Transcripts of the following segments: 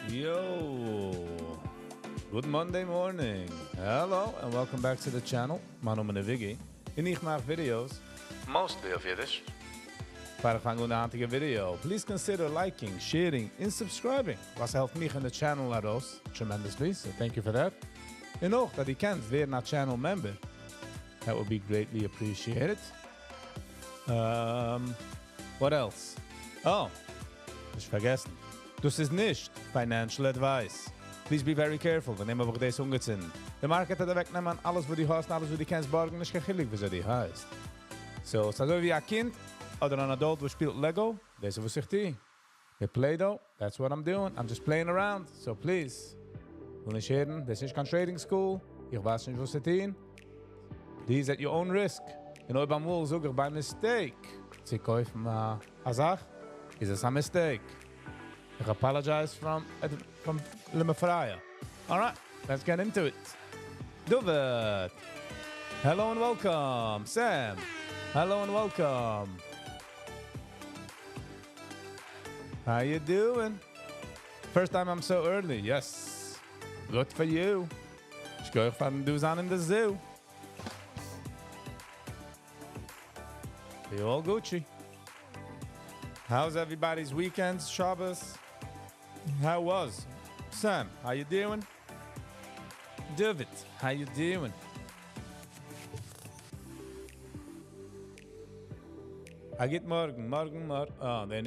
Yo! Good Monday morning. Hello and welcome back to the channel. מיין נאמען איז Viggy און איך מאך videos mostly אויף אידיש. פאר איך פאנג אן די היינטיגע video, please consider liking, sharing און subscribing, וואס העלפט מיך און די channel ארויס tremendously, so thank you for that. און אויך אז דו קענסט ווערן א channel member, that would be greatly appreciated. Um, what else? Oh, נישט פארגעסן, דאס איז נישט financial advice. Please be very careful, ווען אימער וואך דאס אנגעצינדן. די market האט אוועקנעמען אלעס וואס דו האסט, אלעס וואס דו קענסט בארגן, נישט קיין חילוק וויאזוי דו הייסט. So, ס'איז אזוי ווי א קינד אדער אן adult וואס שפילט Lego, דאס איז וואס איך טו. מיט Play-Doh, that's what I'm doing, I'm just playing around, so please. וויל נישט הערן, דאס איז נישט קיין trading school, איך ווייס נישט וואס צו טון. Please at your own risk. און אויב אמאל זאג איך by mistake צו קויפן א זאך, איז עס א mistake. איך apologize from from למפרע. Alright, let's get into it. David! Hello and welcome! Sam! Hello and welcome! How you doing? First time I'm so early. Yes. Good for you. שכוח פארן דא זיין אין די zoo. You all Gucci. How's everybody's weekends, Shabbos? How was? Sam, how you doing? David, how you doing? א גוט מארגן, מארגן, מאר... אה, ניין,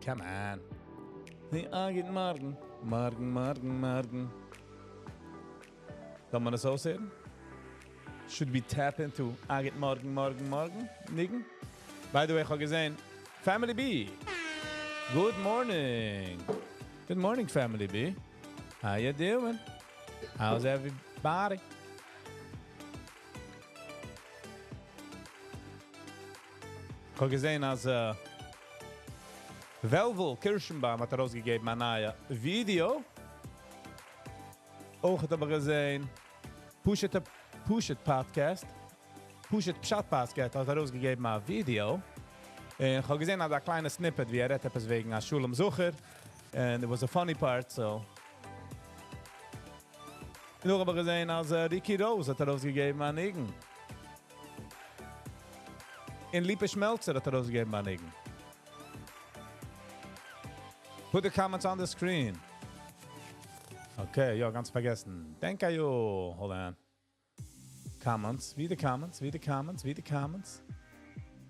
come on. א גוט מארגן, מארגן, מארגן, מארגן. זאל מען עס אויסהערן? Should we tap into א גוט מארגן, מארגן, מארגן? ניגון? By the way, איך האב געזען, Family B. Good morning. Good morning, Family B. How you doing? How's everybody? איך האב געזען אז וועלוול קירשנבוים האט ארויסגעגעבן א נייע ווידיאו. אויך האב איך געזען פשוטע פשוט podcast. פשוט פשט podcast האט ארויסגעגעבן א ווידיאו. און איך האב געזען א קליינע snippet ווי ער רעדט עפעס וועגן א שלום זכר. And it was a funny part, so. נאך האב איך געזען אז Ricky Rose האט ארויסגעגעבן א ניגון. און ליפא שמעלצער האט ארויסגעגעבן א ניגון. Put the comments on the screen. Okay, יא, גאנץ פארגעסן. Thank you. Hold on. Comments. ווי די comments? ווי די comments? ווי די comments?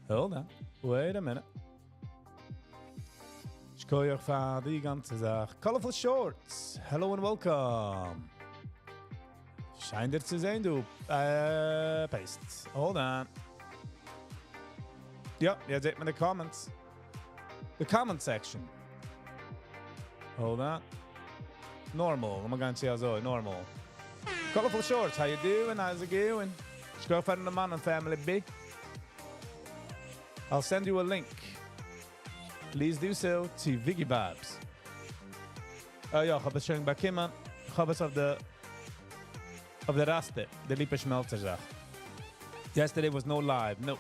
Hold on. Wait a minute. שכוח פאר די גאנצע זאך. Colorful Shorts. Hello and welcome. שיין דיר צו זען, דו. Paste. Hold on. יא, יעצט זעט מען די comments. The comment section. Hold on. Normal. לאמיר גיין צו אזוי. Normal. Colorful Shorts. How you doing? How's it going? שכוח פארן דערמאנען, Family B. I'll send you a link. Please do so צו Viggy Vibes. אה יא, איך האב עס שוין באקומען. איך האב עס אויף די אויף די roster, די ליפא שמעלצער זאך. Yesterday was no live. No.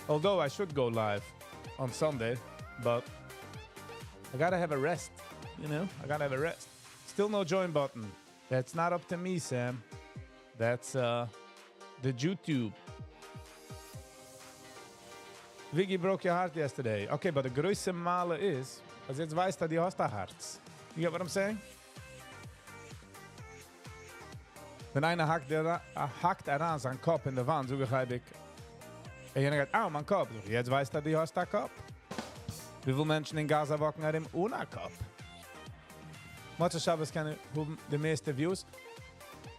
Although I should go live on Sunday, but I gotta have a rest, you know? I gotta have a rest. Still no join button. That's not up to me, Sam. That's the YouTube. Viggy broke your heart yesterday. Okay, but די גרויסע מעלה איז, אז יעצט ווייסט ער, דו האסט א הארץ. You get what I'm saying? ווען איינער האקט, דער, האקט אריין זיין קאפ אין די וואנט, זאג איך אייביג, און יענער גייט, אה, מיין קאפ. זאג איך, יעצט ווייסט ער, דו האסט א קאפ. וויפיל מענטשן אין Gaza walk ן ארום אן א קאפ? מוצאי שבת קען האבן די מערסטע views.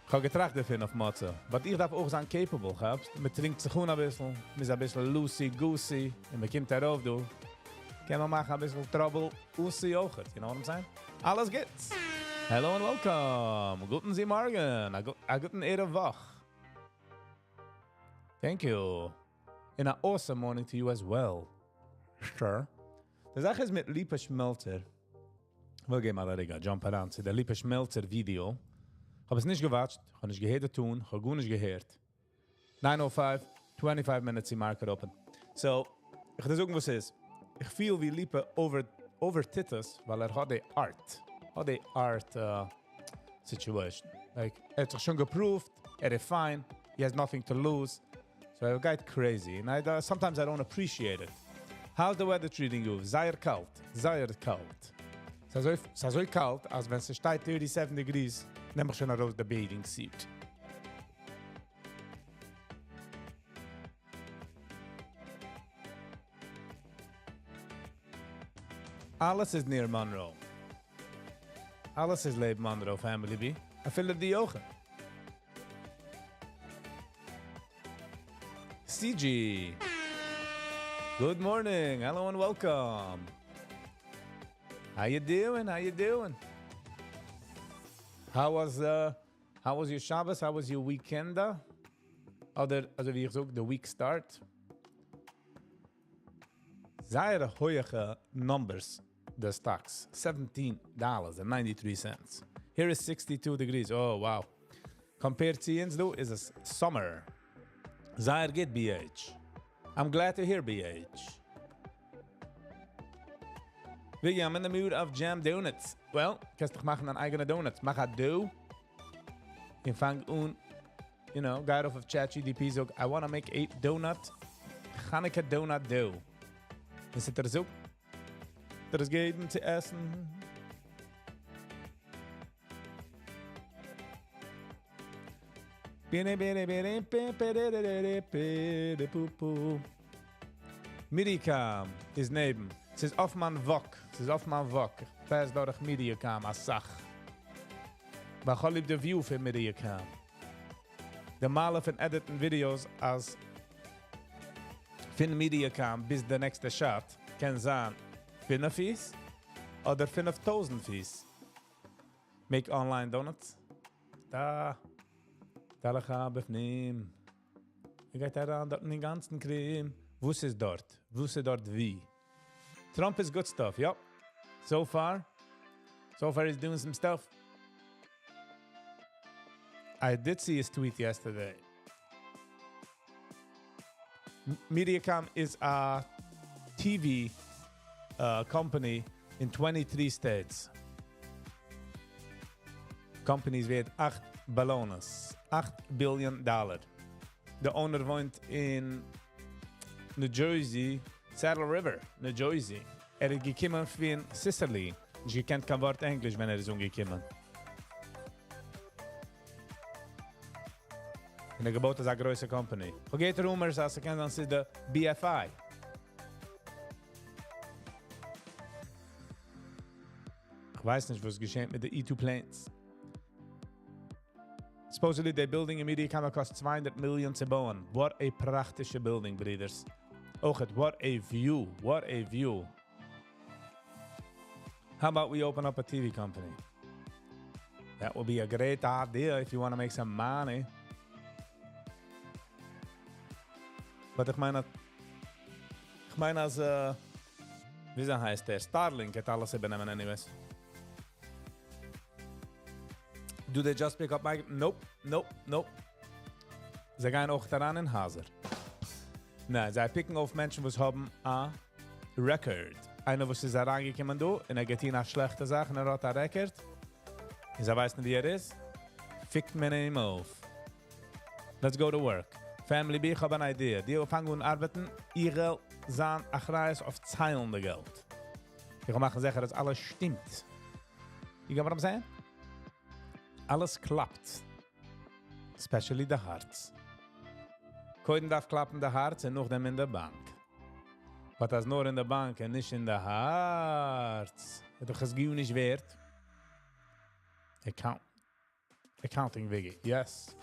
איך האב געטראכט דערפון אויף מוצאי. But איך דארף אויך זיין capable, כאפסט? מען טרינקט זיך אן א ביסל, מען איז א ביסל loosey-goosey, און מען קומט ארויף דא. קען מען מאכן א ביסל trouble, oosey אויכעט, you know what I'm saying? אלעס גוטס. Hello and welcome. גוטן זי מארגן. א גוטן ערב וואך. Thank you. And an awesome morning to you as well. Sure. די זאך איז מיט ליפא שמעלצער. מיר גייען מאל א רגע jump אריין צו דער ליפא שמעלצער ווידיאו. איך האב עס נישט גע watch ט, איך האב נישט געהערט די tune, איך האב גארנישט געהערט. 9:05, 25 minutes the market open. So, איך וועל דיר זאגן וואס איז. איך feel ווי ליפא over overטוט עס, ווייל ער האט די art. האט די art situation. Like, ער האט זיך שוין גע-proved, ער איז fine, he has nothing to lose. So ער גייט crazy. And sometimes I don't appreciate it. How's the weather treating you? זייער קאלט. זייער קאלט. ס'איז אזוי קאלט, אז ווען ס'שטייט 37 degrees, נעם איך שוין ארויס די bathing suit. אלעס איז near Monroe. אלעס איז לעבן Monroe, Family B. אפילו די אויך. CG. Good morning. Hello and welcome. How you doing? How you doing? How was your Shabbos? How was your weekend? אדער, אזוי ווי איך זאג, the week start. זייער הויכע numbers, the stocks. $17.93. Here is 62 degrees. Oh, wow. Compared צו אונז דא, איז עס summer. זייער גוט, BH. I'm glad to hear BH. Viggy, I'm in the mood of jam donuts. Well, קענסט דאך מאכן אן אייגענע donuts. מאך א dough. און פאנג אן, גיי ארויף אויף ChatGPT, זאג, I want to make a donut, Hanukkah donut dough. איז עס דער זאג? דער איז געבן צו עסן. Bene, bene, bene, pe, pe, de, de, de, de, pe, de, pu, pu. Mediacom איז נעבן. ס'איז אויף מיין walk. ס'איז אויף מיין walk. איך pass דורך Mediacom, א סאך. ווייל איך האב ליב די view פון Mediacom. די מעלה פון edit ן videos אז פון Mediacom ביז די נעקסטע shot קען זיין 5 פיס אדער 5000 פיס. Make online donuts. דא. דא בפנים. איך גיי אריין דארט אין גאנצן cream. וואס איז דארט? וואס איז דארט ווי? Trump is good stuff, yep. So far. So far he's doing some stuff. I did see his tweet yesterday. Mediacom is a TV company in 23 states. Company איז ווערט 8 billions. 8 billion dollar. The owner וואוינט אין New Jersey, Saddle River, New Jersey. ער איז געקומען פון Sicily. נישט געקענט קיין ווארט ענגליש, ווען ער איז אנגעקומען. און ער געבויט אזא גרויסע company. גייט rumors, אז ער קען זיין ס'איז די BFI. איך ווייס נישט, וואס געשעט מיט די E2 planes. Supposedly, the building in Mediacom cost 200 million צו בויען. What a פראכטיגע building, ברידערס. אויך, what a view. What a view. How about we open up a TV company? That would be a great idea if you want to make some money. But איך מיין אז, ווי הייסט דער? Starlink האט אלעס איבערנעמען anyways. Do they just pick up my... Nope. זיי גייען אויך אריין אין הייזער. ניין, זיי pick ן אויף מענטשן, וואס האבן א record. איינער, וואס איז אריינגעקומען דא, און ער געטון א שלעכטע זאך, און ער האט א record. און זיי ווייסן, ווי ער איז. Pick ט מען אים אויף. Let's go to work. Family B, איך האב אן idea. די פאנגען אן ארבעטן, איך וועל זיין אחריות אויף ציילן די געלט. איך וועל מאכן זיכער, אז אלעס שטימט. You get what I'm saying? אלעס קלאפט. Especially the הארץ. קודם דארף קלאפן די הארץ און נאכדעם אין די באנק. But אז נאר אין די באנק און נישט אין די הארץ. איז דאך עס גארנישט ווערט. Account. Accounting Viggy. Yes.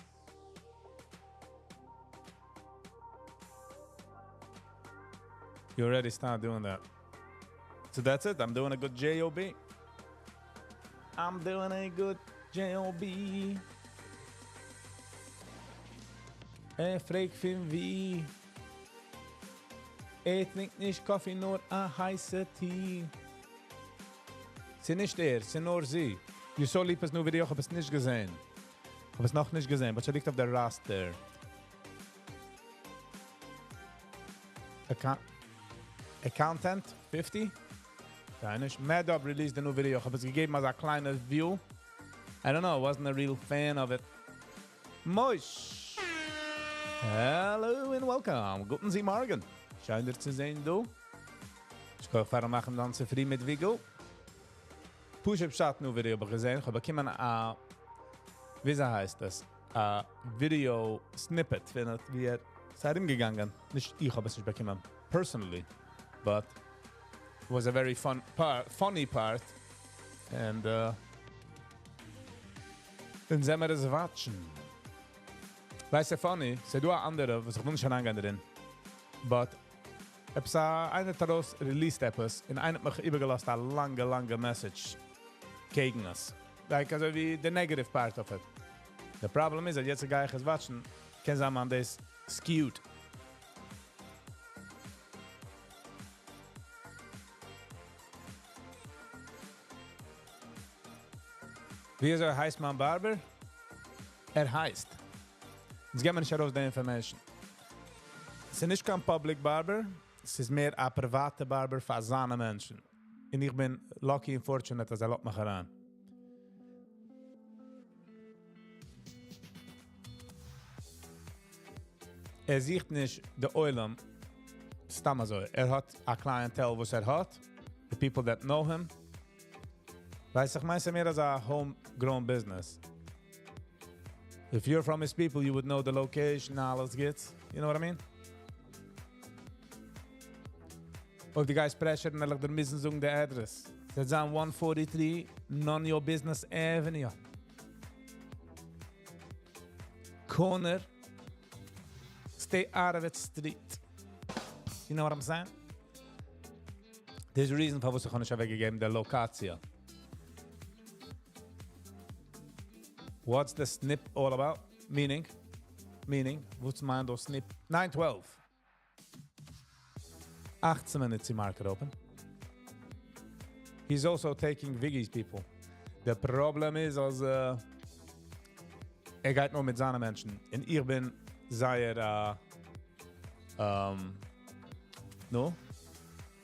You already start doing that. So that's it. I'm doing a good job. I'm doing a good job. ער פרעגט פון ווי. ער טרינקט נישט coffee, נאר א הייסע tea. ס'איז נישט ער, ס'איז נאר זי. You saw Lipa's new video, איך האב עס נישט געזען. איך האב עס נאך נישט געזען, but ער ליגט אויף דער roster. Account. Accountant 50? נישט. Mad Dog released a new video. איך האב עס געגעבן אזא קליינע view. I don't know, I wasn't a real fan of it. Moish! Hello and welcome. גוטן זי מארגן. שיין דיר צו זען, דו. איך קען פארן מאכן דאן צופרי מיט Vigil. פשוט פשט new video האב איך געזען. איך האב באקומען א, ווי הייסט דאס? א video snippet, ווען עס ווי ער איז ארומגעגאנגען. נישט איך האב עס נישט באקומען, personally. But it was a very fun part, funny part. And דאן זעען מיר עס watch ן. ווייסט דו, funny, ס'איז דא אנדערע, וואס איך וויל נישט אריינגיין דערין. But עפעס איינער האט ארויס released עפעס, און איינער האט מיך איבערגעלאזט א לאנגע, לאנגע message קעגן עס. Like, אזוי ווי the negative part of it. The problem איז, אז יעצט גיי איך עס watch ן, קען זיין מיין דאס skewed. ווי אזוי הייסט מיין barber? ער הייסט. יעצט געבן מיר נישט ארויס די information. עס איז נישט קיין public barber, עס איז מער א פריוואטע barber פאר זיינע מענטשן. און איך בין lucky and fortunate, אז ער לאזט מיך אריין. ער זוכט נישט די עולם סתם אזוי. ער האט א clientele, וואס ער האט. The people that know him. ווייסט, איך מיין, ס'איז מער אזא homegrown business. If you're from his people, you would know the location, אלעס גוטס. You know what I mean? אויב דו גייסט pressure, דאן וועל איך דיר מוזן זאגן די address. ס'איז 143 None Your Business Avenue. Corner. Stay out of it street. You know what I'm saying? There's a reason פארוואס איך האב נישט אוועקגעגעבן די לאקאציע. What's the snip all about? Meaning? Meaning? וואס מיינט דאס snip? 912. 18 minutes to market open. He's also taking Viggy's people. The problem is, אז ער גייט נאר מיט זיינע מענטשן. און איך בין זייער, no?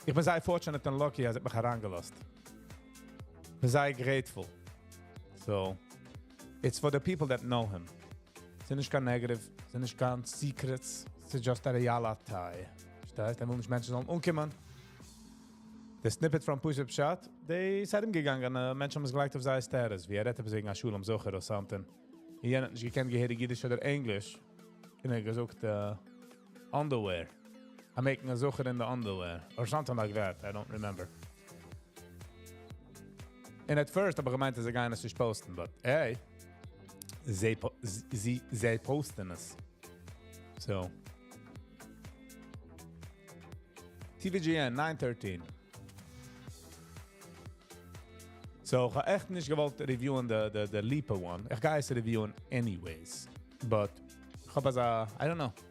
איך בין זייער fortunate and lucky, אז ער האט מיך אריינגעלאזט. איך בין זייער grateful. So, it's for the people that know him. ס'איז נישט קיין negative, ס'איז נישט קיין secrets, ס'איז just a reality. פארשטייסט? ער וויל נישט מענטשן זאלן אנקומען. The snippet from פשוט פשט, די איז ארומגעגאנגען, מענטשן האבן עס געלייגט אויף זייער status, ווי ער רעדט עפעס וועגן א שלום זכר or something. יענער האט נישט געקענט געהעריג אידיש אדער ענגליש. און ער האט געזאגט, underwear. I'm making a זכר in the underwear. Or something like that, I don't remember. And at first האב איך געמיינט, אז זיי גייען עס נישט post ן, but hey, זיי post ן עס. So. TVGN 913. So, איך האב עכט נישט געוואלט review ען the Lipa one. איך גיי עס review ען anyways. But, איך האב אזא, I don't know.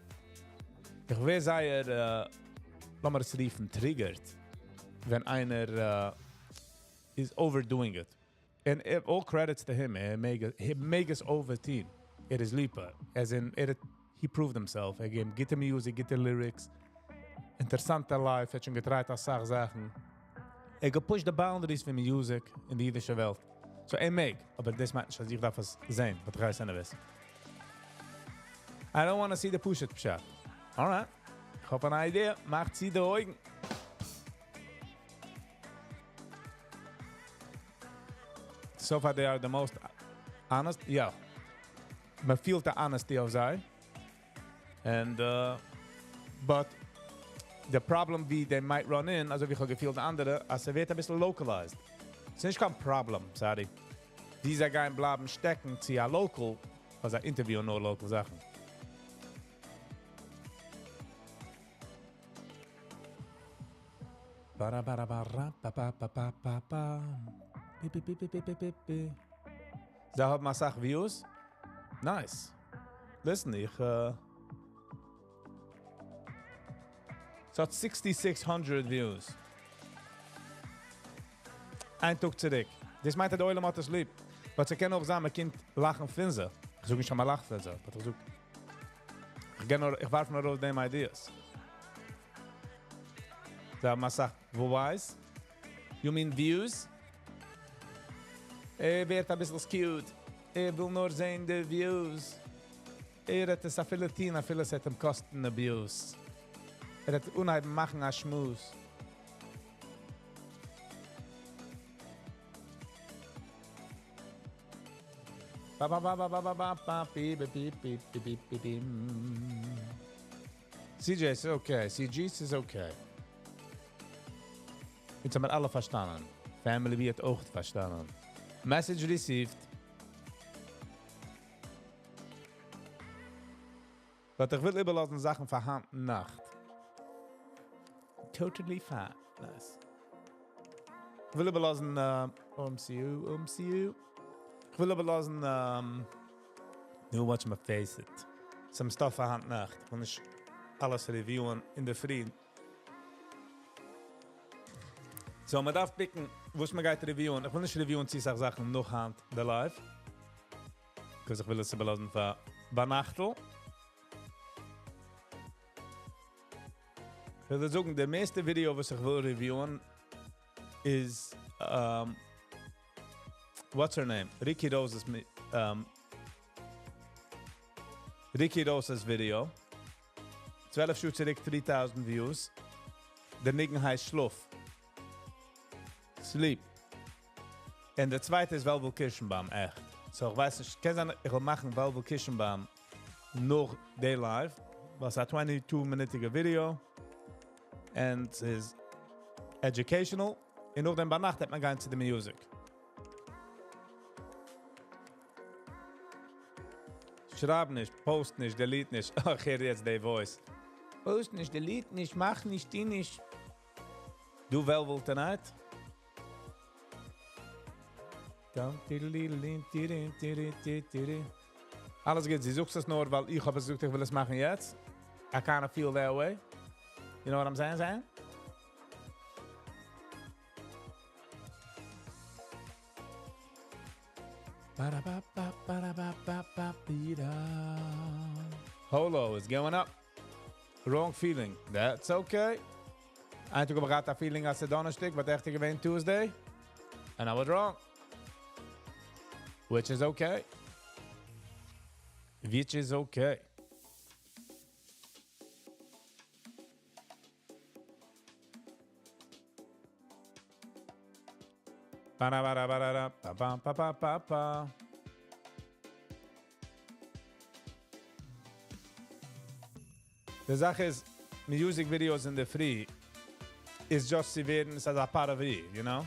איך ווער זייער, לאמיר עס רופן, triggered, ווען איינער is overdoing it. And all credits to him, ער מעג עס overטון. ער איז Lipa. As in, he proved himself. ער געבט גוטע music, גוטע lyrics. אינטערעסאנטע life, ער האט שוין גע try ט א סאך זאכן. ער גע push ט the boundaries פון music אין די אידישע וועלט. So ער מעג, אבער דאס מיינט נישט, אז איך דארף עס זען, but איך anyways. I don't want to see the פשוט פשט. Alright. איך האב אן idea. מאך צו די אויגן. So far they are the most honest. Yeah. מען פילט the honesty אויף זיי. And but the problem ווי they might run in, אזוי ווי איך האב געפילט אנדערע, אז ס'ווערט א ביסל localized. ס'איז נישט קיין problem, sorry. די זיי גייען בלייבן שטעקן צו א local, ווייל זיי interview ען נאר local זאכן. Bara bara bara pa pa pa pa pa pa. Pi pi pi pi pi pi pi pi. זיי האבן א סאך views. Nice. Listen, איך ס'האט 6600 views. איין טאג צוריק. דאס מיינט, דער עולם האט עס ליב. But ס'קען אויך זיין, מען קען לאכן פון זיי. איך זאג נישט, אז מען לאכט פון זיי. But איך זאג, איך גיי נאר, איך ווארף נאר ארויס דעם ideas. זיי האבן אסאך וואוייס? You mean views? ער ווערט אביסל skewed. ער וויל נאר זען די views. ער וועט עס אפילו טון אפילו עס וועט אים קאסטן abuse. ער וועט אנהייבן מאכן א שמועס. CJ איז okay, CG איז okay. יעצט האבן מיר אלע פארשטאנען. Family ווי האט אויך פארשטאנען. Message received. But איך וויל איבערלאזן זאכן פאר היינט נאכט. Totally fine. Nice. איך וויל איבערלאזן uh, MCU, MCU. איך וויל איבערלאזן um, נו, watch my face it. Some stuff פאר היינט נאכט. איך וויל נישט אלעס reviewen אין דער פרי. So, מען דארף pickן, וואס מען גייט reviewen. איך וויל נישט reviewen צו סאך זאכן נאך היינט די live. Because איך וויל עס איבערלאזן פאר ביינאכטל. איך וויל זאגן, דער מערסטע ווידעא, וואס איך וויל reviewen, איז, what's her name? Ricky Rose's, Ricky Rose's video. 12 שעה צוריק, 3000 views. דער ניגון הייסט שלאף. Sleep. און דער צווייטער איז וועלוול קירשנבוים, עכט. So, איך ווייס נישט, קען זיין, איך וועל מאכן וועלוול קירשנבוים נאך די live, וואס א 22-מינוטיגע ווידעא. And איז educational. און נאכדעם ביינאכט וועט מען גיין צו די music. שרייב נישט, post נישט, delete נישט. איך הער יעצט די voice. Post נישט, delete נישט, מאך נישט, טו נישט. דו וועלוול tonight? דאם, טיריליליל, טירי, טירי, טירי, טירי. אלעס גוט, דו זאגסט עס נאר, ווייל איך האב עס געזאגט, איך וויל עס מאכן יעצט. I kind of feel that way. You know what I'm saying, saying? Ba-da-ba-ba-ba-da-ba-ba-ba-ba-da. Holo is going up. Wrong feeling. That's okay. איין טאג האב איך געהאט א feeling אז ס'איז דאנערשטאג, but עכט געווען Tuesday. And I was wrong. Which is okay. Which is okay. Ba-da-ba-da-ba-da-da, ba-ba-ba-ba-ba-ba. די זאך איז, music videos אין דער פרי איז just צו ווערן, עס איז א פאראווי, you know?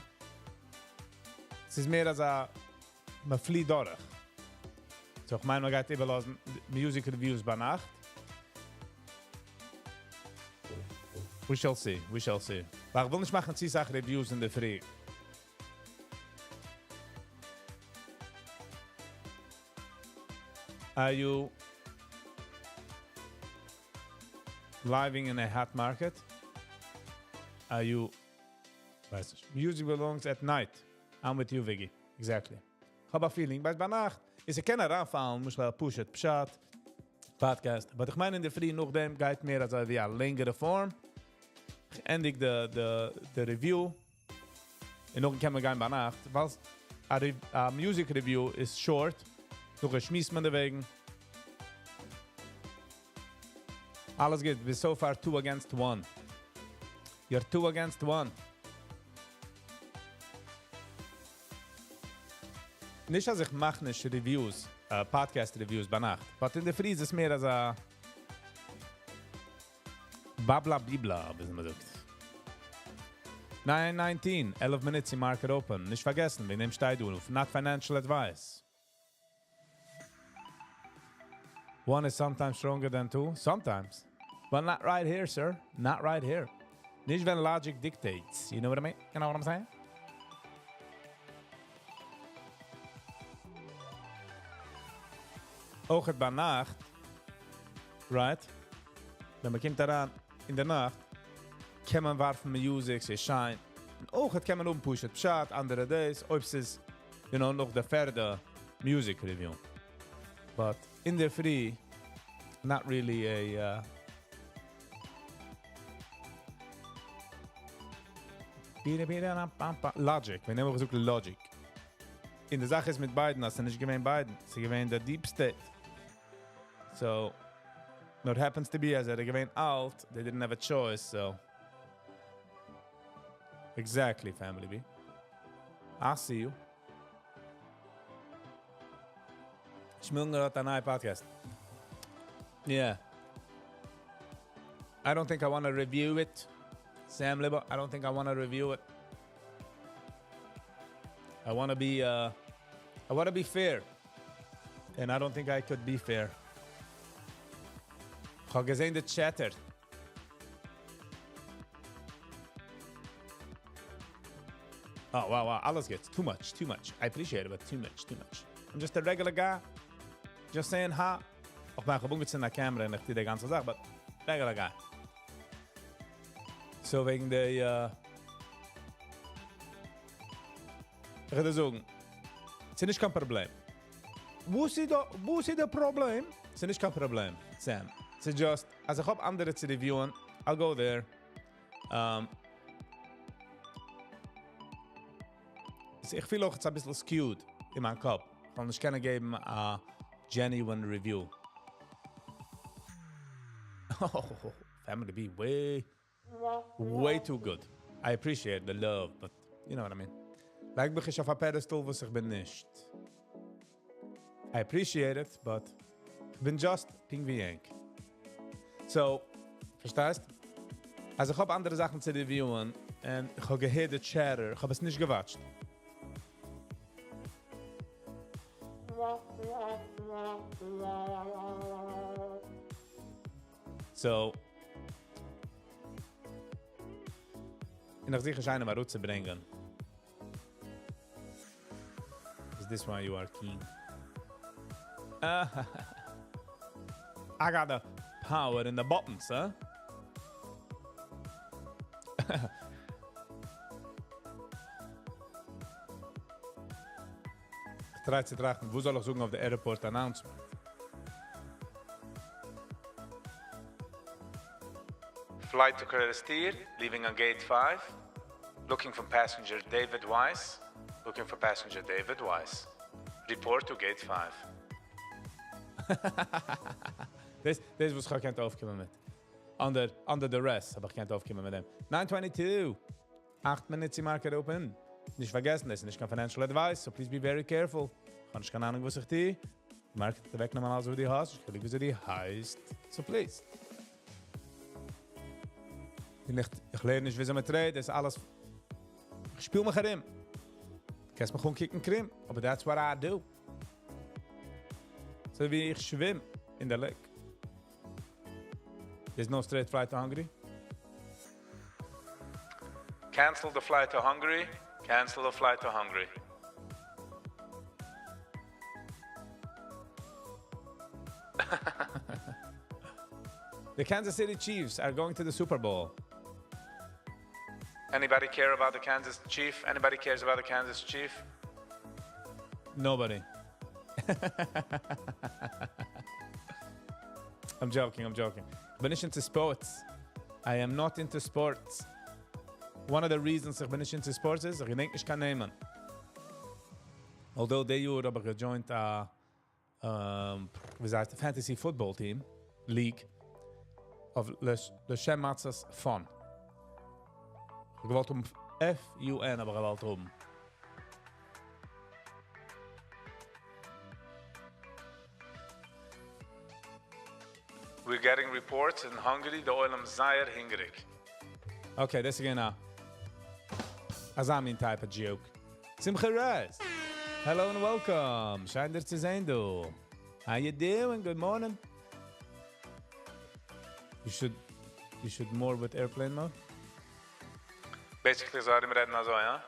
עס איז מער אזא, מען פליט דורך. So, איך מיין, מען גייט איבערלאזן music reviews ביינאכט. We shall see, we shall see. ווייל איך וויל נישט מאכן צו סאך reviews אין דער פרי. Are you living in a hot market? Are you... ווייס נישט. Music belongs at night. I'm with you, Viggy. Exactly. איך האב א feeling, ווייל ביינאכט איז ער קען אריינפאלן, מוז מען פשוט פשט, podcast. But איך מיין אין דער פרי נאכדעם גייט מער אזוי ווי א לענגערע form. איך ענדיג די review. און נאכדעם קען מען גיין ביינאכט. ווייל א music review איז short. נאכדעם שמועסט מען דערוועגן. אלעס גוט. ביסט so far 2 against 1. You're 2 against 1. נישט אז איך מאך נישט reviews, podcast reviews ביינאכט. But אין דער פרי איז עס מער אזא babla bibla, ווי מען זאגט. 9:19, 11 minutes in market open. נישט פארגעסן, מיר נעמען שטייט דא, not financial advice. One is sometimes stronger than two. Sometimes. But not right here, sir. Not right here. נישט ווען logic dictates. You know what I mean? You know what I'm saying? אויך ביינאכט, right? ווען מען קומט אריין אין דער נאכט, קען מען ווארפן music, ס'איז שיין. און אויך קען מען אומפושן פשט, אנדערע days, אויב ס'איז, נאך דער פערטע music review. But אין דער פרי, not really a. Logic, ווען האב איך געזאגט logic? און די זאך איז מיט Biden, אז ס'איז נישט געווען Biden, ס'איז געווען די deep state. So, נאר happens to be אז ער איז געווען אלט, they didn't have a choice, so. Exactly, family B. I see you. שמילנער האט א נייע podcast. Yeah. I don't think I want to review it. Sam Libo, I don't think I want to review it. I want to be uh, I want to be fair. And I don't think I could be fair. איך האב געזען די chatter. Oh, wow, wow, אלעס גוט. Too much, too much. I appreciate it, but too much, too much. I'm just a regular guy. Just saying hi. איך מיין, איך האב אנגעצינדן א camera און איך טו די גאנצע זאך, but regular guy. So וועגן די, uh, איך וועל דיר זאגן, ס'איז נישט קיין פראבלעם. וואס איז דא, וואס איז דער פראבלעם? ס'איז נישט קיין פראבלעם, Sam. ס'איז just, אז איך האב אנדערע צו review ען, I'll go there. Um, איך פיל אויך ס'איז אביסל skewed אין מיין קאפ. איך וועל נישט קענען געבן א genuine review. Family B, way, way too good. I appreciate the love, but you know what I mean. לייג מיך נישט אויף א pedestal וואס איך בין נישט. I appreciate it, but איך בין just פונקט ווי ענק. So, פארשטייסט? אז איך האב אנדערע זאכן צו review ען, און איך האב געהערט די chatter, איך האב עס נישט גע watch ט. So, און איך זוך נישט איינעם אראפצוברענגען. Is this why you are king? I got the power in the buttons, huh? איך try צו טראכטן, וואס זאל איך זאגן אויף די airport announcement? Flight to Kerestir, leaving on gate five, looking for passenger David Weiss, looking for passenger David Weiss, report to gate five. דאס איז וואס איך האב געקענט אויפקומען מיט. Under under duress האב איך געקענט אויפקומען מיט דעם. nine twenty two! אכט מינוט צו market open. נישט פארגעסן, דאס איז נישט קיין financial advice, so please be very careful. איך האב נישט קיין אהנונג וואס איך טו. די market האט אוועקגענומען אלעס וואס דו האסט, נישט קיין חילוק וויאזוי דו הייסט. So please. און איך איך לערן נישט וויאזוי מען trade, דאס אלעס. איך שפיל מיך ארום. קענסט מיך אנקוקן קרום, אבער that's what I do. אזוי ווי איך שווים אין די lake. There's no straight flight to Hungary? Cancel the flight to Hungary, cancel the flight to Hungary. The Kansas City Chiefs are going to the Super Bowl. Anybody care about the Kansas Chief? Anybody cares about the Kansas Chief? Nobody. I'm joking, I'm joking. כ'בין נישט into sports. I am not into sports. One of the reasons איך בין נישט into sports איז, איך געדענק נישט קיין נעמען. Although די יאר האב איך גע join ט א ווי הייסט fantasy football team, league, אויף לשם מצות fun. איך האב געוואלט האבן F-U-N האב איך געוואלט האבן. We're getting reports in Hungary די עולם זייער הונגעריג. Okay, דאס איז געווען א אזא מין type of joke. שמחה רז! Hello and welcome! שיין דיר צו זען דא! How you doing? Good morning! You should you should more with airplane mode. Basically אזוי ארום רעדן אזוי, הא?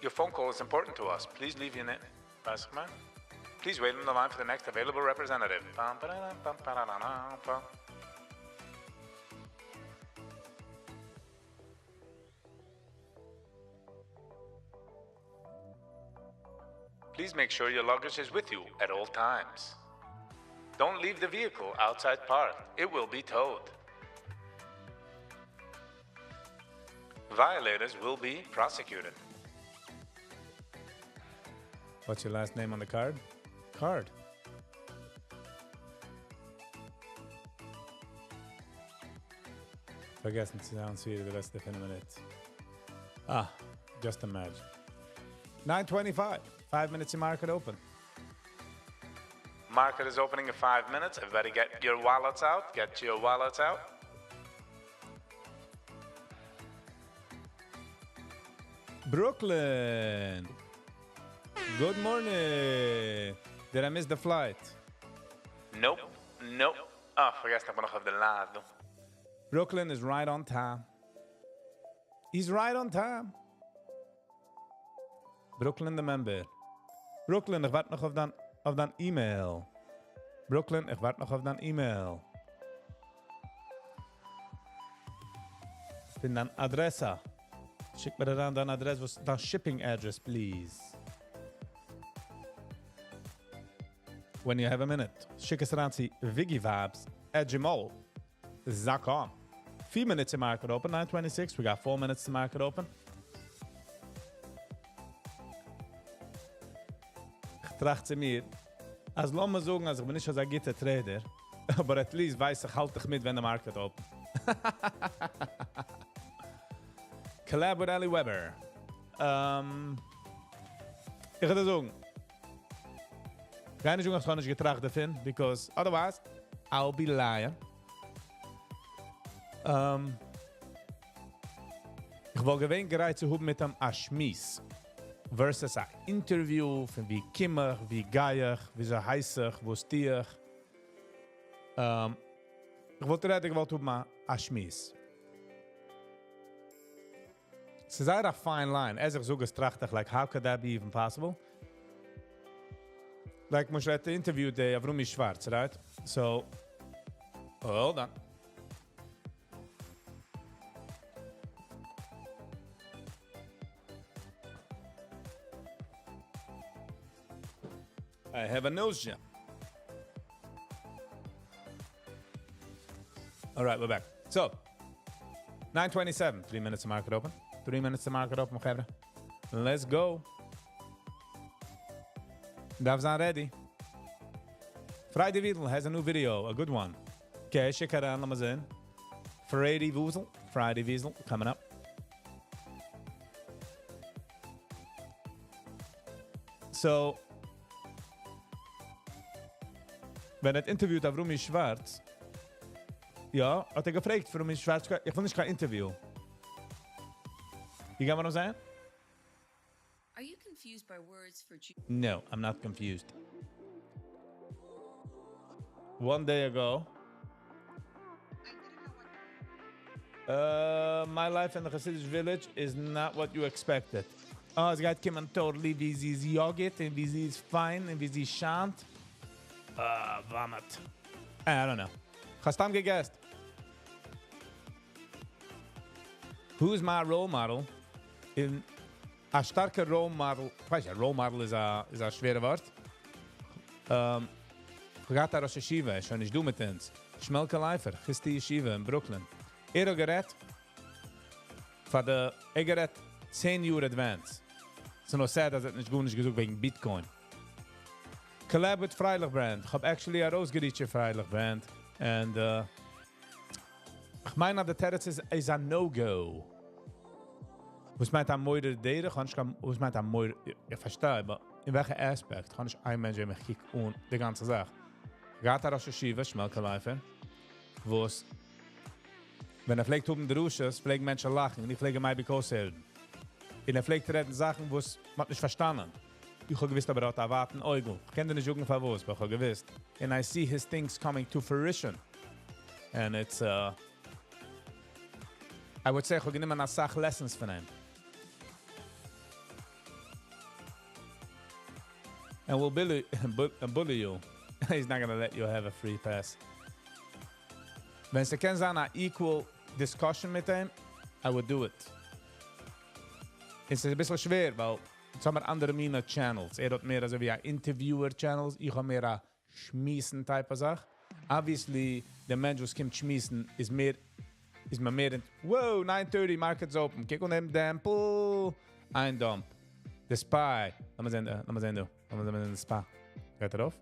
Your phone call is important to us, please leave your name, ווייס איך מיין? Please wait on the line for the next available representative. פאם פאראראם פאם פאראראם פאם. Please make sure your luggage is with you at all times. Don't leave the vehicle outside parked, it will be towed. Violators will be prosecuted. What's your last name on the card? Card. פארגעסן צו אנאנסירן די לעצטע פינף מינוט. אה, just imagine. 9:25, 5 minutes to market open. Market is opening in 5 minutes. Everybody get your wallets out. Get your wallets out. Brooklyn. Good morning. Did I miss the flight? Nope. Nope. אה, פארגעסן איך בין נאך אויף די live דא. Brooklyn is right on time. He's right on time. Brooklyn the member. Brooklyn, איך ווארט נאך אויף דיין, אויף דיין email. Brooklyn, איך ווארט נאך אויף דיין email. פון דיין אדרעסע. שיק מיר אריין דיין אדרעס, וואס דיין shipping address, please. When you have a minute. שיק עס אריין צו ViggyVibes at gmail.com. 4 minutes to market open, 9:26. We got 4 minutes to market open. איך טראכט צו מיר, אז לאמיר זאגן, אז איך בין נישט אזא גוטער trader, אבער at least ווייס איך, האלט איך מיט, ווען די market open. Collab with Ali Weber. איך וועל זאגן, קיין שום האב נישט געטראכט דערפון, because otherwise I'll be lying. איך וואלט געווען גרייט צו האבן מיט אים א שמועס versus א interview פון ווי קום איך, ווי גיי איך, וויאזוי הייס איך, וואס טו איך. איך וואלט רעדן געוואלט האבן א שמועס. ס'איז זייער א fine line. אז איך זאג עס טראכט איך, like, how could that be even possible? Like, Moshe האט interviewed די Avrumi Schwartz, right? So, hold on. I have a nausea. All right, we're back. So, 9:27, 3 minutes to market open. 3 minutes to market open, חברה. Let's go. דארף זיין ready. Friday Weasel has a new video, a good one. Okay, שיק אריין, לאמיר זען. Friday Weasel, Friday Weasel, coming up. So, ווען ער האט interviewed Avrumi Schwartz, יא, האט ער געפרעגט Avrumi Schwartz, איך וויל נישט קיין interview. You got what I'm saying? Are you confused by words for No, I'm not confused. One day ago, my life in the Hasidic village is not what you expected. Oh, עס גייט קומען totally ווי זי איז יאגעט און ווי זי איז פיין און ווי זי שיינט. Vomit. I don't know. כ'האב סתם גע guessed. Who's my role model? אין א שטארקע role model, כ'ווייס נישט, role model איז א איז א שווערע ווארט. כ'האב געהאט א ראש ישיבה, ער איז שוין נישט דא מיט אונז. שמעלקע לייפער, חוסטער ישיבה אין Brooklyn. ער האט גערעדט פאר די, ער גערעדט 10 יאר advance. ס'איז נאר sad אז ער האט נישט גארנישט געזאגט וועגן Bitcoin. Collab with Freilich Brand. איך האב actually ארויסגע reached Freilich Brand. And איך מיין אז די תירוץ איז, איז א no-go. וואס מיינט א מורה דרך? וואס מיינט א מורה? איך פארשטיי, אבער אין וועלכע aspect? קען נישט איין מענטש מיך קוקן אן די גאנצע זאך. געהאט א ראש ישיבה, שמעלקע לייפער, וואס, ווען ער פלעגט האבן דרשות, פלעגן מענטשן לאכן, און איך פלעג אים אייביג אויסהערן. און ער פלעגט רעדן זאכן, וואס מען האט נישט פארשטאנען. איך האב געוואוסט, אבער ער האט א ווייטן אויג. איך קען דיר נישט זאגן פארוואס, אבער איך האב געוואוסט. And I see his things coming to fruition. And it's, I would say, איך האב גענומען א סאך lessons פון אים. And we'll bully, bully you. He's not gonna let you have a free pass. ווען ס'קען זיין א equal discussion מיט אים, I would do it. עס איז א ביסל שווער, ווייל יעצט האבן מיר אנדערע מינע channels. ער האט מער אזוי ווי א interviewer channels, איך האב מער א שמועסן type זאך. Obviously, דער מענטש וואס קומט שמועסן איז מער איז מען מער אין, wow, 9:30, market's open. קוק אן דעם דעמפל. איין dump. די SPY. לאמיר זען, לאמיר זען דא. לאמיר זען די SPY. גייט ארויף?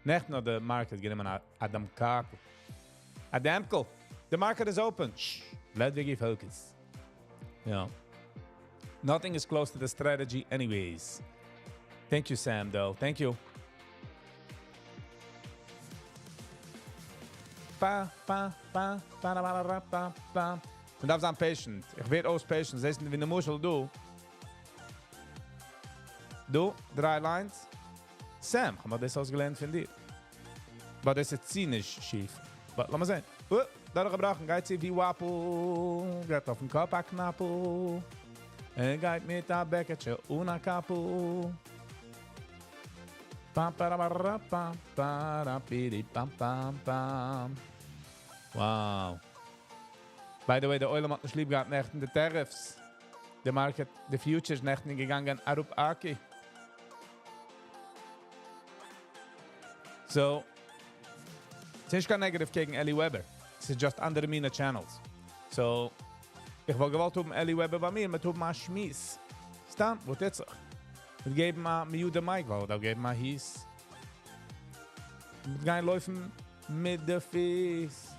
נעכטן האט די market גענומען א dump קאקל. א דעמפל. The market is open. Shh. Let Viggy focus. Yeah. Nothing is close to the strategy anyways. Thank you, Sam, though. Thank you. Pa, pa, pa, pa, ra, ra, ra, pa, pa. מען דארף זיין patient. איך ווער אויס patient. זעסט ווי די מושל דא. דא, דריי lines. Sam, האבן מיר דאס אויסגעלערנט פון דיר. אבער דאס איז ציניש שיף. But לאמיר זען. Oh, דורכגעבראכן, גייט זי VWAP ל. גייט אויפן קאפ א קנאפל. ער גייט מיט א בעקעטשע און א קאפל. פאם פאראבארא פאם פארא פירי פאם פאם פאם. Wow. By the way, דער עולם האט נישט ליב געהאט נעכטן די tariffs. די market, די futures נעכטן געגאנגען אראפ אקי. So, ס'איז נישט קיין negative קעגן Eli Weber. ס'איז just אנדערע מינע channels. So, איך וואלט געוואלט האבן Eli Weber ביי מיר, מיט האבן א שמועס. סתם, וואס טוט זיך? מיר געבן א mute די mic, ווייל דא געבן א היס. מיר גייען לויפן מיט די פיס.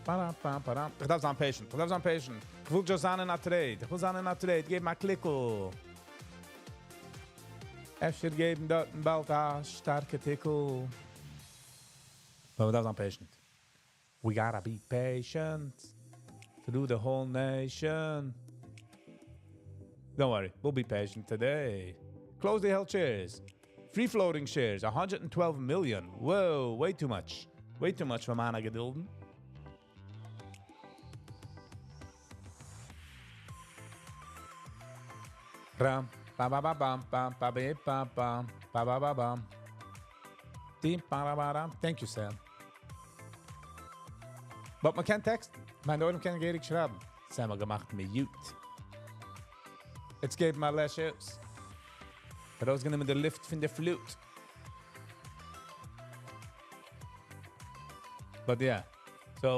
פארא, פאם, פארא. איך דארף זיין patient. איך דארף זיין patient. איך וויל just זיין אין א trade. איך וויל זיין אין א trade. געב מיר א קליקל. אפשר געבן דארט באלד א שטארקע טיקל. אבער מ'דארף זיין patient. We gotta be patient through the whole nation. Don't worry, we'll be patient today. Close the held shares. Free floating shares, 112 million. Whoa, way too much. Way too much פאר מיינע געדולדן. Ram, ba ba ba bam, bam, ba ba ba bam, ba ba ba bam. Dim, ba ba ba dam. Thank you, Sam. But מען קען טעקסטן. מיין עולם קען געהעריג שרייבן. Sam האט געמאכט mute. יעצט געבן מיר lashes. ארויסגענומען די לופט פון די flute. But yeah. So,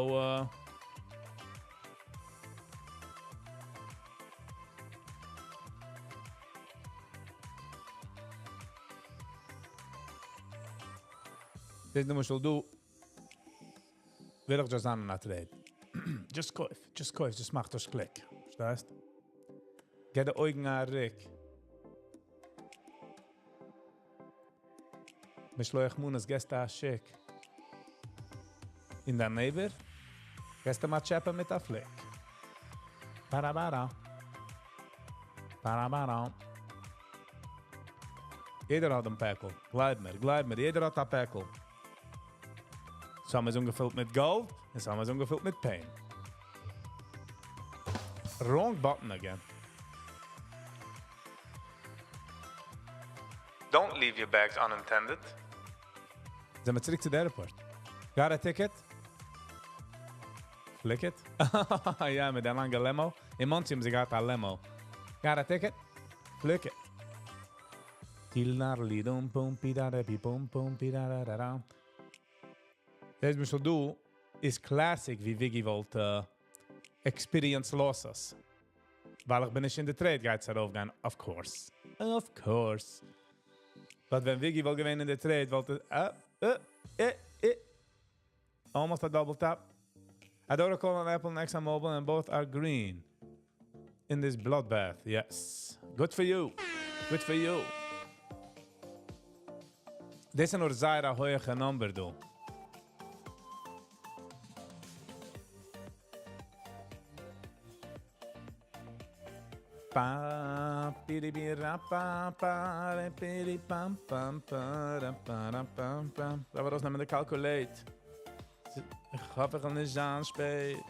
דאס למשל דא וויל איך just זיין אין א trade. Just קויף, just קויף, just מאך דאס קליק. פארשטייסט? גיב די אויגן א ריק. משלוח מנות געסט א שיק. אין דיין neighbor געסטו א טשעפע מיט א פליק. Parabara. Parabara. יעדער האט א פעקל. גלייב מיר, גלייב מיר, יעדער האט א פעקל. Some איז אנגעפילט מיט גאלד, און some איז אנגעפילט מיט pain. Wrong button again. Don't leave your bags unattended. זענען מיר צוריק צו די airport. Got a ticket? Flick it? יא, מיט דער לאנגע limo. אין מאנסי האבן זיי געהאט א limo. Got a ticket? Flick it. Til dum pum pi da pi pum pum pi da da da da. דאס למשל דא איז classic ווי Viggy וואלט experience losses. ווייל איך בין נישט אין די trade, גייט עס ארויפגיין, of course. Of course. But ווען Viggy וואלט געווען אין די trade, וואלט ער, Almost a double tap. I don't recall on Apple and ExxonMobil, and both are green. In this bloodbath, yes. Good for you. Good for you. דאס איז נאר זייער א הויכע number, דא. Pa, piri, pi, ra, pa, pa, re, piri, pam, pam, pa, ra, pa, ra, pam, pam. דא ארויסנעמען די calculate. איך האף, איך וועל נישט זיין שפעט.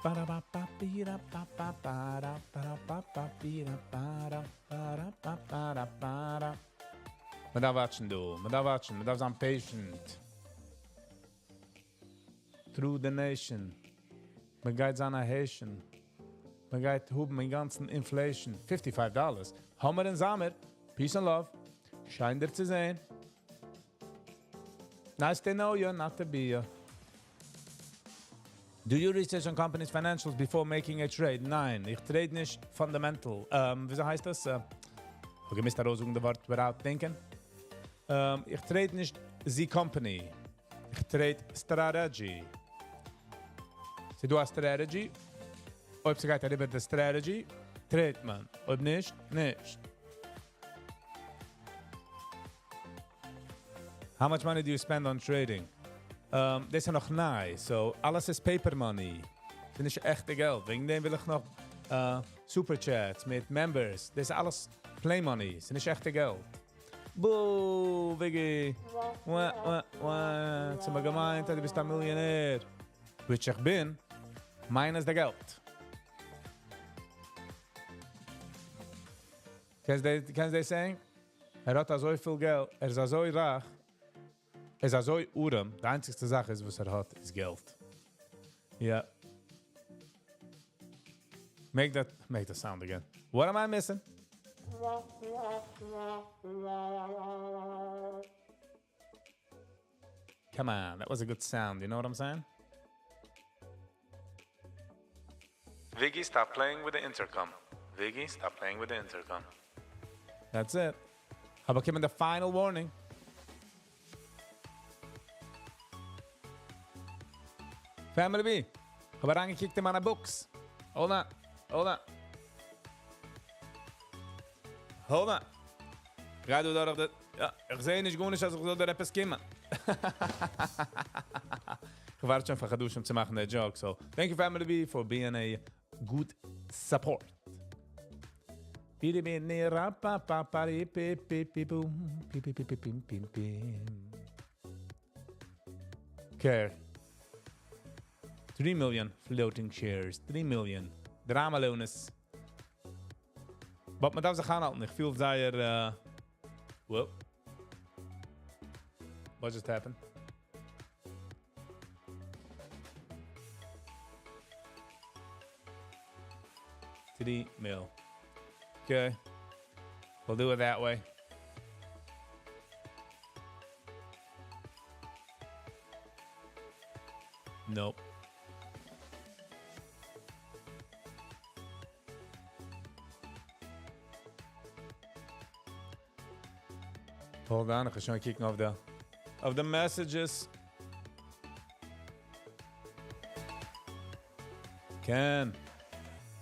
Pa ra pa pa pi ra pa pa pa ra pa ra pa pa pi ra pa ra pa ra pa pa ra pa ra. מען דארף וואטשן, דא. מען דארף וואטשן. מען דארף זיין patient. Through the nation. מען גייט זיין א Haitian. מען גייט האבן אינגאנצן inflation, 55 dollars. האמער און זאמער, peace and love. שיין דיר צו זען. Nice to know you, not to be you. Do you research on companies' financials before making a trade? ניין, איך trade נישט fundamental. וויאזוי הייסט דאס? איך האב געמוזט ארויסזאגן די ווארט without thinking. איך trade נישט the company. איך trade strategy. ס'דא א strategy. אויב ס'גייט אריבער די strategy, trade מען. אויב נישט, נישט. How much money do you spend on trading? דאס איז נאך ניי, so אלעס איז paper money. ס'איז נישט עכטע געלט. וועגן דעם וויל איך נאך super chats מיט members. דאס איז אלעס play money. ס'איז נישט עכטע געלט. Boo, Viggy. Wah, wah, wah. האסט געמיינט, דו ביסט א מיליאנער. Which איך בין, minus די געלט. קענסט די, קענסט די saying? ער האט אזוי פיל געלט, ער איז אזוי רייך, ער איז אזוי ארעם. די איינציגסטע זאך איז, וואס ער האט, איז געלט. Yeah. Make that sound again. What am I missing? Come on, that was a good sound, you know what I'm saying? Viggy, stop playing with the intercom. Viggy, stop playing with the intercom. That's it. האב באקומען the final warning. Family B. האב אריינגעקוקט אין מיינע books. Hold on. Hold on. Hold on. גראדע דורך די... יא, איך זע נישט גארנישט, אז איך זאל דא עפעס קומען. איך ווארט שוין פאר חדשים צו מאכן די joke. So, thank you Family B for being a good support. Bi bi ni ra pa pa pa ri pi pi pi boom pi pi pi pi pim pim pim. Okay. 3 million floating shares. 3 million. Drama lones. But מען דארף זיך אנהאלטן. איך פיל זייער... Whoop. What just happened? 3 mil. Okay. We'll do it that way. Nope. Hold on, איך וועל שוין קוקן אויף די, אויף די messages. קען.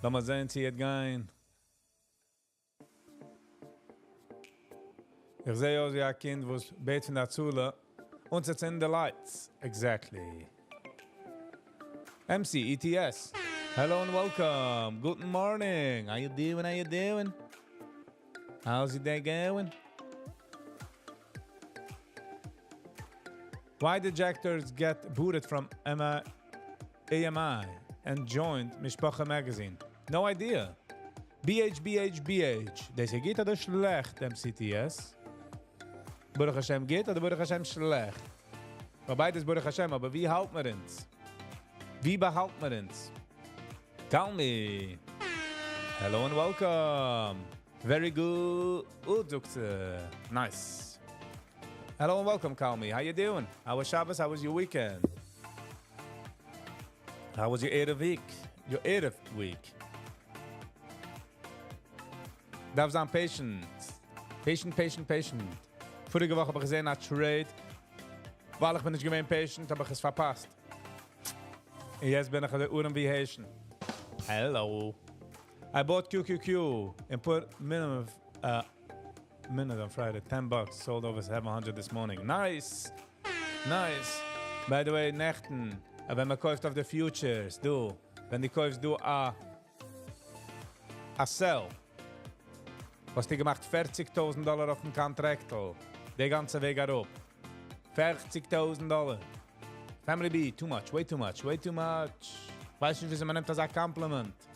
לאמיר זען, צי ס'וועט גיין. איך זע אויס ווי א קינד, וואס בעט פון הצלה אנצוצינדן די lights. Exactly. MCETS. Hello and welcome. Good morning. How you doing? How you doing? How's your day going? Why did actors get booted from MI, AMI and joined Mishpacha magazine? No idea. BH, BH, BH. דאס גוט אדער שלעכט, MCTS? ברוך השם גוט אדער ברוך השם שלעכט? אבער ביידעס ברוך השם, אבער ווי האלט מען אונז? ווי באהאלט מען אונז? Tell me. Hello and welcome. Very good. Oh, Doctor. Nice. Hello and welcome, Kalmi. How you doing? How was Shabbos? How was your weekend? How was your Erev week? Your Erev week? דארף זיין patient. Patient, patient, patient. פאריגע וואך האב איך געזען א trade. ווייל איך בין נישט געווען patient, האב איך עס פארפאסט. און יעצט בין איך ארעם ווי Haitian. Hello. I bought QQQ and put minimum minute on Friday, 10 bucks, sold over 700 this morning. Nice! Nice. By the way, נעכטן, ווען מען קויפט אויף די futures, דו, ווען דו קויפסט דו א sell, האסטו געמאכט 40.000 דאלאר אויפן contract, די גאנצע וועג אראפ. 40.000 דאלאר. Family B, too much, way too much, way too much. ווייס נישט, ווי מען נעמט דאס א compliment.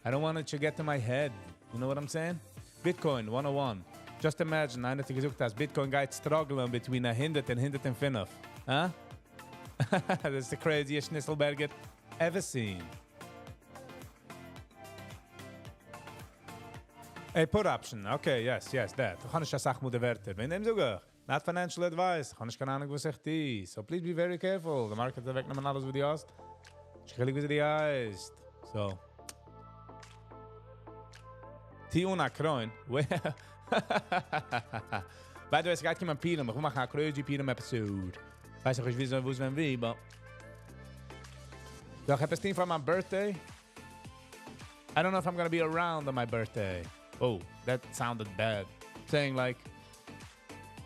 I don't want it to get to my head. You know what I'm saying? Bitcoin 101. Just imagine, איינער האט געזאגט, אז Bitcoin גייט struggling between 100 and 105. Huh? That's the craziest Schnitzelberger ever seen. A put option, okay, yes, yes, that. איך האב נישט אסאך מאל די ווערטער. וועגן דעם זאג איך, not financial advice. איך האב נישט קיין אהנונג וואס איך טו. So please be very careful. The market וועט אוועקנעמען אלעס וואס דו האסט. נישט קיין חילוק וויאזוי דו הייסט. So. טו אן א קרוין. By the way, עס גייט קומען פורים. איך וויל מאכן א crazy פורים episode. ווייס איך נישט וויאזוי, וואס, ווען, ווי, but. זאל איך עפעס טון פאר מיין birthday? I don't know if I'm gonna be around on my birthday. Oh, that sounded bad. Saying like,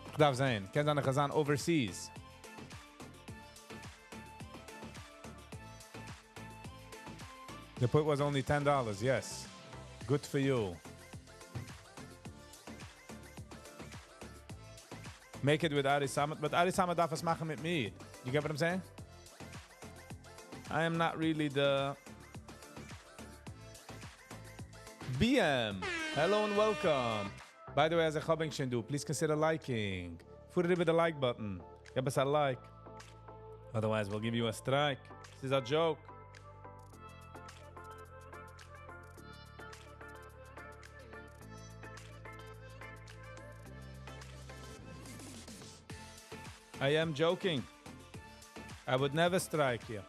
איך דארף זען. קען זיין איך וועל זיין overseas. The put was only $10, yes. Good for you. Make it with Ari Samet, but Ari Samet דארף עס מאכן מיט מיר. You get what I'm saying? I am not really the BM. Hello and welcome. By the way, אז איך האב שוין דא, please consider liking. פאר איבער the like button. גיב us a like. Otherwise, we'll give you a strike. This is a joke. I am joking. I would never strike you.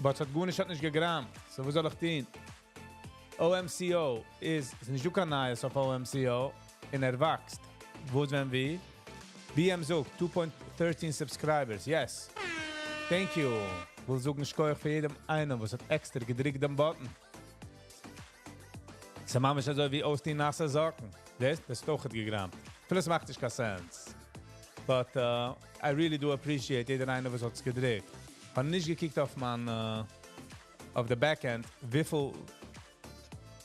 But עס האט גארנישט האט נישט געגראמט. So וואס זאל איך טון? OMCO איז, איז נישט דא קיין נייעס אויף OMCO און ער וואקסט. וואס ווען ווי? BM זאגט 2.13 subscribers. Yes. Thank you. וויל זאגן שכוח פאר יעדעם איינעם וואס האט עקסטער געדריקט דעם button. ס'איז ממש אזוי ווי אויסטון נאסע זאקן. דאס איז דאך געגראמט. פילייכט מאכט נישט קיין sense. But I really do appreciate יעדער איינער וואס האט עס געדריקט. איך האב נישט געקוקט אויף מיין אויף the backend וויפיל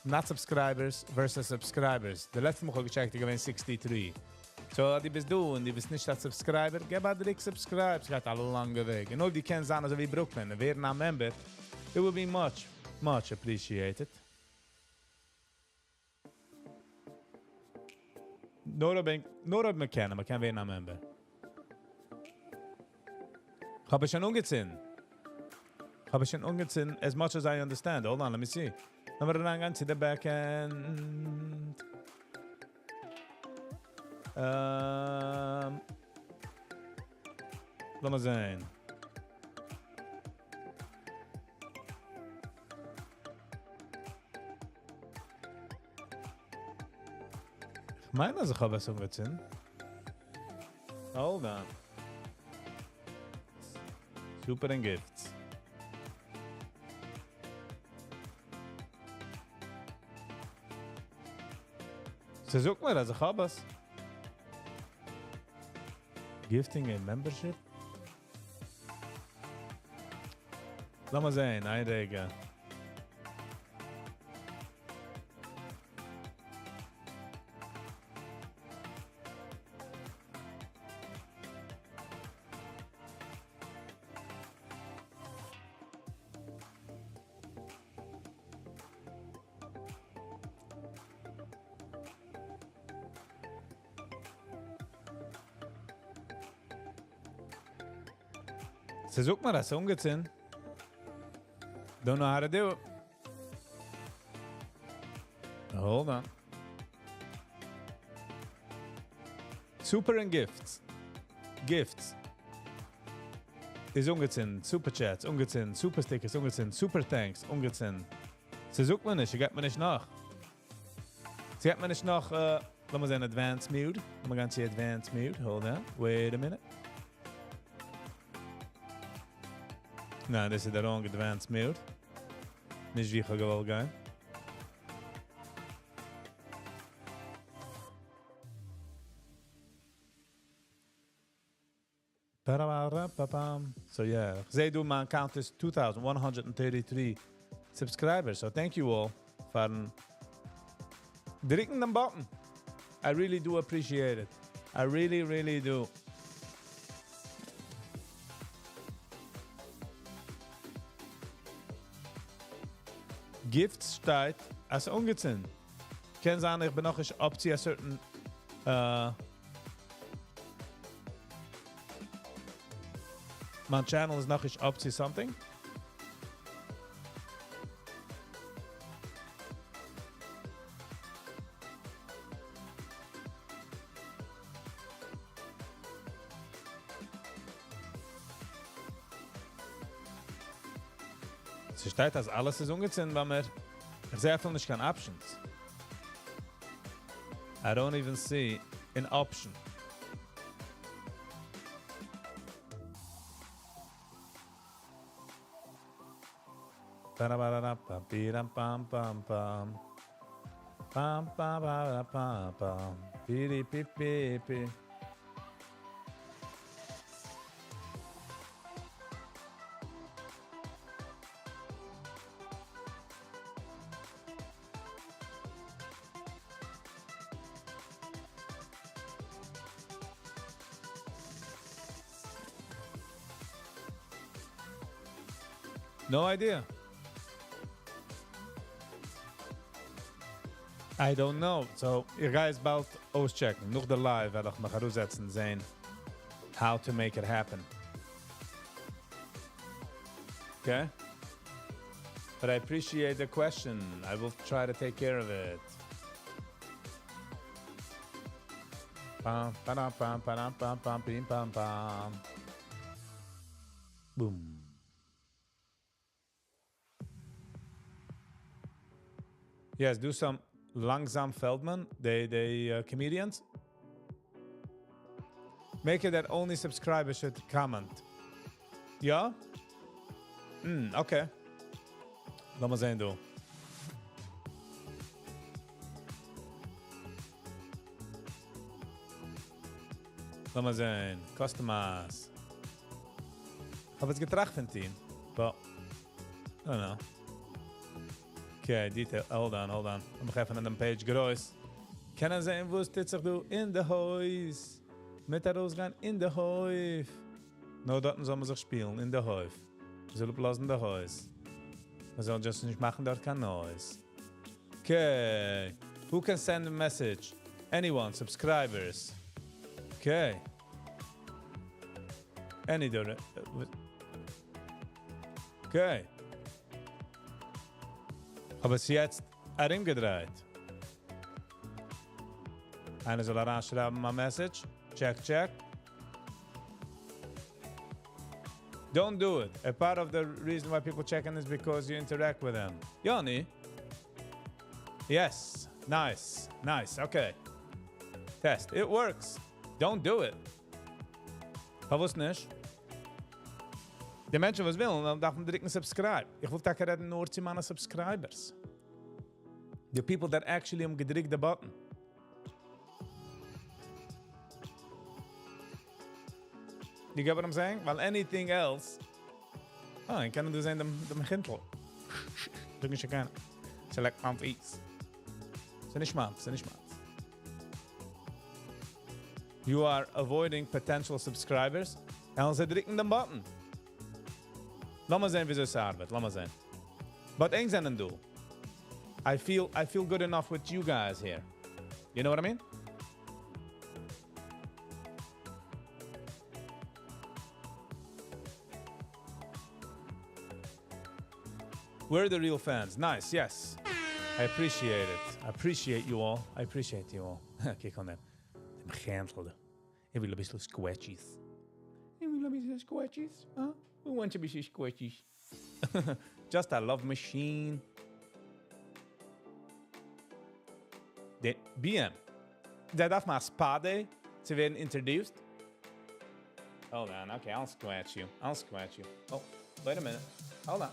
not subscribers versus subscribers. די לעצטע מאל איך האב געטשעקט איז געווען 63. So, דו ביסט דא און דו ביסט נישט א subscriber, גיב א דריק subscribe. עס גייט א לאנגע וועג. און אויב דו קענסט זיין אזוי ווי Brooklyn און ווערן א member, it will be much, much appreciated. נאר אויב, נאר אויב מען קען, מען קען ווערן א member. איך האב עס שוין אנגעצינדן. איך האב עס שוין אנגעצינדן as much as I understand. Hold on, let me see. לאמיר אריינגיין צו the back end. לאמיר זען. איך מיין, אז איך האב עס אנגעצינדן. Hold on. Super and Gifts. זי זאגט מיר, אז איך האב עס. Gifting a membership? לאמיר זען, איין רגע. זי זאגט מיר, אז אנגעצינדן. Don't know how to do it. Hold on. Super and Gifts. Gifts. איז אנגעצינדן. Super Chats, אנגעצינדן. Super Stickers, אנגעצינדן. Super Thanks, אנגעצינדן. זי זאגט מיר נישט, זי גיט מיר נישט נאך. זי גיט מיר נישט נאך, לאמיר זען Advanced Mode. לאמיר גיין צו Advanced Mode. Hold on. Wait a minute. ניין, דאס איז the wrong Advanced Mode. נישט ווי איך האב געוואלט גיין. Ba-da-ba-da-ba-bam. So yeah, זע דא, מיין count איז 2,133 subscribers. So thank you all פארן דריקן דעם button. I really do appreciate it. I really, really do. Gifts שטייט אז אנגעצינדן. קען זיין, איך בין נאך נישט up to a certain מיין channel איז נאך נישט up to something. ס'שטייט אז אלעס איז אנגעצינדן ביי מיר. איך זע אפילו נישט קיין options. I don't even see an option. No idea. I don't know. So, איך גיי עס באלד אויסטשעקן. נאך די live וועל איך מיך אראפזעצן זען how to make it happen. Okay? But I appreciate the question. I will try to take care of it. Pam, pam, pam, pam, pam, pam, pim, pam, pam. Boom. Yes, do some Langsam Feldman, they comedians. Make it that only subscribers should comment. יא? Okay. לאמיר זען דא. לאמיר זען. Customize. האב עס געטראכט פון team. But, I don't know. Okay, detail. Hold on, hold on. לאמיך עפענען דעם page גרויס. קענען זען, וואס טוט זיך דא אין די הויז. מיט ארויסגיין אין די הויף. נאר דארטן זאל מען זיך שפילן, אין די הויף. מען זאל אפלאזן די הויז. מען זאל just נישט מאכן דארט קיין noise. Okay. Who can send a message? Anyone, subscribers. Okay. Any donor. Okay. האב עס יעצט ארומגעדרייט. איינער זאל אריינשרייבן א message. Check, check. Don't do it. A part of the reason why people check in is because you interact with them. Yoni? Yes. Nice. Nice. Okay. Test. It works. Don't do it. פארוואס נישט? די מענטשן וואס ווילן, דארפן דריקן subscribe. איך וויל טאקע רעדן נאר צו מיינע subscribers. The people that actually האבן געדריקט the button. You get what I'm saying? ווייל anything else. אה, איך קען דא זען דעם הינטל. דו נישט קיין. Select Mount East. ס'איז נישט מיינס, ס'איז נישט מיינס. You are avoiding potential subscribers. און זיי דריקן דעם button. לאמיר זען, וויאזוי עס ארבעט. לאמיר זען. But ענק זענען דא. I feel good enough with you guys here. You know what I mean? We're the real fans. Nice, yes. I appreciate it. I appreciate you all. I appreciate you all. קוק אן דעם. דעם הינטל. איך וויל א ביסל squatchies. איך וויל א ביסל squatchies. Huh? Who wants a ביסל squatchies? Just a love machine. The BM. דער דארף מאל spa day צו ווערן introduced. Hold on, okay, I'll scratch you. I'll scratch you. Oh, wait a minute. Hold on.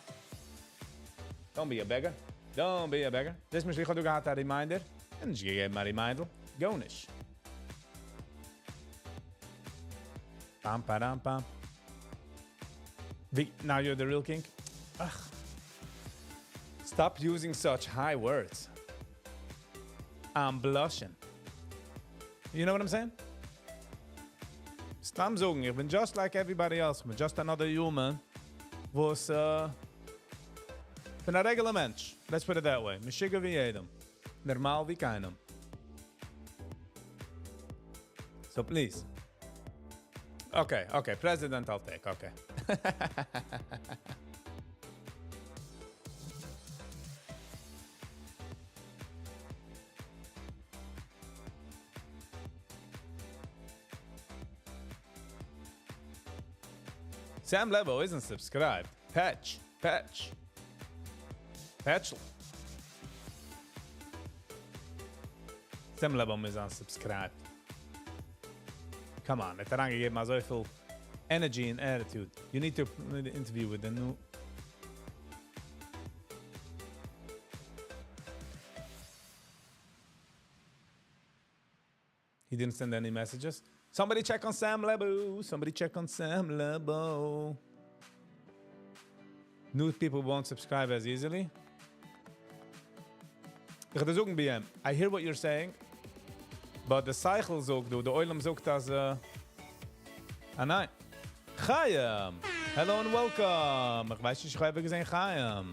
Don't be a beggar. Don't be a beggar. דאס מיך איך געהאט א reminder. נישט געגעבן א reminder. גארנישט. Pam, pam, pam. Now you're the real king? Ugh. Stop using such high words. I'm blushing. You know what I'm saying? סתם זאגן, איך בין just like everybody else. איך בין just another human. וואס, בין א regular מענטש. Let's put it that way. משוגע ווי יעדעם. נארמאל ווי קיינעם. So please. Okay, President I'll take, okay. Sam Levo isn't subscribed. Patch, patch. פעטשל. Sam Lebo מוז זיין subscribed. Come on, ער האט אריינגעגעבן אזויפיל energy and attitude. You need to interview with the new He didn't send any messages. Somebody check on Sam Lebo. Somebody check on Sam Lebo. New people won't subscribe as easily. איך וועל זאגן BM, I hear what you're saying, but the שכל זאגט דא, דער עולם זאגט אז, אה ניין. Chaim! Hello and welcome! איך ווייס נישט, איך האב געזען Chaim.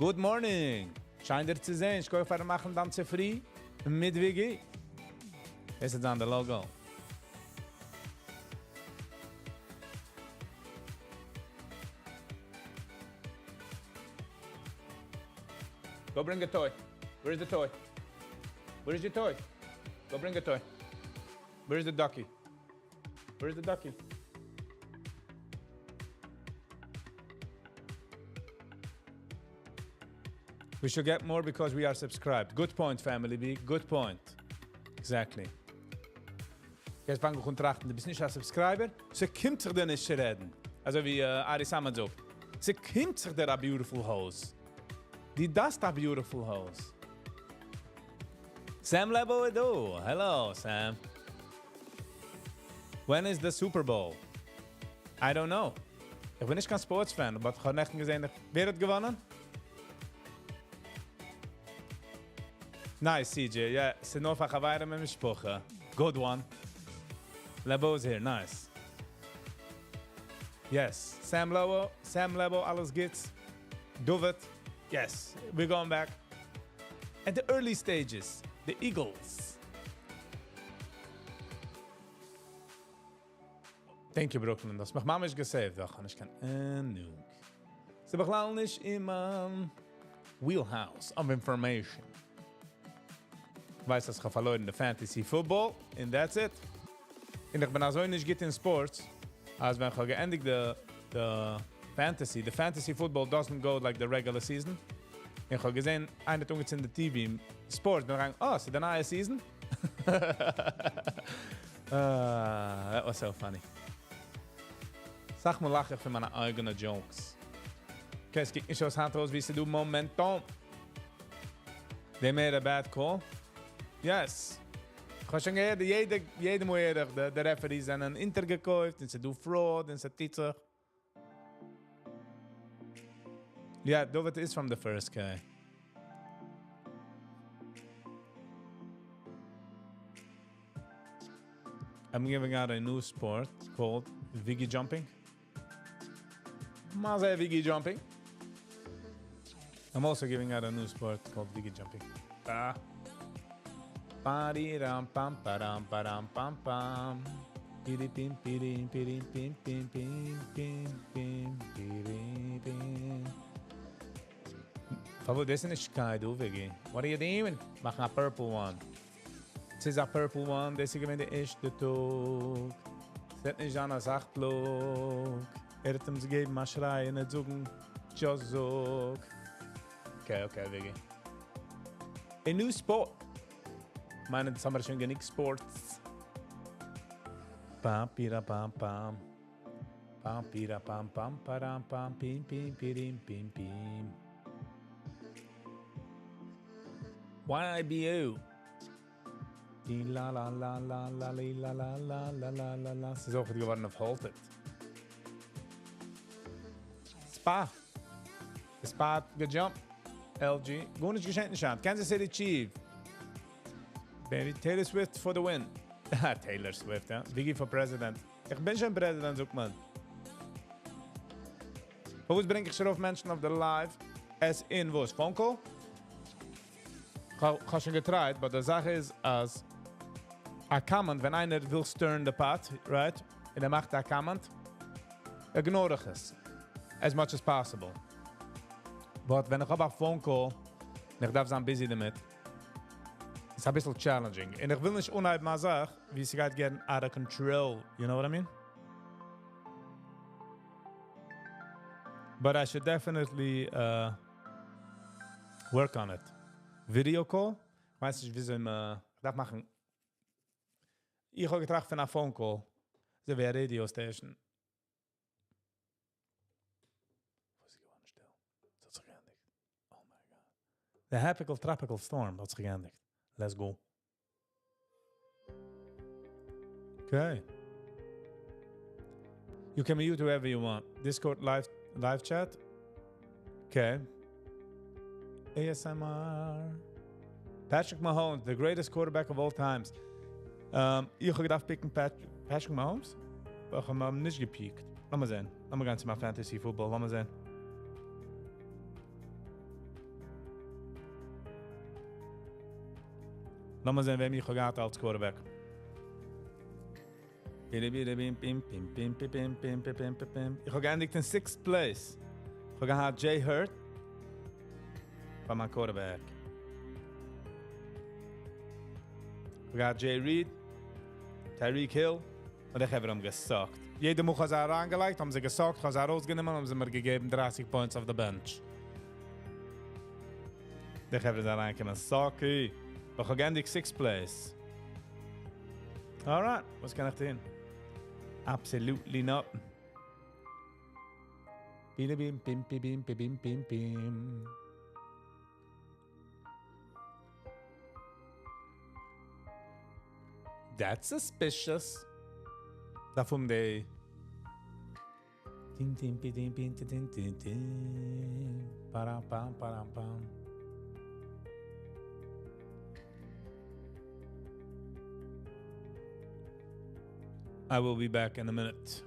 Good morning! שיין דיר צו זען. איך פאר מאכן דאן צופרי מיט Viggy. עס איז דאן דער logo. Go bring a toy. Where's the toy? Where's your toy? Go bring a toy. Where's the ducky? Where's the ducky? We should get more because we are subscribed. Good point, Family B. Good point. Exactly. יעצט פאנג איך אן טראכטן, דו ביסט נישט א subscriber? ס'קומט זיך דיר נישט צו רעדן. אזוי ווי Ari Saman זאגט. ס'קומט זיך דיר א beautiful house. דו דארפסט א beautiful house. Sam Lebo איז דא. Hello, Sam. When is the Super Bowl? I don't know. איך בין נישט קיין sports fan, אבער איך האב נעכטן געזען, ווער האט געוואונען? Nice, CJ. Yeah, ס'איז נאר פאר חברים און משפחה. Good one. Lebo is here. Nice. Yes. Sam Lebo, Sam Lebo, אלעס גוטס. David. Yes. We're going back. At the early stages, the Eagles. Thank you, Brooklyn. דאס מיך ממש גע saved. דאך האב נישט קיין אהנונג. ס'איז בכלל נישט אין מיין wheelhouse of information. ווייס, אז איך האב פארלוירן די Fantasy Football, and that's it. און איך בין אזוי נישט גוט אין sports, אז ווען איך האב געענדיגט the fantasy, the fantasy football doesn't go like the regular season. איך האב געזען, איינער האט אנגעצינדן די TV, sports, בין איך געגאנגען, oh, ס'איז די נייע season? Ah, that was so funny. אסאך מאל לאך איך פון מיינע אייגענע jokes. Okay, עס קוקט נישט אויס היינט אויס ווי ס'איז דא momentum. They made a bad call. Yes. איך האב שוין געהערט, יעדע מאל הער איך, די referees זענען אונטערגעקויפט, און ס'איז דא fraud, און ס'טוט זיך. Yeah, David is from the first guy. I'm giving out a new sport called Viggy jumping. מה זה Viggy jumping? I'm also giving out a new sport called Viggy jumping. Ah. Pariram pam param param pam pam. Piri pim piri piri pim pim pim pim pim piri pim. פארוואס דאס איז נישט קיין דו, Viggy? What are you doing? מאך א purple one. ס'איז א purple one, דאס איז געווען די ערשטע טאג. ס'וועט נישט זיין א זאך פלאג. ער האט אים געגעבן א שריי און ער האט זאגן, just זאג. Okay, Viggy. A new sport. מיינע, דאס האבן מיר שוין גענוג sports. Pam, pira, pam, pam. Pam, pira, pam, pam, param, pam, pim, pim, pirim, pim, pim. YBO. Di la la la la la li la la la la la la la. ס'איז אויך געווארן אויף halted. Spa. The Spa האט גע jump. LG. גארנישט געשען נישט היינט. Kansas City Chief. Baby, Taylor Swift for the win. Taylor Swift, יא. Viggy for president. איך בין שוין president, זאגט מען. וואס ברענג איך שוין אויף מענטשן אויף די live? עס אין וואס? Phone call? איך האב שוין גע tried, but די זאך איז, אז א comment, ווען איינער וויל stir the pot, right? און ער מאכט א comment, ignore איך עס. As much as possible. But ווען איך האב א phone call, און איך דארף זיין busy דערמיט, איז א ביסל challenging. און איך וויל נישט אנהייבן א זאך, ווי ס'גייט getting out of control. You know what I mean? But I should definitely. Work on it. Video call? ווייס נישט, וויאזוי מען דארף מאכן. איך האב געטראכט פון א phone call. אזוי ווי א radio station. וואס איז געווארן שטיל? עס האט זיך געענדיגט. Oh my God. The Happy Tropical Storm האט זיך געענדיגט. Let's go. Okay. You can mute whoever you want. Discord live chat. Okay. ASMR. Patrick Mahomes, the greatest quarterback of all times. איך האב געדארפט pickן Patrick Mahomes. איך האב אים נישט געpickt. לאמיר זען. לאמיר גיין צו מיין Fantasy Football. לאמיר זען. לאמיר זען, וועם איך האב געהאט אלס quarterback. Bim, bim, bim, bim, bim, bim, bim, bim, bim, bim. איך האב געענדיגט אין 6th place. איך האב געהאט Jay Hurt פאר מיין quarterback. איך האב געהאט Jay Reed, Tyreek Hill, און איך האב אים געsuckט. יעדע מאל האב זיי אריינגעלייגט, האבן זיי געsuckט, האב זיי ארויסגענומען, האבן זיי מיר געגעבן 30 points off the bench. די חברה זענען אריינגעקומען, sucky. איך האב געענדיגט 6th place. Alright, וואס קען איך טון? Absolutely not. Bim, bim, bim, bim, bim, bim, bim, bim. That's suspicious. דארף די Tin, tin, pi, tin, pin, tin, tin, tin, tin. Param, pam, param, pam. I will be back in a minute.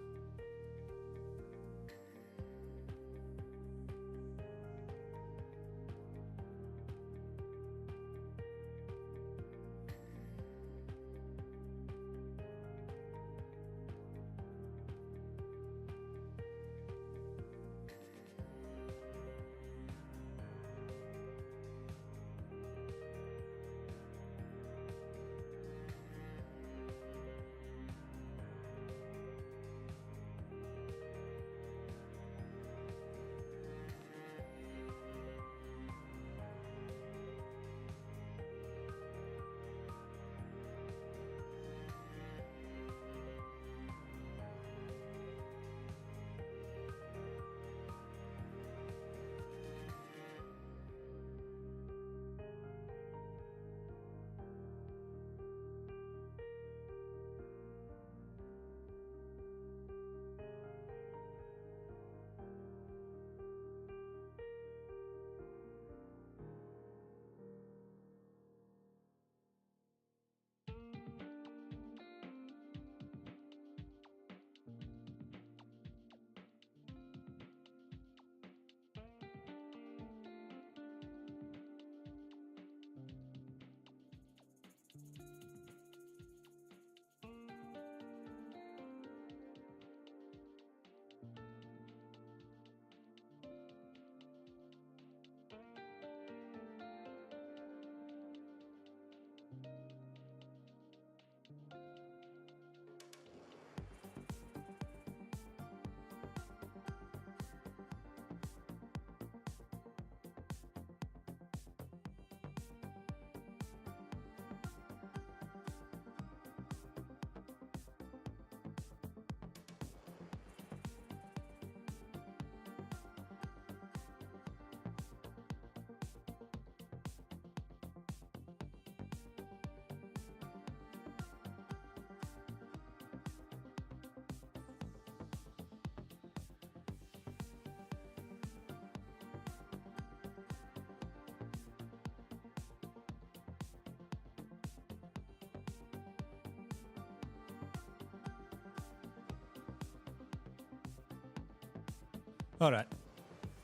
All right,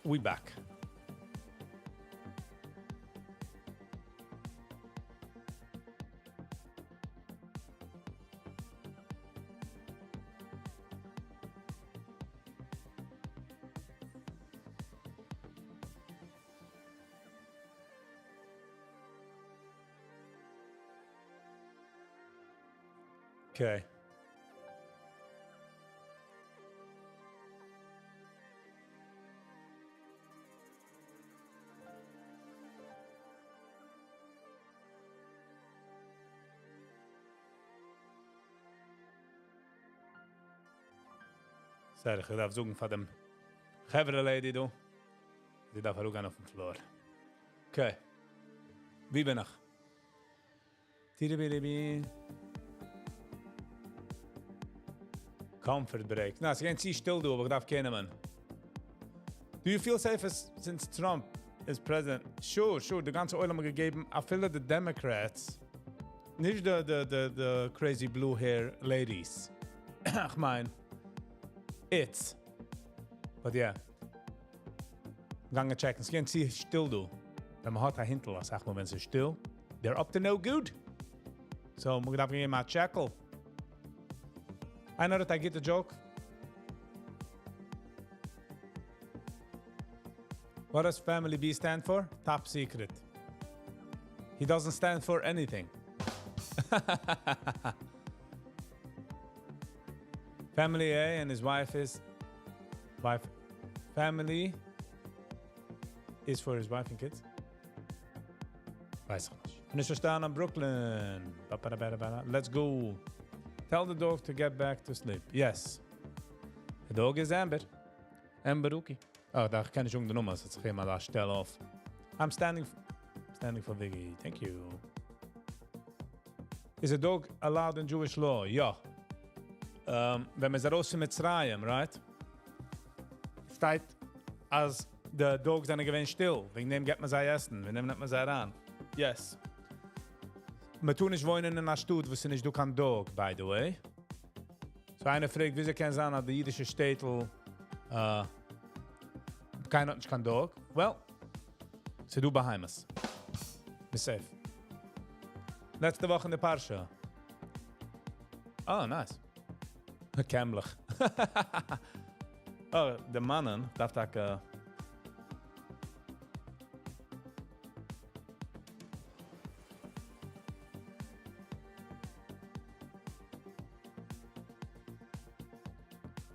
we back. Okay. Sorry, איך דארף זאגן פאר דעם חברה lady דא. זי דארף אראפגיין אויפן floor. Okay. ווי בין איך? טיריביריבי. Comfort break. נא, ס'איז געווען צו שטיל דא, אבער איך דארף care נעמען. Do you feel safe since Trump is president? Sure, די גאנצע עולם האט געגעבן, אפילו די Democrats, נישט די crazy blue hair ladies. איך מיין, it's. But yeah. גאנגען check ן, ס'איז געווען צו שטיל דא. ווען מען האט א הינטל, זאג מאל, ווען ס'איז שטיל, they're up to no good. So, מען דארף געבן א check ל. איינער האט א גוטע joke? What does Family B stand for? Top secret. He doesn't stand for anything. Family A and his wife is... Wife... Family is for his wife and kids. ווייס איך נישט. נישט פארשטאנען, Brooklyn. Let's go. Tell the dog to get back to sleep. Yes. The dog is Amber. Amber Rookie. Oh, דא קען איך שוין די נומער, ס'האט זיך אימער דא שטעל אויף. I'm standing for Viggy. Thank you. Is a dog allowed in Jewish law? Ja. ווען מ'איז ארויס פון מצרים, right? שטייט, אז די dogs זענען געווען שטיל. וועגן דעם געבט מען זיי עסן. וועגן דעם נעמט מען זיי אריין. Yes. מען טאר נישט וואוינען אין א שטאט, וואו ס'איז נישט דא קיין dog, by the way. So איינער פרעגט, וויאזוי קען זיין, אז די אידישע שטעטל, קיינער האט נישט קיין dog? Well, ס'איז דא בהמות. ביסט safe. לעצטע וואך אין די פרשה. Oh, nice. קעמלעך. Oh, די מאנען דארף טאקע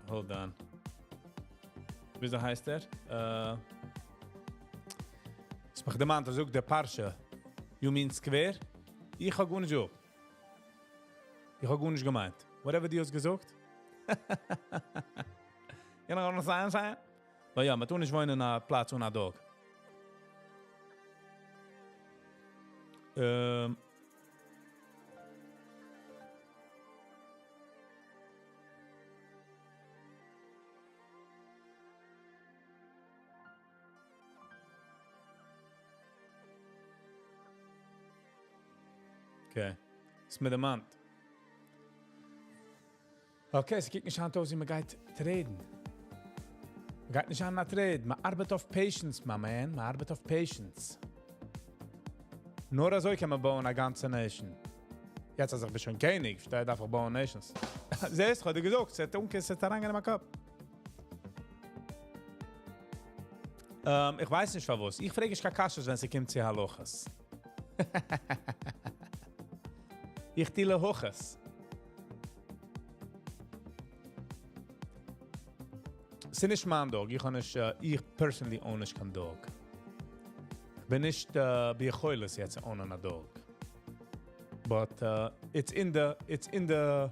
Hold on. וויאזוי הייסט ער? עס מאכט דערמאנט, ער זאגט דער פרשה. You mean square? איך האב גארנישט געזאגט. איך האב גארנישט געמיינט. Whatever דו האסט געזאגט. You know what I'm saying? אבער יא, מען טאר נישט וואוינען אין א פלאץ אן א dog. Okay. איז מיר דערמאנט. Okay, עס קוקט נישט אן אויס, ווי מען גייט trade ן. מען גייט נישט אן א trade. מען ארבעט אויף patience, my man. מען ארבעט אויף patience. נאר אזוי קען מען בויען א גאנצע nation. יעצט, אז איך בין שוין קעניג, שטייט, דארף איך בויען nations. זעסט, איך האב דיר געזאגט, ס'האט אנגע- ס'האט אריינגעגאנגען אין מיין קאפ. איך ווייס נישט פארוואס. איך פרעג נישט קיין קשיות, ווען ס'קומט צו הלכות. איך טו להוכות. ס'איז נישט מיין dog. איך האב נישט, איך personally own נישט קיין dog. איך בין נישט ביכולת יעצט own ען א dog. But it's in the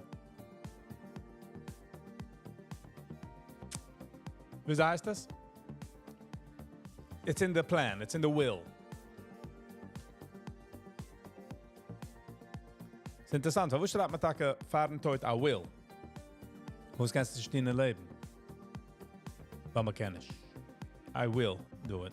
ווי הייסט דאס? It's in the plan, it's in the will. ס'איז אינטערעסאנט, וואו שרייבט מען טאקע פארן טויט א will? וואס קענסטו נישט טון אין לעבן? ווייל מען קען נישט. I will do it.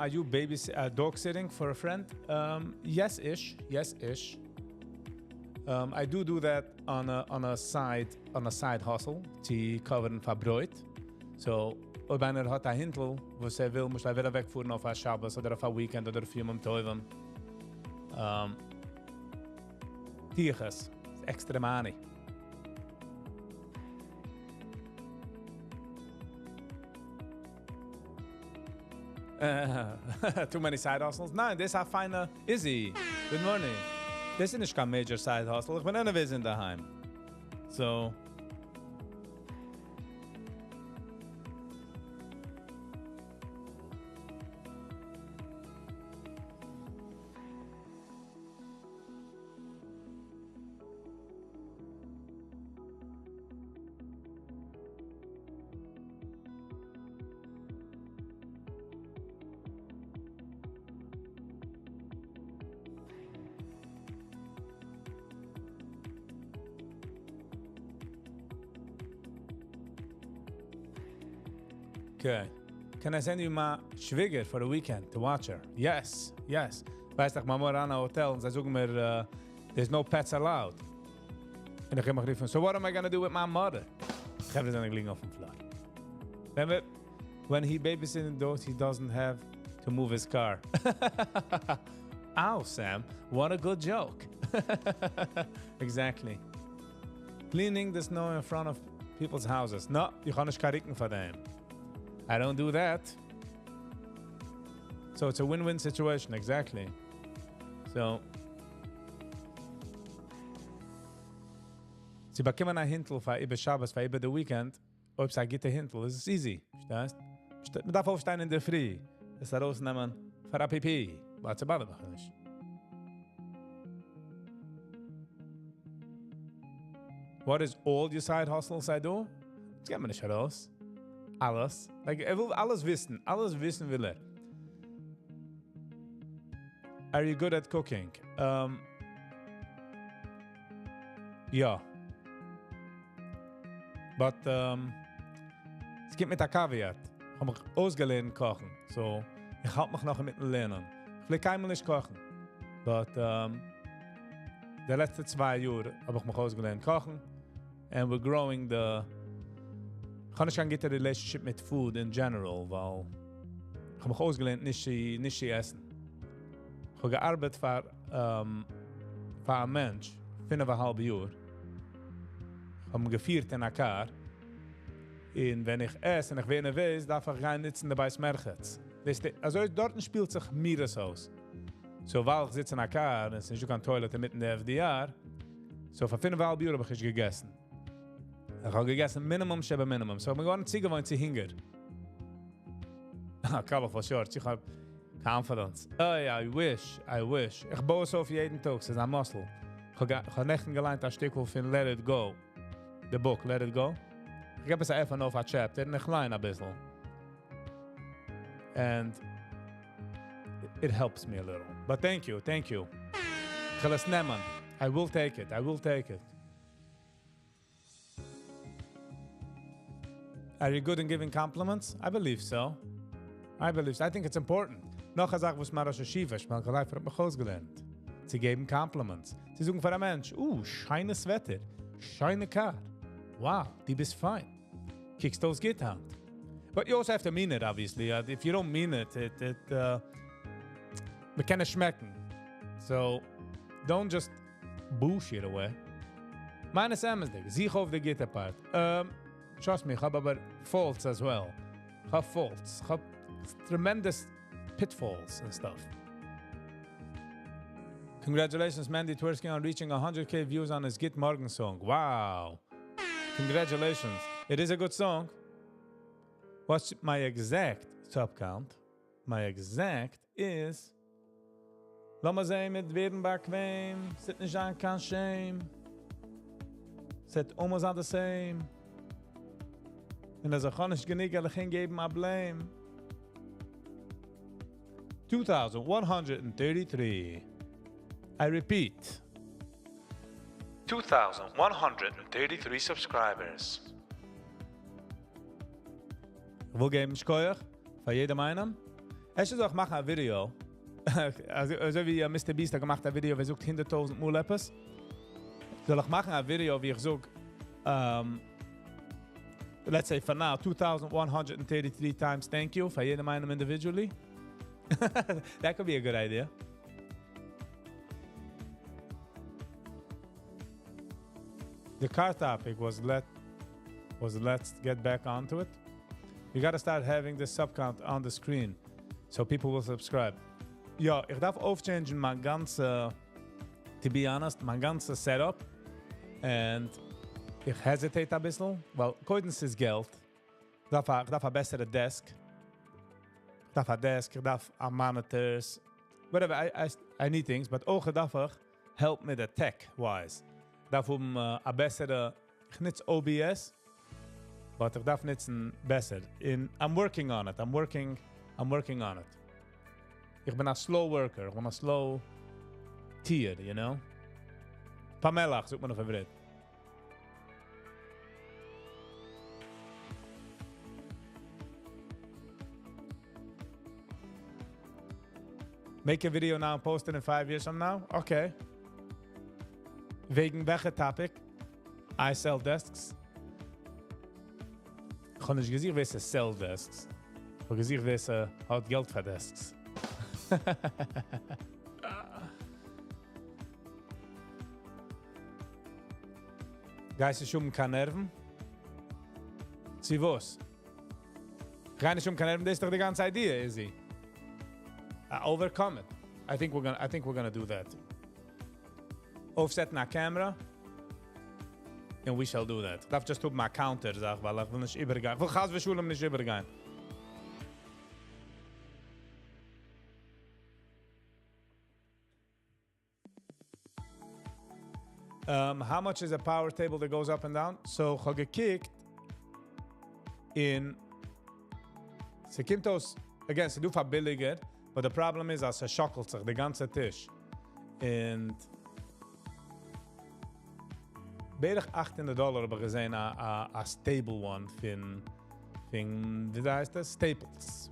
Are you baby dog sitting for a friend? Yes, ish. Yes, ish. I do do that on a side hustle צו cover ן פאר ברויט. So, אויב איינער האט א הינטל, וואס ער וויל, מוז ער ווידער אוועקפארן אויף א שבת אדער אויף א weekend אדער אויף ימים טובים. טו איך עס. Extra money. Too many side hustles? ניין, דאס איז א פיינע easy. Good morning. דאס איז נישט קיין major side hustle. איך בין anyways אין דער היים. So. Okay. Can I send you my שוויגער for the weekend to watch her? Yes, yes. ווייסט איך, מאל אריין אין א hotel און זיי זאגן מיר, there's no pets allowed. און איך האב מיך גערופן, so what am I gonna do with my mother? חברה זענען געליגן אויפן floor. When he babysitting those, he doesn't have to move his car. Ow, Sam, what a good joke. Exactly. Cleaning the snow in front of people's houses. No, איך האב נישט קיין רוקן פאר דעם. I don't do that. So it's a win-win situation, exactly. So, צו באקומען א הינטל פאר איבער שבת, פאר איבער the weekend, אויב ס'איז א גוטע הינטל, איז עס easy. פארשטייסט? מען דארף אויפשטיין אין דער פרי, עס ארויסנעמען פאר א פיפי. But ס'באדערט מיך נישט. What is all your side hustles I do? דאס גייט מען נישט ארויס. אלעס. Like, ער וויל אלעס וויסן. אלעס וויסן וויל ער. Are you good at cooking? יא. But, עס קומט מיט א caveat. איך האב מיך אויסגעלערנט קאכן. So, איך האלט מיך נאך אינמיטן לערנען. איך פלעג קיינמאל נישט קאכן. But, די לעצטע צוויי יאר האב איך מיך אויסגעלערנט קאכן. And we're growing the... איך האב נישט קיין גוטע relationship מיט food in general, ווייל איך האב מיך אויסגעלערנט נישט צו עסן. איך האב געארבעט פאר, פאר א מענטש, פינף א האלב יאר. איך האב אים געפירט אין א car. און ווען איך עס און איך ווער נערוועז, דארף איך גיין נוצן די בית מרחץ. דאס די, אזוי דארטן שפילט זיך מיר עס אויס. So ווייל איך זיץ אין א car און עס איז נישטא קיין toilet אינמיטן די FDR, so פאר פינף א האלב יאר האב איך נישט געגעסן. איך האב געגעסן מינימום שבמינימום. So איך בין געווארן צוגעוואוינט צו הונגער. Colorful shorts. איך האב confidence. Oh, I wish, I wish. איך בוי עס אויף יעדן טאג, ס'איז א muscle. איך האב נעכטן געליינט א שטיקל פון Let It Go. The book, Let It Go. איך געב עס א עפן אויף א chapter און איך ליין א ביסל. And it helps me a little. But thank you, thank you. איך וועל עס נעמען. I will take it, I will take it. Are you good in giving compliments? I believe so. I believe so. I think it's important. נאך א זאך וואס מיין ראש ישיבה, שמעלקע לייפער, האט מיך אויסגעלערנט. צו געבן compliments. צו זאגן פאר א מענטש, שיינע sweater, שיינע car. Wow, דו ביסט פיין. קוקסט אויס גוט היינט. But you also have to mean it, obviously. If you don't mean it, it, מ'קען עס שמעקן. So, don't just bullshit away. מיין איז אמת'דיג. זוך אויף די גוטע part. Trust me, איך האב אבער faults as well. איך האב faults. איך האב tremendous pitfalls and stuff. Congratulations, Mandy Tversky, on reaching 100K views on his גוט מארגן song. Wow. Congratulations. It is a good song. What's my exact sub count? My exact is... לאמיר זען מיט ווערן באקוועם. ס'וועט נישט זיין קיין shame. ס'וועט almost all the same. און אז איך האב נישט גענוג, וועל איך אים געבן א blame. 2133. I repeat. 2133 subscribers. איך וויל געבן שכוח פאר יעדעם איינעם. איך זאל אויך מאכן א video. אזוי ווי Mr. Beast האט געמאכט א video, ווי ער זאגט 100.000 מאל עפעס. זאל איך מאכן א video, ווי איך זאג, let's say for now, 2133 times thank you פאר יעדעם איינעם individually. That could be a good idea. The car topic was let's get back onto it. You got to start having the sub count on the screen. So people will subscribe. יא, איך דארף אויפטשעינדזשן מיין גאנצע, to be honest, מיין גאנצע setup. And איך hesitate א ביסל, ווייל קודם ס'איז געלט. איך דארף א, איך דארף א בעסערע desk. איך דארף א desk, איך דארף א monitors. Whatever, I need things, but אויך דארף איך help מיט די tech-wise. דארף האבן א בעסערע, איך נוץ OBS, but איך דארף נוצן בעסער. און I'm working on it, I'm working on it. איך בין א slow worker, איך בין א slow טיר, you know? פאמעלעך, זאגט מען אויף עברית. Make a video now and post it in 5 years from now? Okay. וועגן וועלכע topic? I sell desks. איך האב נישט געזען, ווער ס'sell desks. איך האב געזען, ווער ס'האט געלט פאר desks. גייסט נישט האבן קיין נערוון? צו וואס? גיי נישט האבן קיין נערוון, דאס איז דאך די גאנצע idea, איזי. I overcome it. I think we're gonna do that. אויפסעטן א camera and we shall do that. דארף just האבן א counter, זאג, ווייל איך וויל נישט איבערגיין. איך וויל חס ושלום נישט איבערגיין. How much is a power table that goes up and down? So, איך האב געקוקט אין ס'קומט אויס, again, ס'דא פאר ביליגער, but the problem is, אז ס'שאקלט זיך די גאנצע טיש. און בערך 800 דאלאר האב איך געזען א stable one פון, ווי הייסט דאס? Staples.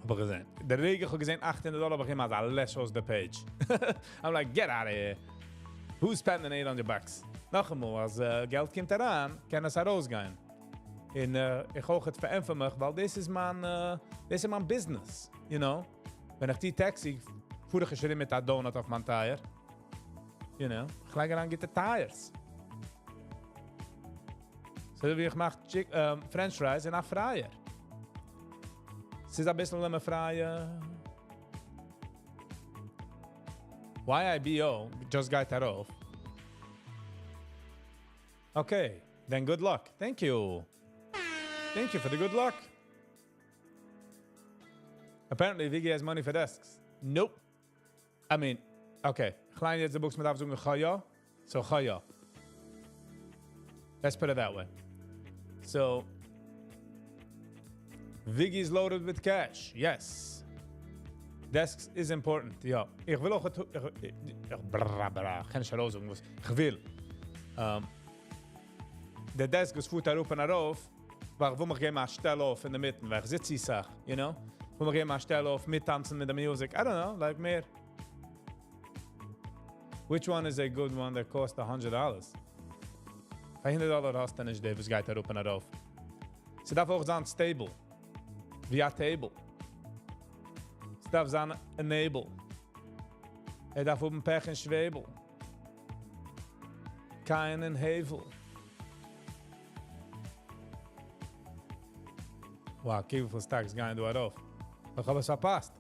האב איך געזען. דער רגע איך האב געזען 800 דאלאר, האב איך אים א לעש אויס די page. I'm like, get out of here. Who's spending 800 bucks? נאכאמאל, אז געלט קומט אריין, קען עס ארויסגיין. און איך אויך פארענטפער מיך, ווייל דאס איז מיין business. ווען איך טו taxi, פאר איך שוין מיט א donut אויף מיין tire. איך לייג אריין גוטע tires. אזוי ווי איך מאך French fries אין א fryer. ס'איז א ביסל אין א fryer. YIBO just גייט ארויף. Okay, then good luck. Thank you. Thank you for the good luck. Apparently, Viggy has money for desks. Nope. I mean, okay. קליין יעצט די books מ'דארף זאגן חיה. So חיה. Let's put it that way. So, Viggy's loaded with cash. Yes. Desks is important. יא. איך וויל אויך איך ברא ברא. קען איך ארויסזאגן וואס איך וויל. די desk וואס פארט אראפ און ארויף, ווייל וואו מ'גייט מאל שטעל אויף אין דער מיטן, ווייל איך זיץ די זאך. וואו מ'גייט מאל שטעל אויף מיטטאנצן מיט די music. I don't know, like מער. Which one is a good one that cost $100? $100 האסטו נישט די, וואס גייט אראפ און ארויף. ס'דארף אויך זיין stable. ווי א table. ס'דארף זיין enable. ער דארף האבן פעך און שוועבל. קין און הבל. Wow, קוק וויפיל stocks גייען דא ארויף. איך האב עס פארפאסט.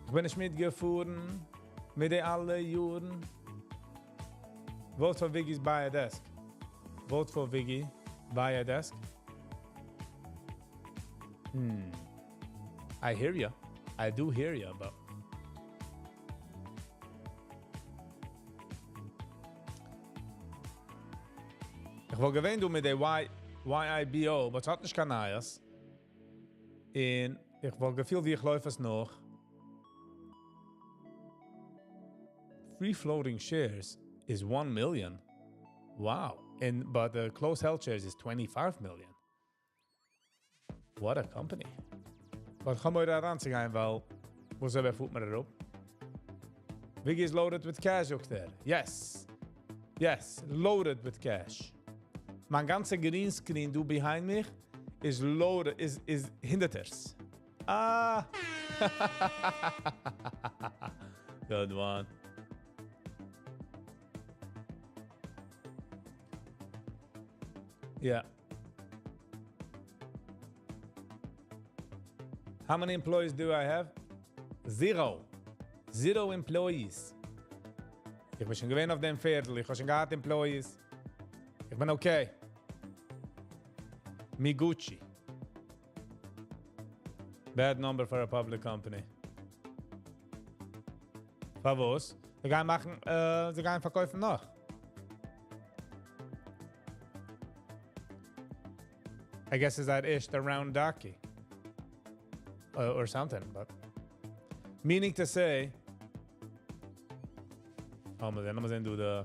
איך בין נישט מיטגעפארן מיט די אלע יארן. Vote for Viggy's buy a desk. Vote for Viggy, buy a desk. I hear ya. I do hear ya, but איך וואלט געווען דא מיט די YIBO, but ס'האט נישט קיין נייעס. און איך וואלט געפילט, ווי איך לויף עס נאך. Free floating shares is 1 million. Wow. And but the close held shares is 25 million. What a company. But איך האב מורא אריינצוגיין, ווייל וואס ער פארט מיר אראפ. Viggy is loaded with cash, זאגט ער. Yes. Yes, loaded with cash. מיין גאנצע green screen דא behind me is loaded, is הונדערטערס. Ah! Good one. Yeah. How many employees do I have? Zero. Zero employees. איך בין שוין געווען אויף דעם פערדל, איך האב שוין געהאט employees. איך בין okay. Me Gucci. Bad number for a public company. פארוואס? זיי גייען מאכן, זיי גייען פארקויפן נאך. I guess is that ish the round ducky. Or something, but meaning to say, oh, לאמיר זען דא די,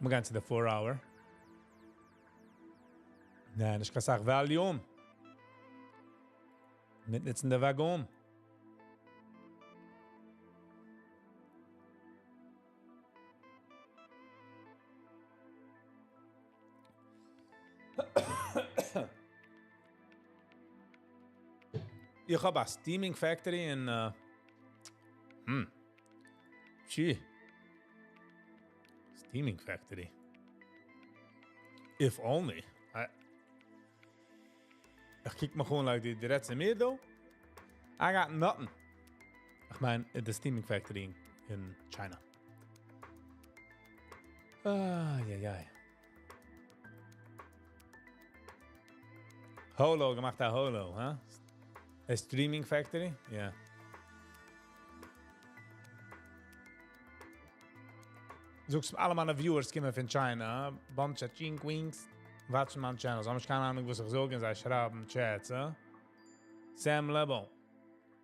מיר גייען צו די 4 hour. ניין, נישט קיין סאך volume. מיט ניצן די וואגאן. איך האב א steaming factory אין Gee. Steaming factory. If only. I איך קוק מיך אן like די רעדסט צו מיר דא. I got nothing. איך מיין, the steaming factory in China. Ah, yeah, yeah. Holo, געמאכט א Holo, huh? A streaming factory? Yeah. זאגסט, אלע מיינע viewers קומען פון China, bunch of chink wings, watch מיין channel. זיי האבן נישט קיין אהנונג, וואס איך זאג, און זיי שרייבן chats, huh? Sam Lebo.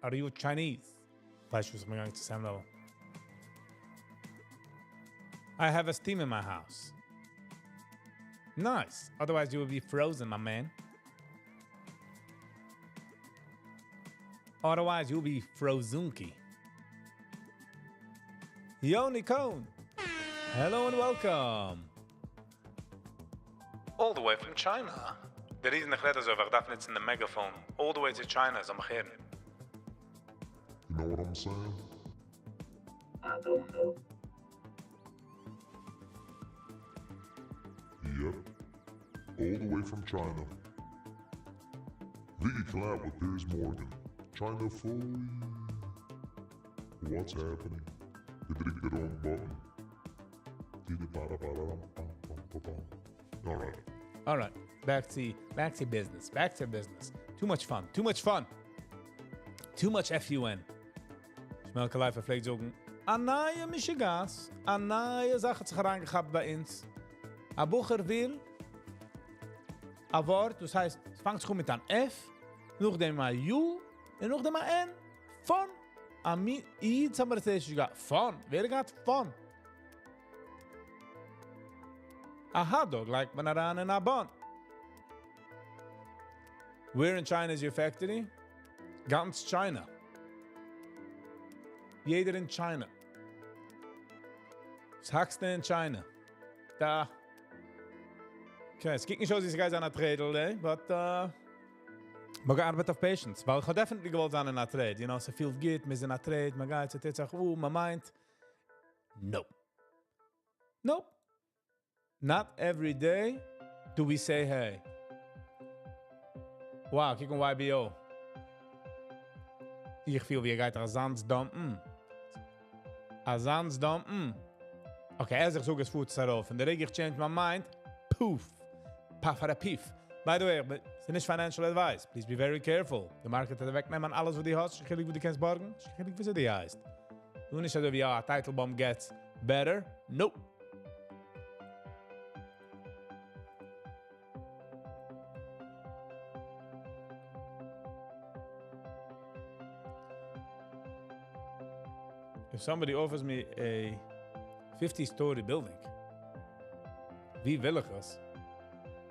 Are you Chinese? ווייסט וואס איך בין געגאנגען צו Sam Lebo? I have a steam in my house. Nice. Otherwise you will be frozen, my man. Otherwise you'll be frozunki. Yoni Cohn. Hello and welcome. All the way from China. The reason איך רעד אזוי, ווייל איך דארף ניצן the megaphone. All the way to China, זאל מיך הערן. You know what I'm saying? I don't know. Yep. All the way from China. Vicky collab with Piers Morgan. China for What's happening? Did they the wrong button? All right. All right. Back to business. Back to business. Too much fun. Too much fun. Too much FUN. שמעלקע לייפער פלעגט זאגן, א נייע משוגעת, א נייע זאך האט זיך אריינגעכאפט ביי אונז. א בחור וויל, א ווארט, דאס הייסט, עס פאנגט זיך אן מיט אן F, נאכדעם א U, און נאכדעם א N. Fun. א מי, איד האבן מיר עס ערשט געהאט. Fun. ווער האט געהאט fun? א hot dog לייגט מען אריין אין א bun. Where in China is your factory? גאנץ China. יעדער אין China. וואס האקסטו אין China? דא. Okay, עס קוקט נישט אויס, ווי עס גייט זיין א trade all day, but מען געארבעט אויף patience, ווייל איך האב definitely געוואלט זיין אין א trade, ס'פילט גוט, מ'איז אין א trade, מען גייט, ס'טוט זיך, מען מיינט. No. No. Not every day do we say hey. Wow, קוק אן YBO. איך פיל, ווי ער גייט אזאנס dumpen. אזאנס dumpen. Okay, אז איך זאג עס פארט ארויף. און די רגע איך change my mind, poof. Paf pief. By the way, ס'איז נישט financial advice. Please be very careful. The market האט אוועקנעמען אלעס, וואס דו האסט. נישט קיין חילוק, וואס דו קענסט בארגן. נישט קיין חילוק, ווי דו הייסט. דו נישט אזוי ווי, יא, a Teitelbaum gets better. Nope. If somebody offers me a 50-story building, ווי וויל איך עס?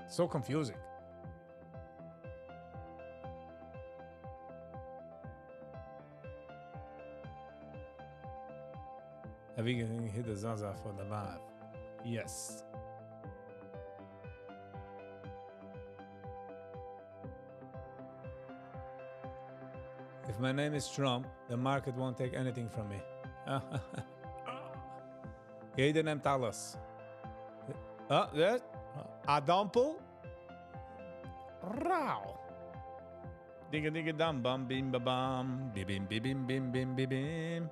So confusing. Have you hit the Zaza for the live? Yes. If my name is Trump, the market won't take anything from me. יעדער נעמט אלעס. Ah, that? א דאמפל? Rauw. דיגע דיגע דאם באם בים בא באם, בי בים בי בים בים בים בי בים.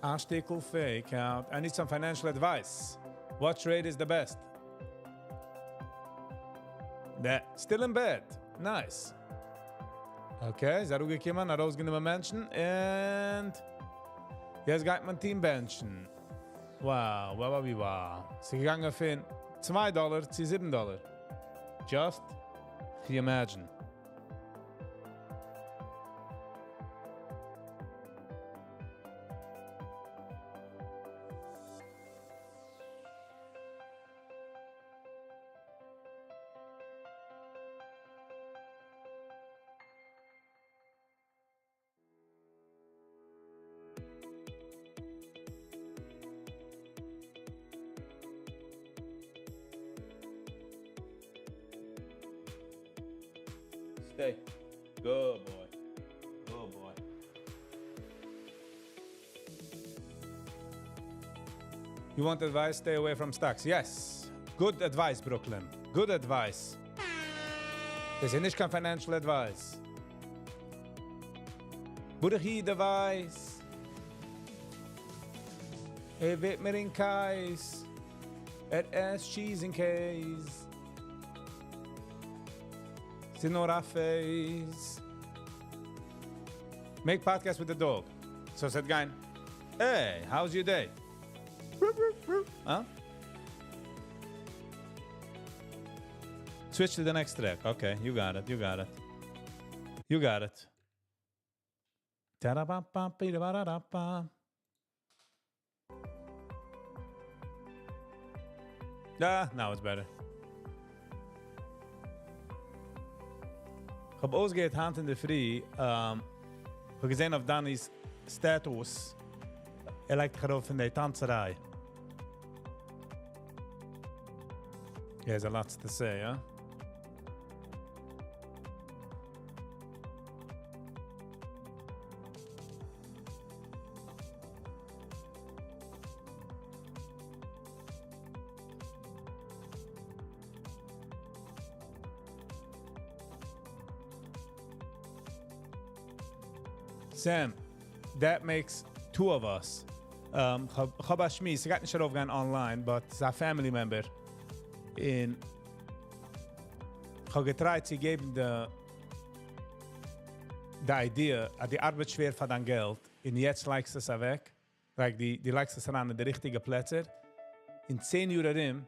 א שטיקל fake out. I need some financial advice. What trade is the best? That still in bed. Nice. Okay, איז אראפגעקומען, ארויסגענומען מענטשן, and יעצט גייט מען team בענטשן. Wow, wow, wow, wow. ס'איז געגאנגען פון 2 דאלאר צו 7 דאלאר. Just imagine. Stay. Good boy. Good boy. You want advice? Stay away from stocks. Yes. Good advice, Brooklyn. Good advice. דאס איז נישט קיין financial advice. ברוך advice. ער ווערט מיר אין כעס. ער עסט cheese און קעז. ס'איז נאר א phase. Make podcast with the dog. So ס'וועט גיין, hey, how's your day? Huh? Switch to the next track. Okay, you got it, you got it. You got it. Ta-da-ba-ba-ba-da-ba-da-ba. Ah, now it's better. איך האב אויסגעהערט היינט אין דער פרי, איך האב געזען אויף Danny's status, ער לייגט ארויף פון די טאנצעריי. He has a lot to say, huh? Sam, that makes two of us. כ'האב א שמועס, ס'גייט נישט ארויפגיין online, but ס'איז א family member. און איך האב גע try ט צו געבן די idea, אז דו ארבעטסט שווער פאר דיין געלט, און יעצט לייגסטו עס אוועק, like דו לייגסט עס אריין אין די ריכטיגע פלעצער. אין 10 יאר ארום,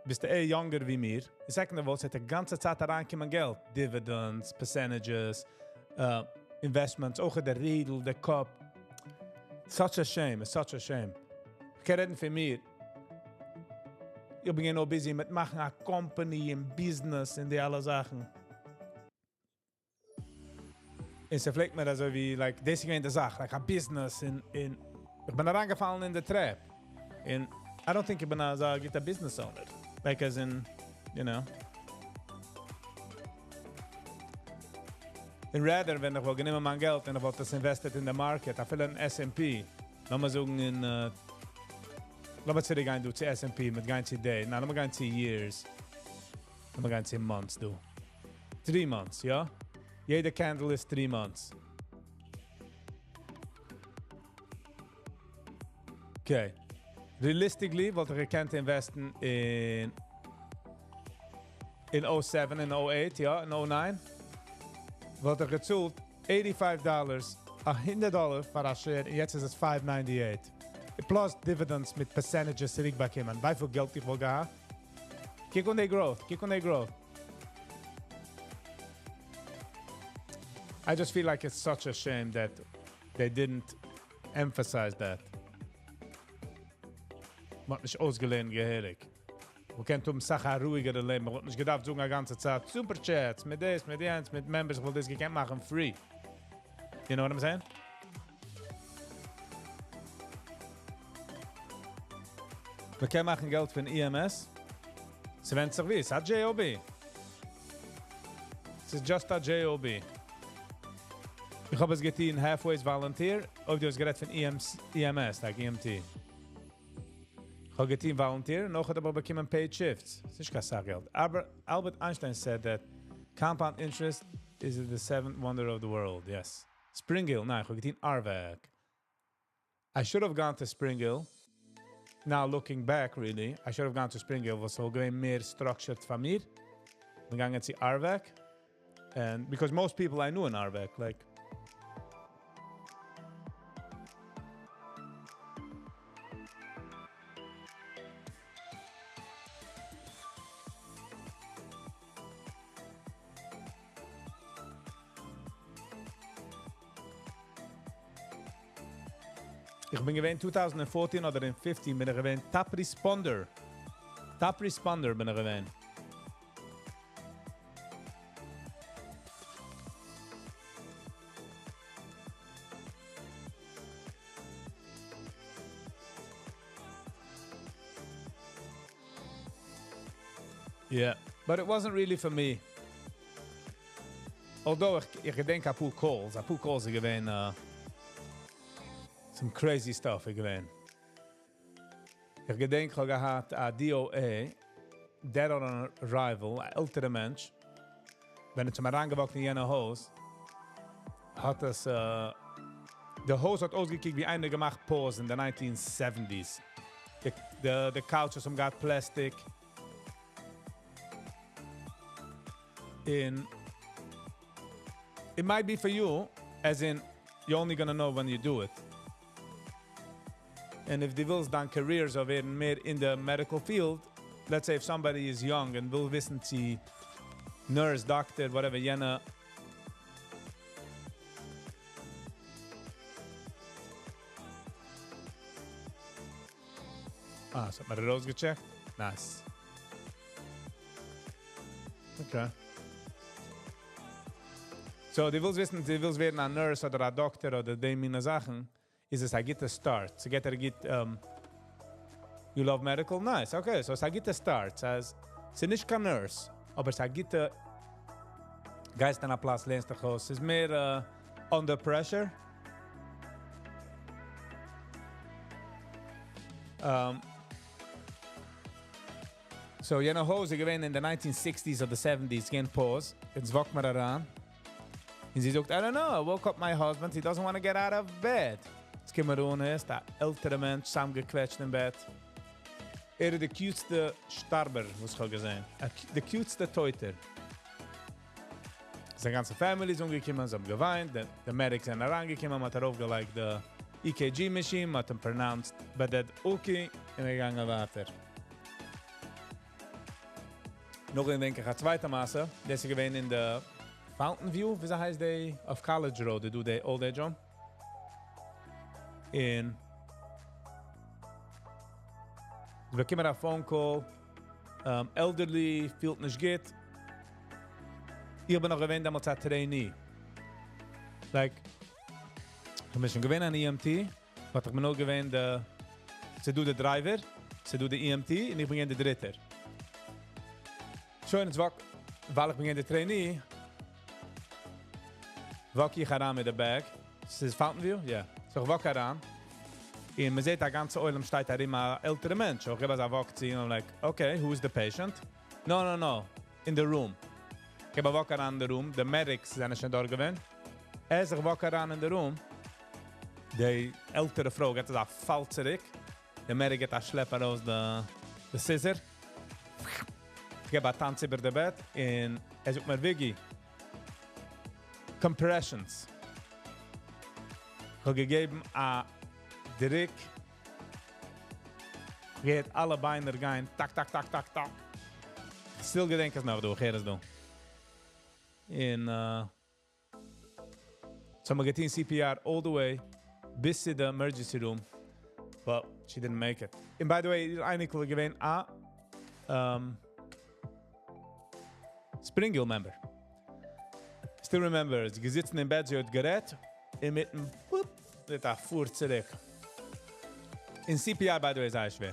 ביסטו ער younger ווי מיר. און second of all, ס'וועט די גאנצע צייט אריינקומען געלט. Dividends, percentages, investments, אויך דער רעדל, דער קאפ. Such a shame, it's such a shame. איך קען רעדן פון מיר. איך בין נאר busy מיט מאכן א company און business און די אלע זאכן. און ס'פלעגט מיר אזוי ווי, like, דאס איז געווען די זאך, like a business און איך בין אריינגעפאלן אין די trap. און I don't think איך בין אזא גוטער business owner. Like as in, you know. און rather, ווען איך וואלט גענומען מיין געלט און איך וואלט עס invested אין די market, אפילו אין S&P, לאמיר זאגן אין, לאמיר צוריק גיין דא צו S&P, מיט גיין צו day, ניין, לאמיר גיין צו years, לאמיר גיין צו months דא. 3 months, יא? יעדע candle איז 3 months. Okay. Realistically, וואלט איך געקענט invest ן אין 07 און 08, יא, אין 09. וואלט איך געצאלט $85, $100 פאר א share, און יעצט איז עס 598. Plus dividends מיט percentages צוריקבאקומען. וויפיל געלט איך וואלט געהאט? קוק אן די growth, קוק אן די growth. I just feel like it's such a shame that they didn't emphasize that. מ'האט נישט אויסגעלערנט געהעריג. מ'קען האבן אסאך א רואיגערע לעבן. מ'וואלט נישט געדארפט זאגן א גאנצע צייט Super Chats, מיט דאס, מיט יענץ, מיט members, איך וואלט דאס געקענט מאכן free. You know what I'm saying? מ'קען מאכן געלט פון EMS. ס'ווענדט זיך ווי, ס'איז א JOB. ס'איז just א JOB. איך האב עס געטון halfway volunteer, אויב דו האסט גערעדט פון EMS, like EMT. איך האב געטון volunteer, נאך האט אבער באקומען paid shifts. ס'איז נישט קיין סאך געלט. אבער Albert Einstein said that compound interest is the seventh wonder of the world. Yes. Spring Hill, ניין, איך האב געטון Arvak. I should have gone to Spring Hill. Now looking back, really, I should have gone to Spring Hill, וואס וואלט געווען מער structured פאר מיר. מיר געגאנגען צו Arvak. And because most people I knew in Arvak, like איך בין געווען 2014 אדער אין 15 בין איך געווען top responder. Top responder בין איך געווען. Yeah, but it wasn't really for me. Although איך, איך געדענק א פאר calls, א פאר calls איז געווען some crazy stuff איז געווען. איך געדענק, איך האב געהאט א DOA, dead on arrival, א עלטערע מענטש. ווען ער איז אריינגעוואקט אין יענע הויז, האט עס, די הויז האט אויסגעקוקט ווי איינער געמאכט pause in the 1970s. The couches האבן געהאט plastic. In it might be for you, as in you're only gonna know when you do it. And if דו ווילסט דיין career זאל ווערן מער in the medical field, let's say if somebody is young and וויל וויסן צו nurse, doctor, whatever, יענע אה, ס'האט מיר ארויסגעטשעקט. Nice. Okay. So, דו ווילסט וויסן, דו ווילסט ווערן א nurse אדער א doctor אדער די מינע זאכן, איז עס א גוטע start. ס'געט א גוט, you love medical? Nice, okay. So, ס'איז א גוטע start. ס'איז, ס'איז נישט קיין nurse, אבער ס'איז א גוטע, גייסט אין א פלאץ, לערנסט דיך אויס. ס'איז מער under pressure. So, יענע הויז איז געווען in the 1960s אדער 70s, געווען pause. יעצט וואקט מען אריין. און זי זאגט, I don't know, I woke up my husband, he doesn't want to get out of bed. יעצט קומט מען אן, ער איז א עלטערע מענטש, צוזאמגעקוועטשט אין בעט. ער איז די cute סטע שטארבער, וואס איך האב געזען. די cute סטע טויטער. זיין גאנצע family איז אנגעקומען, זיי האבן געוויינט, די medics זענען אריינגעקומען, מ'האט ארויפגעלייגט די EKG machine, מ'האט אים pronounced dead okay, און ער געגאנגען ווייטער. נאך געדענק איך א צווייטע מעשה, דאס איז געווען אין די Fountain View, ווי הייסט די, אויף College Road, דא די old age home. און מיר באקומען א phone call, elderly, פילט נישט גוט. איך בין נאך געווען דעמאלטס א trainee. Like, איך בין שוין געווען אן EMT, but איך בין נאר געווען די, ס'איז דא די driver, ס'איז דא די EMT, און איך בין געווען די דריטער. שוין, יעצט walk, ווייל איך בין געווען די trainee, walk איך אריין מיט די bag. ס'איז Fountain View? Yeah. So איך walk אריין. און מען זעט, דער גאנצע עולם שטייט ארום א עלטערע מענטש. איך געב א walk צו אים, I'm like, okay, who is the patient? No, no, no. In the room. איך געב א walk אריין in the room. The medics זענען שוין דארט געווען. As איך walk אריין in the room, די עלטערע פרוי געט א פאל צוריק. דער medic געט א שלעפ ארויס די scissor. איך געב א טאנץ איבער די בעט און ער זאגט מיר, Viggy, compressions. איך האב געגעבן א דריק. געהערט אלע ביינער גיין, טאק, טאק, טאק, טאק, טאק. Still געדענק עס נאך דא, איך הער עס דא. און, So מ'האט געטון CPR all the way ביז צו די emergency room, but she didn't make it. And by the way, איר אייניקל איז געווען א Spring Hill member. Still remember, זי געזיצן אין בעט, זי האט גערעדט, אינמיטן, פופ, מיט א פור צוריק. און CPR, by the way, איז זייער שווער.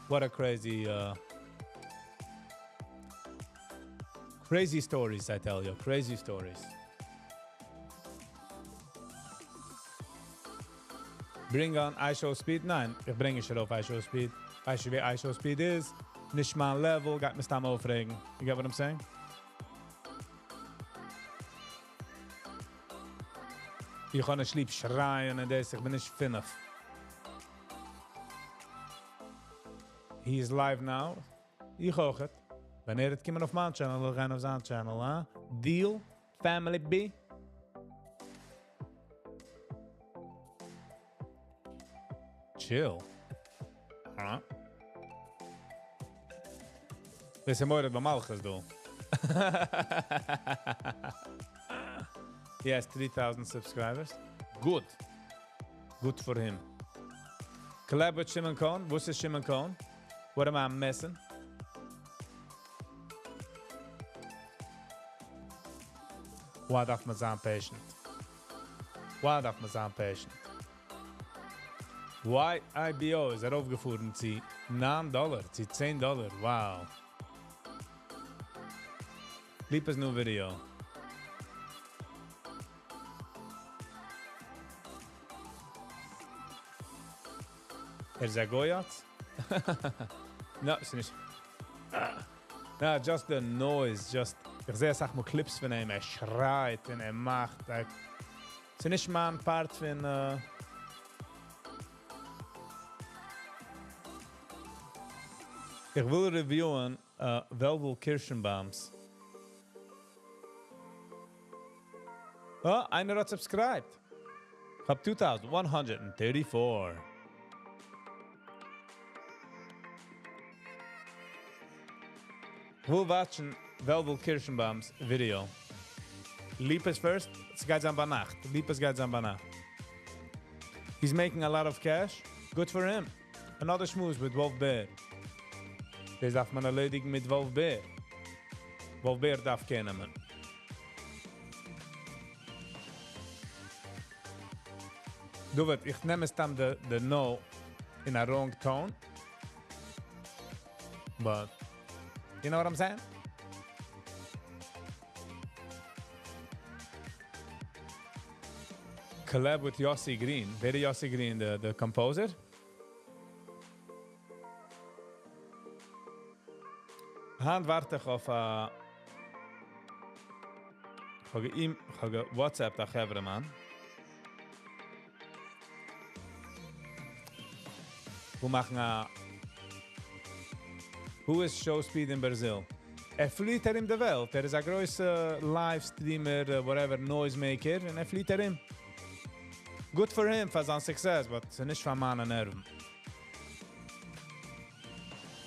What a crazy, crazy stories, I tell you. Crazy stories. Bring on IShowSpeed. ניין, איך ברענג נישט ארויף IShowSpeed. ווייסט ווער IShowSpeed איז? נישט מיין level, גייט מיך סתם אויפרעגן. You get what I'm saying? איך האב נישט ליב שרייען און דאס, איך בין נישט פינף. He is live now. איך אויך. ווען ער וועט קומען אויף מיין channel, וועל איך גיין אויף זיין channel, huh? Deal? Family B? Chill. Huh? דאס איז מורד במלכות דא. He has 3,000 subscribers. Good. Good for him. Collab with Shimon Cohen. וואס איז Shimon Cohen? What am I missing? Why דארף מען זיין patient? Why דארף מען זיין patient? YIBO איז ארויפגעפארן צו 9 דאלאר, צו 10 דאלאר. Wow. Lipa's new video. ער איז א גוי יעצט? No, ס'איז נישט. No, just the noise, just איך זע אסאך מאל clips פון אים, ער שרייט און ער מאכט, like, ס'איז נישט מיין part פון, איך וויל reviewen Velvel Kirschenbaums. Oh, איינער האט subscribed. איך האב 2134. איך וויל watchen Velvel Kirschenbaums video. Lipa's first, עס גייט זיין ביינאכט. Lipa's גייט זיין ביינאכט. He's making a lot of cash. Good for him. Another שמועס with Wolf Bear. דאס דארף מען ערלעדיגן מיט Wolf Bear. Wolf Bear דארף קענען. David, איך נעם סתם the no in a wrong tone. But, you know what I'm saying? Collab with Yossi Green. ווער איז Yossi Green, the composer? היינט ווארט איך אויף א איך האב WhatsApp א חברה מאן. וואו מאכן א Who is Show Speed in Brazil? ער פליט ארום די וועלט. ער איז א גרויסער live streamer, whatever, noise maker, און ער פליט ארום. Good for him פאר זיין success, but ס'איז נישט פאר מיינע נערוון.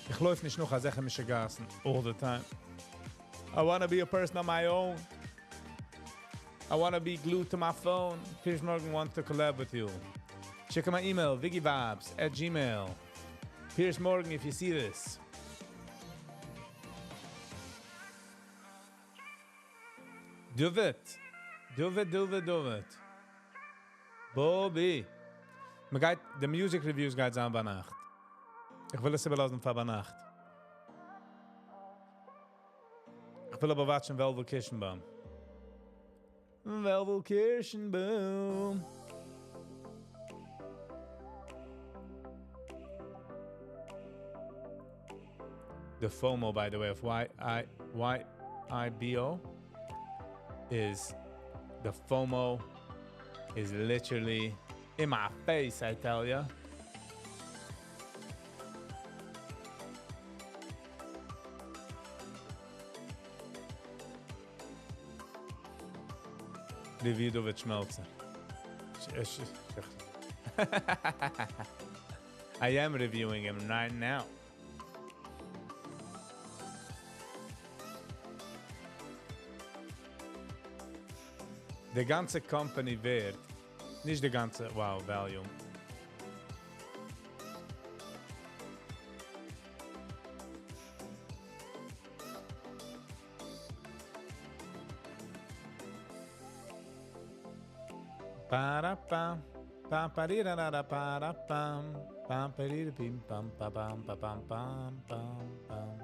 איך לויף נישט נאך אזעלכע משוגעת'ן all the time. I want to be a person on my own. I want to be glued to my phone. Piers Morgan wants to collab with you. Check out my email, ViggyVibes at Gmail. Piers Morgan, if you see this. David. David, David, David. Bobby. מ'גייט, the music reviews גייט זיין ביינאכט. איך וויל עס איבערלאזן פאר ביינאכט. איך וויל אבער watchen Velvel Kirschenbaum. Velvel Kirschenbaum. The FOMO, by the way, of Y I B O is the FOMO is literally in my face, I tell ya. Review David Schmelzer. I am reviewing him right now. די גאנצע company ווערט, נישט די גאנצע, wow, volume. Pa-ra-pam, pam, pa-ri-ra-ra-ra, pa-ra-pam, pam, pa-ri-ra-pim, pam, pa-pam, pa-pam, pam, pam, pam.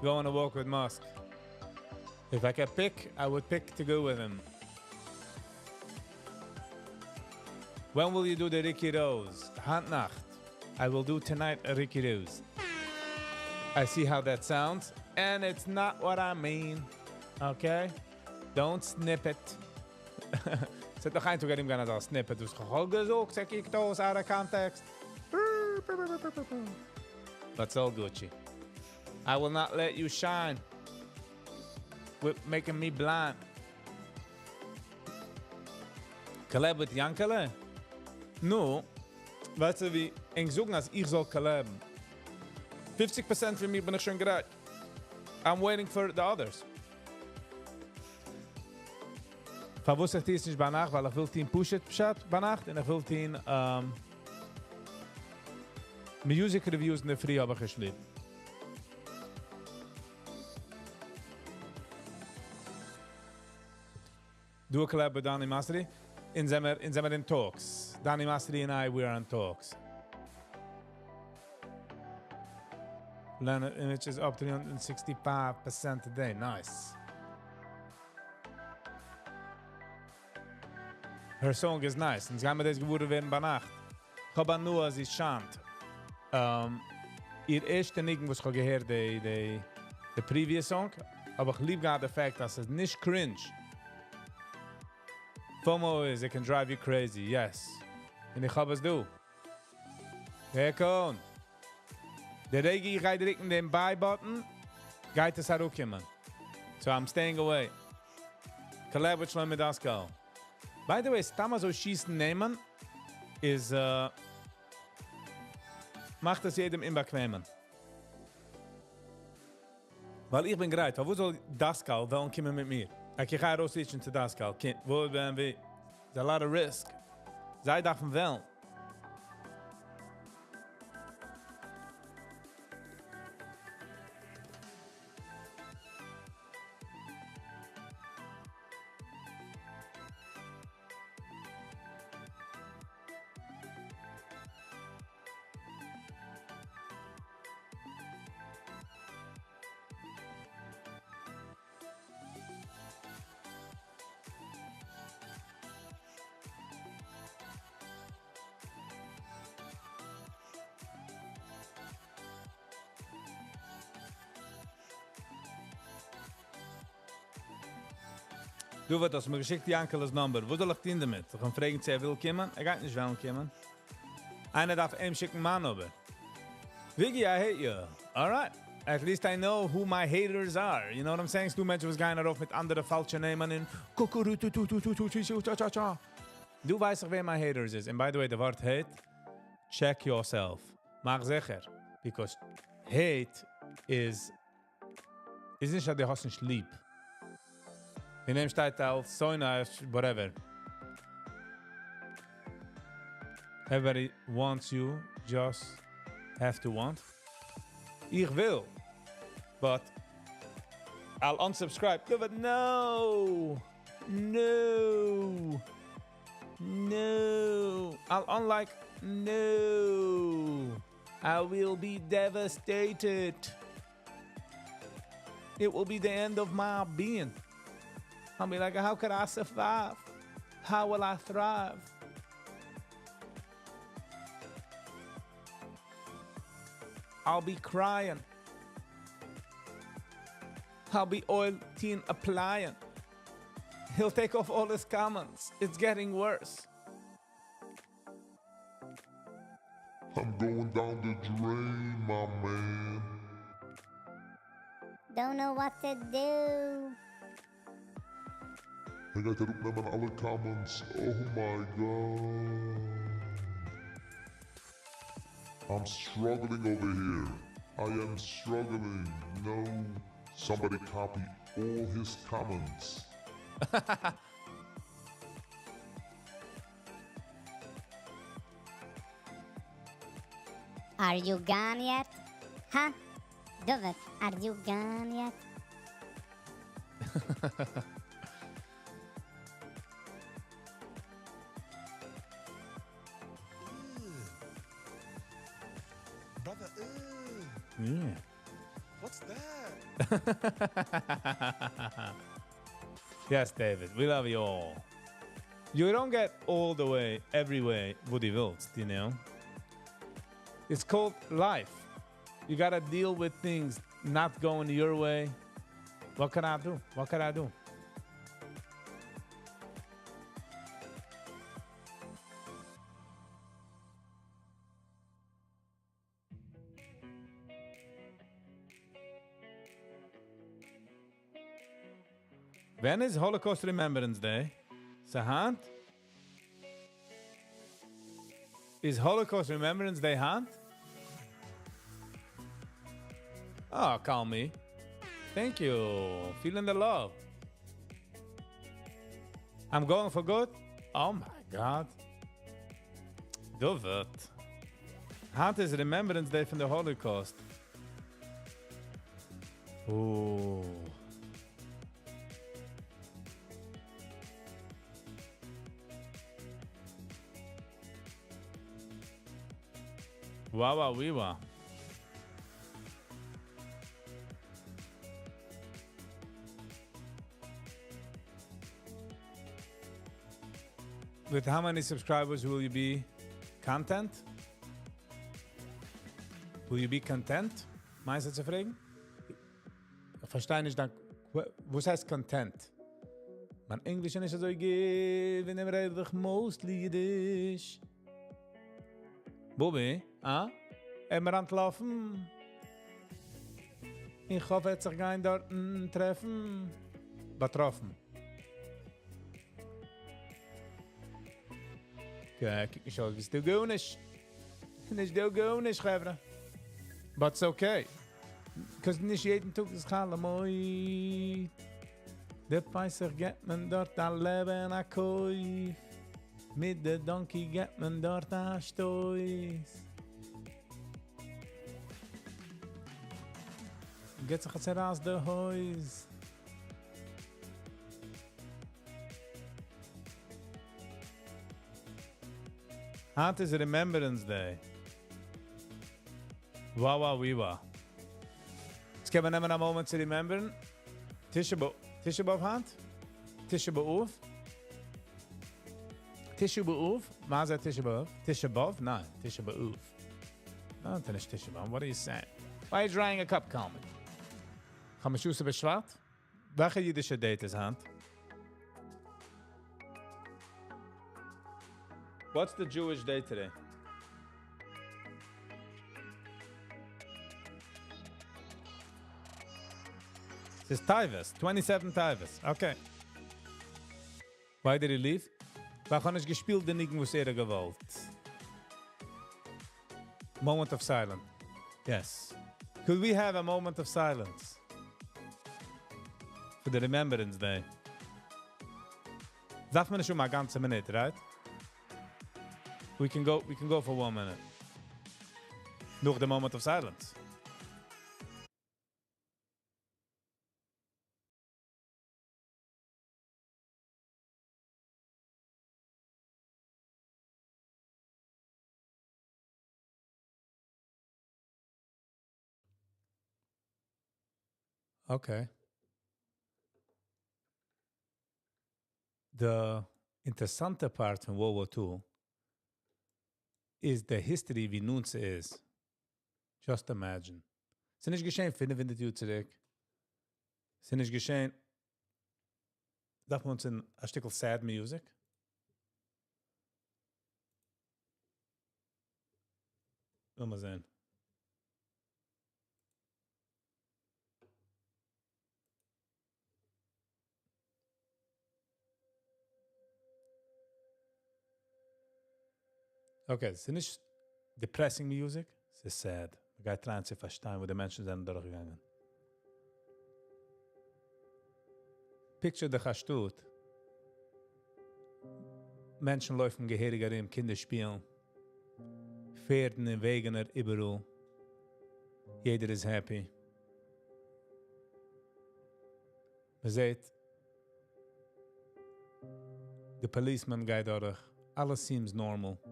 Go on a walk with Musk. If I could pick, I would pick to go with him. When will you do the Ricky Rose? היינט נאכט. I will do tonight a Ricky Rose. I see how that sounds, and it's not what I mean. Okay? Don't snip it. ס'האט נאך איין טאג ארום גיין אזא snippet. דו האסט געזאגט, ס'קוקט אויס out of context. But it's all Gucci. I will not let you shine with making me blind. Collab with Yankele? No. ווייסטו ווי, ענק זאגן אז איך זאל collabן. 50% פון מיר בין איך שוין גרייט. I'm waiting for the others. פארוואס איך טו עס נישט ביינאכט? ווייל איך וויל טון פשוט פשט ביינאכט און איך וויל טון music reviews אין דער פרי האב איך נישט ליב. Do a collab with Donny Masri. אונז זעמיר in talks. Donny Masri and I, we are in talks. Planet Image is up 365% today. Nice. Her song is nice. אונז גיימיר דאס געוואר ווערן ביינאכט. איך האב הנאה אז זי שיינט. איר ערשטע ניגון, וואס איך האב געהערט, the previous song, האב איך ליב געהאט the fact, אז ס'איז נישט cringe. FOMO is, it can drive you crazy, yes. און איך האב עס דא. הער קומט. דער רגע איך גיי דריקן דעם buy button, גייט עס אראפקומען. So I'm staying away. Collab with Shlomi Daskal. By the way, סתם אזוי שיסן נעמען איז מאכט עס יעדעם אומבאקוועמען. ווייל איך בין גרייט, וואו זאל Daskal וועלן קומען מיט מיר? איך גיי ארויסריטשן צו Daskal. וואו בין ווי? There's a lot of risk. זיי דארפן וועלן. דו האסט מיר געשיקט Yankeles number. וואו זאל איך טון דערמיט? איך קען פרעגן, צו ער וויל קומען? ער גייט נישט וועלן קומען. איינער דארף אים שיקן מיין number. Viggy, I hate you. All right. At least I know who my haters are. You know what I'm saying? ס'דא מענטשן וואס גייען ארויף מיט אנדערע פאלשע נעמען און קוקורו טו טו טו טו טו טו טו טו טו. דא ווייס איך ווער my haters איז. And by the way, the ווארט hate, check yourself. מאך זיכער. Because hate איז נישט אז דו האסט נישט ליב. אין דעם שטייט אלס שונא, whatever. Everybody wants you, just have to want. איך וויל, but I'll unsubscribe. No, but no, no, no. I'll unlike, no. I will be devastated. It will be the end of my being. I'll be like, how could I survive? How will I thrive? I'll be crying. I'll be oil teen applying. He'll take off all his comments. It's getting worse. I'm going down the drain, my man. Don't know what to do. ער גייט אראפנעמען אלע comments. Oh my God. I'm struggling over here. I am struggling. No. Somebody copy. all his comments. Are you gone yet? הא? דוד, are you gone yet? Brother, Yeah. What's that? Yes, David, we love you all. You don't get all the way, every way, וואס דו ווילסט, you know? It's called life. You gotta deal with things not going your way. What can I do? What can I do? ווען איז Holocaust Remembrance Day? ס'היינט? איז Holocaust Remembrance Day היינט? Oh, call me. Thank you. Feeling the love. I'm going for good? Oh my God. David. היינט איז Remembrance Day פון די Holocaust. Oh. Wow, wow, wee, wow. With how many subscribers will you be content? Will you be content? מיינסטו צו פרעגן? איך פארשטיי נישט, דאנק, וואס הייסט content? מיין ענגליש איז נישט אזוי גוט, ווען איך רעד איך mostly אידיש. בובי, אה? ער מיר אנטלאפן. איך האף ער וועט זיך גיין דארטן טרעפן. באטראפן. Okay, קוק נישט אויס, ביסטו גארנישט. נישט דא גארנישט, חברה. But it's okay. Because נישט יעדן טאג איז חול המועד. דער פסח געט מען דארט א לעבן א קויף. מיט דער donkey געט מען דארט א שטויס. געט זיך א צערייס די הויז. היינט איז Remembrance Day. Wow, wow, wee, wow. יעצט קען מען נעמען א moment צו remember ן. תשעה באב, תשעה באב היינט? תשעה באב? תשעה באב? מה זה תשעה באב? תשעה באב? ניין, תשעה באב. ניין, זה נישט תשעה באב. What are you saying? Why are you drying a cup, Kalman? חמשה עשר בשבט? וועלכע אידישע date איז היינט? What's the Jewish day today? ס'איז טבת, 27 טבת. Okay. Why did he leave? ווייל איך האב נישט געשפילט די ניגון וואס ער האט געוואלט. Moment of silence. Yes. Could we have a moment of silence? For the Remembrance Day. דארף מען נישט שוין א גאנצע מינוט, right? We can go for 1 minute. נאך the moment of silence. Okay. The אינטערעסאנטע part פון World War II איז the history ווי נאנט ס'איז. Just imagine. ס'איז נישט געשען 500 יאר צוריק. ס'איז נישט געשען. דארף מען אונז א שטיקל sad music? לאמיר זען. Okay, ס'איז נישט depressing music, ס'איז sad. מ'גייט try ען צו פארשטיין, וואו די מענטשן זענען דורכגעגאנגען. Picture דיך א שטאט. מענטשן לויפן געהעריג ארום, קינדער שפילן, פערדן און וועגענער איבעראל, יעדער איז happy. מען זעט די policeman גייט דורך, אלעס seems normal.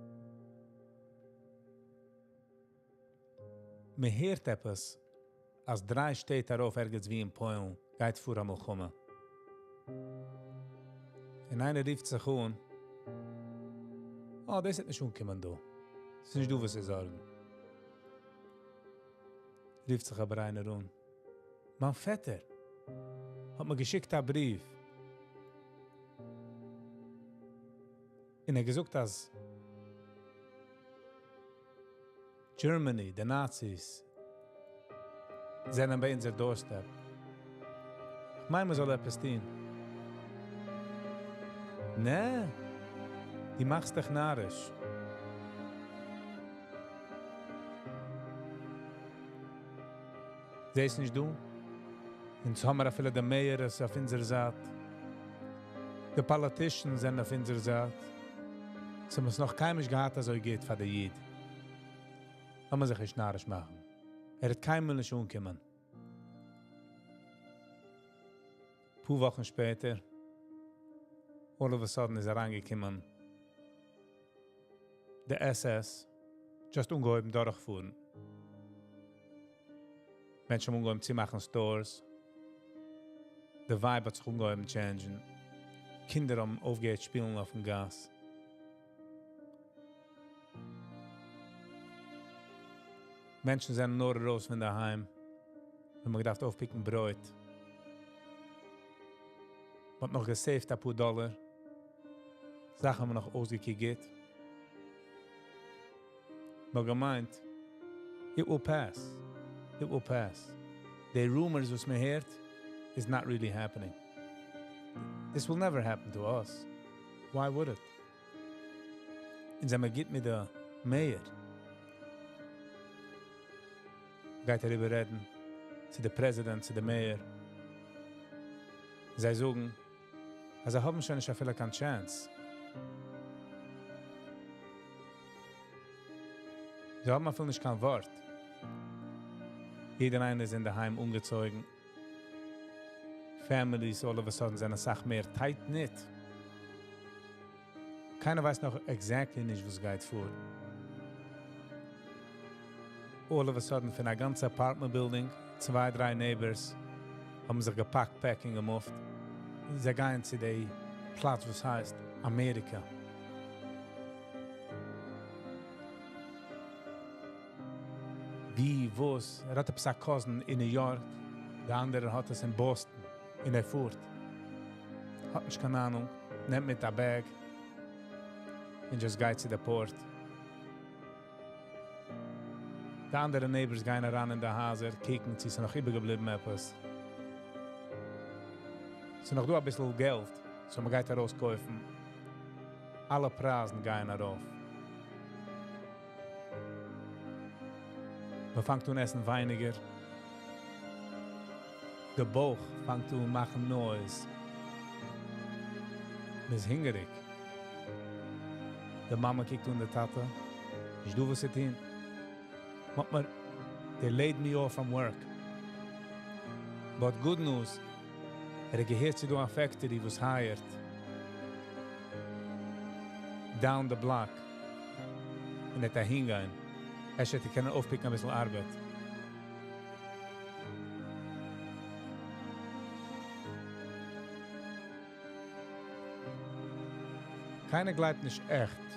מען הערט עפעס אז דריי שטעט ארויף ערגעץ ווי אין פוילן גייט פאר א מלחמה. און איינער רופט זיך אן, אה, דאס וועט נישט אנקומען דא. ס'איז נישט דא וואס צו זארגן. רופט זיך אבער איינער אן, מיין פעטער האט מיר געשיקט א בריוו, און ער האט געזאגט אז Germany, די Nazis, זענען ביי אונזער doorstep. כ'מיין מ'זאל עפעס טון. נע, דו מאכסט דיך נאריש. זעסט נישט דא? אונז האמער אפילו די mayor איז אויף אונזער זייט. די politicians זענען אויף אונזער זייט. ס'האט עס נאך קיינמאל נישט געהאט אזוי גוט פאר די איד. לאמיר זיך נישט נאריש מאכן. ער וועט קיינמאל נישט אנקומען. פאר וואכן שפעטער, all of a sudden איז אריינגעקומען די SS, just אנגעהויבן דורכפארן. מענטשן האבן אנגעהויבן צו מאכן stores. די vibe האט זיך אנגעהויבן change ן. קינדער האבן אויפגעהערט שפילן אויפן גאס. מענטשן זענען נאר ארויס פון דערהיים, ווען מ'האט געדארפט אויפ pick ן ברויט. מ'האט נאך גע save ט אפאר דאלער. זאכן האבן נאך אויסגעקוקט גוט. מ'האט געמיינט, it will pass. It will pass. The rumors וואס מען הערט is not really happening. This will never happen to us. Why would it? אונז זעמיר גוט מיט די mayor. גייט אריבער רעדן צו די president, צו די mayor. זיי זאגן, אז זיי האבן שוין נישט אפילו קיין chance. זיי האבן אפילו נישט קיין ווארט. יעדער איינער איז אינדערהיים אנגעצויגן. Families all of a sudden זענען אסאך מער tight knit. קיינער ווייסט נאך exactly נישט וואס גייט פאר. All of a sudden פון א גאנצע apartment building, צוויי דריי neighbors האבן זיך געפאקט packing גע move ט. זיי גייען צו די פלאץ וואס הייסט אמעריקע. ווי, וואס? ער האט עפעס א cousin אין New York, דער אנדערער האט עס אין Boston, און ער פארט. האט נישט קיין אהנונג, נעמט מיט א bag און just גייט צו די port. די אנדערע neighbors גייען אריין אין די הייזער, קוקן צו ס'איז נאך איבערגעבליבן עפעס. ס'איז נאך דא אביסל געלט, so מ'גייט ארויסקויפן. אלע פרייזן גייען ארויף. מ'פאנגט אן עסן ווייניגער. די בויך פאנגט אן מאכן noise. מ'איז הונגעריג. די מאמע קוקט אן די טאטע. נישט דא וואס צו טון. מאכט מיר, they laid me off from work. But good news, ער האט געהערט ס'איז דא א factory וואס hire ט down the block. און ער וועט אהינגיין. ער וועט קענען אויפ pick ן אביסל ארבעט. קיינער גלייבט נישט עכט,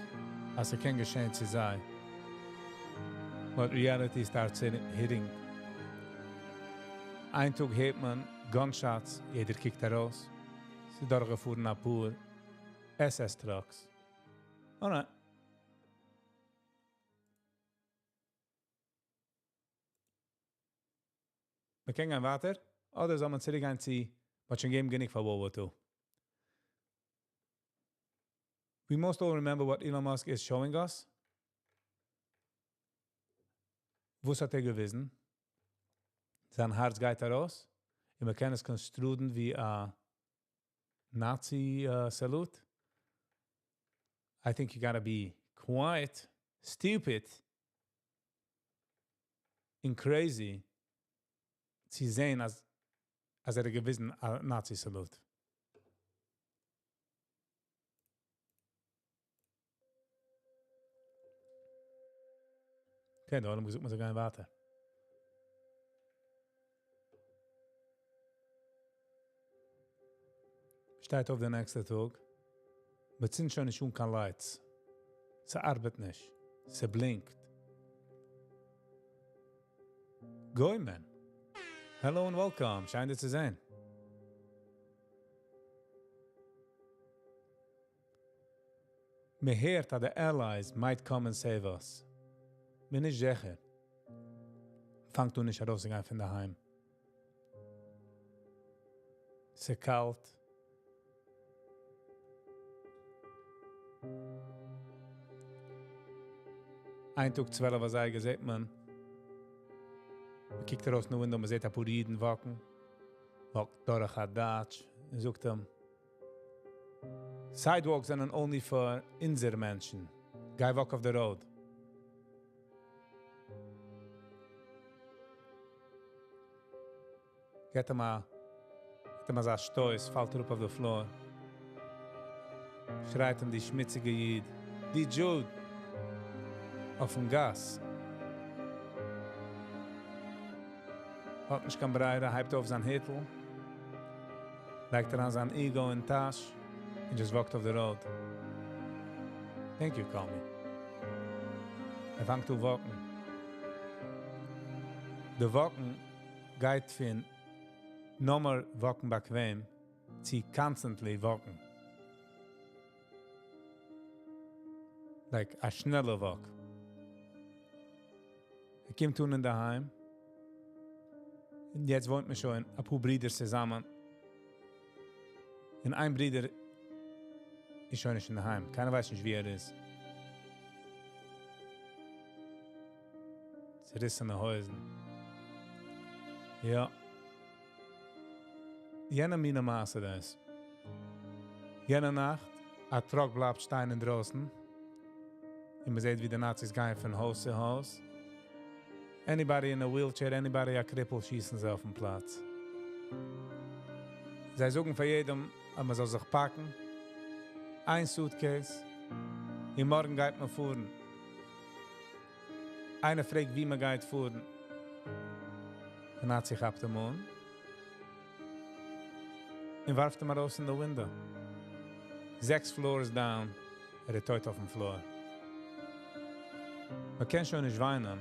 אז ס'קען געשען צו זיי. But reality starts hitting. איין טאג הערט מען gunshots, יעדער קוקט ארויס. ס'איז דורכגעפארן א פאר SS trucks. Alright. מיר קענען גיין ווייטער, אדער זאל מען צוריקגיין צו, מ'האט שוין געגעבן גענוג פאר World War II. We most all remember what Elon Musk is showing us. וואס האט ער געוויזן? זיין הארץ גייט ארויס, און מען קען עס construe ן ווי א Nazi salute? I think you gotta be quite stupid and crazy צו זען אז אז ער האט געוויזן א Nazi salute. Okay, דער עולם געזאגט מ'זאל גיין ווייטער. שטייט אויף די נעקסטע טאג, מ'צינדט שוין נישט אן קיין lights. ס'ארבעט נישט. ס'בלינקט. גוי מען. Hello and welcome, שיין דיר צו זען. מ'הערט אז די allies might come and save us. מ'איז נישט זיכער. מ'פאנגט אן נישט ארויסצוגיין פון דערהיים. ס'קאלט. איין טאג 12 אזייגער זעט מען, מ'קוקט ארויס אין די window, מ'זעט אפאר אידן walk ן. Walk ט דורך א דייטש און זאגט אים, Sidewalks זענען only פאר אונזער מענטשן. גיי walk אויף די road. געט אים א, געט אים אזא שטויס, פאלט אראפ אויף די floor. שרייט אים די שמוציגע איד, די Jew! אויפן גאס. האט נישט קיין ברירה, הייבט אויף זיין היטל, לייגט אריין זיין ego אין טאש, and just walked off the road. Thank you, call me. ער פאנגט אן walk ן. די walk ן גייט פון נאר walk ן באקוועם צו constantly walk ן. Like א שנעלע walk. ער קומט אן אין דער היים. און יעצט וואוינט מען שוין אפאר ברידער צוזאמען. און איין ברודער איז שוין נישט אין דער היים. קיינער ווייסט נישט וואו ער איז. צעריסענע הויזן. יא. יענע מינע מעשה דאס. יענע נאכט, א truck בלייבט שטיין אינדרויסן. און מ'זעט ווי די Nazis גייען פון הויז צו הויז. Anybody in a wheelchair, anybody א cripple, שיסן זיי אויפן פלאץ. זיי זאגן פאר יעדעם, אז מען זאל זיך פאקן. איין suitcase. און מארגן גייט מען פארן. איינער פרעגט וואו מען גייט פארן. דער Nazi כאפט אים אן. און ווארפט אים ארויס אין די window. זעקס floors down. ער איז טויט אויפן floor. מען קען שוין נישט וויינען,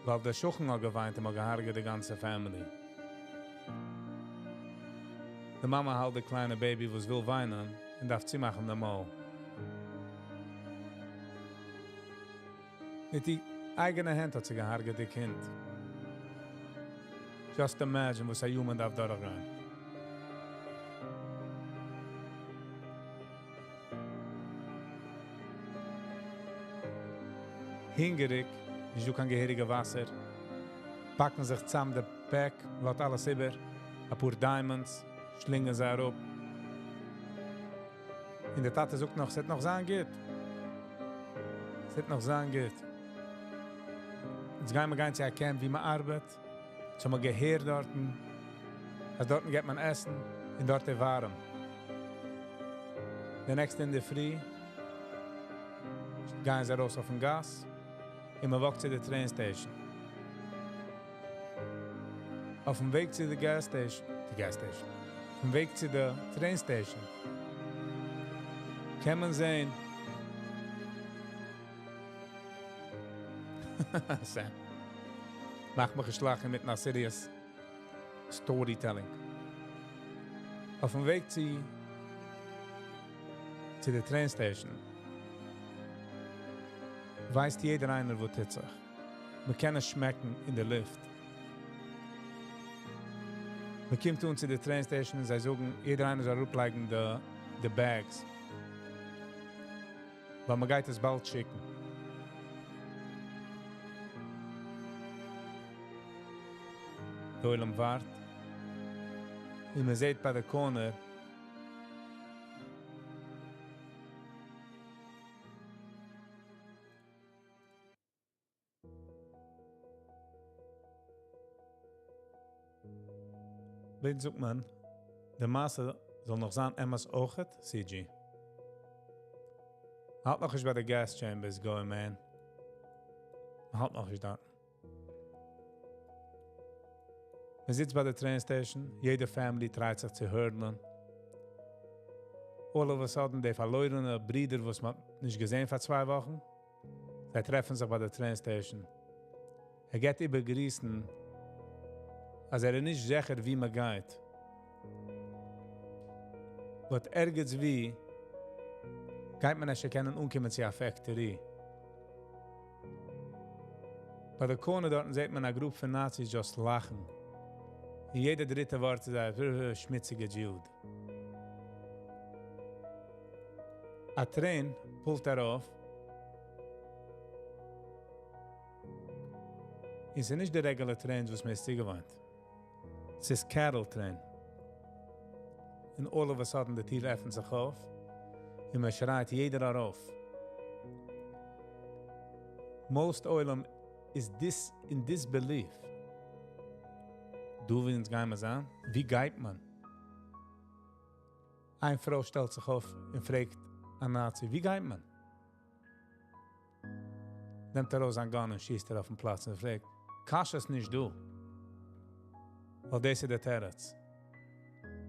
ווייל דער שכן האט געוויינט און מ'האט געהארגעט די גאנצע family. די מאמע האלט די קליינע baby וואס וויל וויינען און דארף צומאכן די מויל. מיט די אייגענע הענט האט זי געהארגעט די קינד. Just imagine וואס א human דארף דורכגיין. הונגעריג, נישט דא קיין געהעריגע וואסער. פאקן זיך צאם די פעק, לאזט אלעס איבער. אפאר diamonds, שלינגען זיי אראפ. און דער טאטע זאגט נאך, ס'וועט נאך זיין גוט. ס'וועט נאך זיין גוט. יעצט גייען מיר גיין צו א camp וואו מען ארבעט. יעצט האבן מיר געהערט דארטן, אז דארטן געט מען עסן און דארט איז ווארעם. די נעקסטע אינדערפרי גייען זיי ארויס אויפן גאס און מען walk ט צו די train station. אויפן וועג צו די gas station, די gas station, אויפן וועג צו די train station, קען מען זען, Sam, מאך מיך נישט לאכן מיט א serious storytelling. אויפן וועג צו די train station, ווייסט יעדער איינער, וואס טוט זיך. מען קען עס שמעקן אין די לופט. מען קומט אן צו די train station און זיי זאגן, יעדער איינער זאל אראפלייגן די bags. ווייל מען גייט עס באלד שיקן. דער עולם ווארט. און מען זעט ביי די corner. ווען זאגט מען די מעשה זאל נאך זיין אמת אויכעט? CG. מ'האלט נאכנישט ביי די gas chambers going man. מ'האלט נאכנישט דארטן. מ'זיצט ביי די train station, יעדע family try ט זיך צו hurdle ען. All of a sudden די פארלוירענע ברידער וואס מ'האט נישט געזען פאר צוויי וואכן, זיי טרעפן זיך ביי די train station. ער געבט איבער גריסן אז ער איז נישט זיכער ווי מען גייט. But ערגעץ ווי גייט מען אפשר קענען אנקומען צו א factory. ביי די corner דארטן זעט מען א group פון Nazis just לאכן. און יעדע דריטע ווארט איז א שמוציגע Jew. א train pull ט ארויף. און ס'איז נישט די regular trains וואס מ'איז צוגעוואוינט. ס'איז cattle train. און all of a sudden די טיר עפנט זיך אויף און מען שרייט יעדער ארויף. Most עולם איז dis in disbelief. דא ווי אונז גיימער זיין? ווי גייט מען? איין פרוי שטעלט זיך אויף און פרעגט א Nazi, ווי גייט מען? נעמט ארויס זיין gun און שיסט איר אויפן פלאץ און פרעגט, קשיא איז נישט דא. ווייל דאס איז דער תירוץ.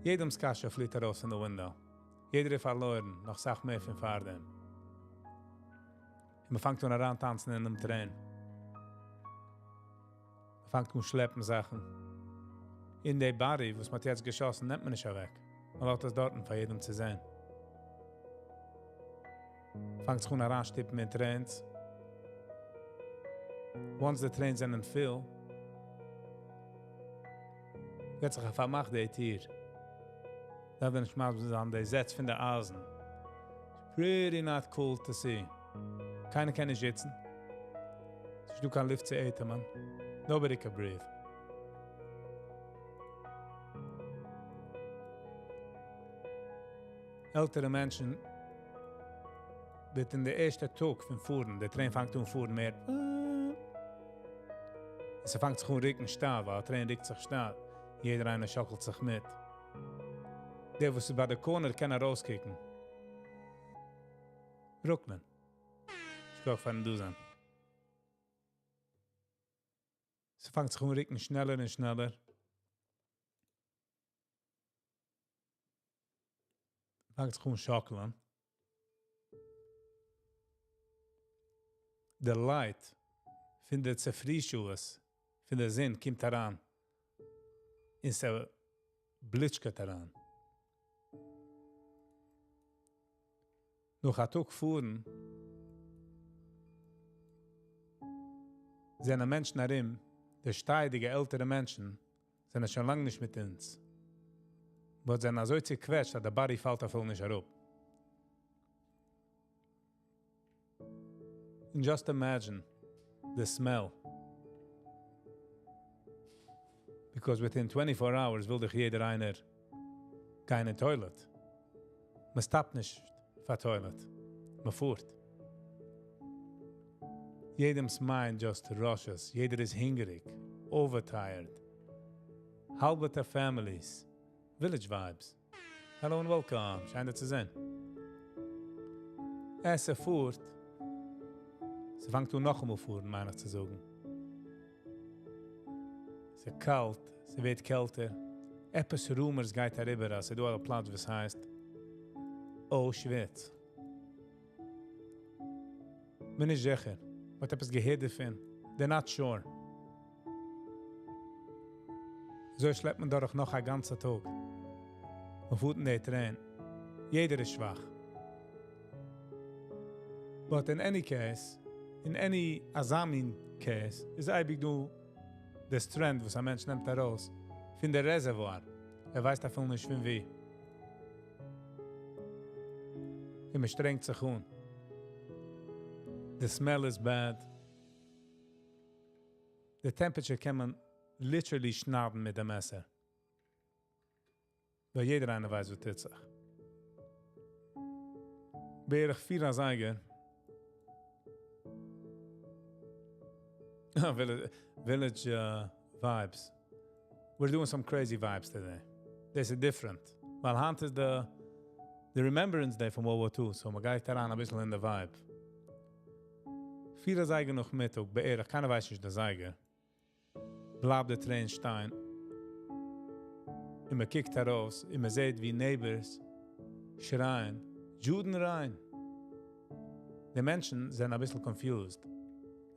יעדעמ'ס קשיא פליט ארויס פון די window. יעדער איז פארלוירן, נאך סאך מער פון פארדעם. און מען פאנגט אן אריינטאנצן אין דעם train. מען פאנגט אן שלעפן זאכן. און די body וואס מען האט יעצט געשאסן נעמט מען נישט אוועק. מען לאזט עס דארטן פאר יעדעם צו זען. פאנגט זיך אן אריינשטופן אין trains. Once די trains זענען full, געט זיך א פארמאך די טיר. דארף דיר נישט מסביר זיין די זעץ פון די אייזן. Pretty not cool to see. קיינער קען נישט זיצן. ס'איז נישט דא קיין לופט צו אטעמען. Nobody can breathe. עלטערע מענטשן וועט אין די ערשטע טאג פון פארן, די train פאנגט אן פארן מער, און ס'פאנגט זיך אן רוקן שטאט, ווייל א train רוקט זיך שטאט, יעדער איינער שאקלט זיך מיט. דער וואס איז ביי די corner קען ארויסקוקן. Brooklyn. שכוח פארן דא זיין. ס'פאנגט זיך אן רוקן שנעלער און שנעלער. פאנגט זיך אן שאקלען. די light פון די צופרי שעות פון די זון קומט אריין און ס'בליטשקעט אריין. נאך א טאג פארן זענען מענטשן ארום, די שטייעדיגע עלטערע מענטשן זענען שוין לאנג נישט מיט אונז, but זענען אזוי צוקוועטשט אז די body פאלט אפילו נישט אראפ. און just imagine די smell. Because within 24 hours וויל דיך יעדער איינער גיין אין toilet. מען stop ט נישט פאר toilet. מען פארט. יעדעמ'ס mind just rushes. יעדער איז הונגעריג. Overtired. האלבע families. Village vibes. Hello and welcome. שיין דיר צו זען. עס פארט. ס'פאנגט אן נאכאמאל פארן, מיין איך צו זאגן. ס'איז קאלט, ס'ווערט קעלטער. עפעס rumors גייט אריבער, אז ס'איז דא א פלאץ וואס הייסט Auschwitz. בין נישט זיכער. מ'האט עפעס געהערט דערפון. They're not sure. אזוי שלעפט מען דורך נאך א גאנצע טאג. מען פארט אין די train. יעדער איז שוואך. But in any case, in any אזא מין case, איז אייביג דא די strength וואס א מענטש נעמט ארויס פון די reservoir. ער ווייסט אפילו נישט פון ווי. און מען שטרענגט זיך אן. The smell is bad. The temperature קען מען literally שניידן מיט דעם מעסער. ווייל יעדער איינער ווייסט וואס טוט זיך. בערך 4 אזייגער. Village vibes. We're doing some crazy vibes today. דאס איז different. ווייל היינט איז די די Remembrance Day פון World War Two, so מ'גייט אריין אביסל אין די vibe. פיר אזייגער נאכמיטאג בערך, קיינער ווייסט נישט די זייגער, בלייבט די train שטיין, און מ'קוקט ארויס און מ'זעט ווי neighbors שרייען, דזשודן ריין! די מענטשן זענען אביסל confused,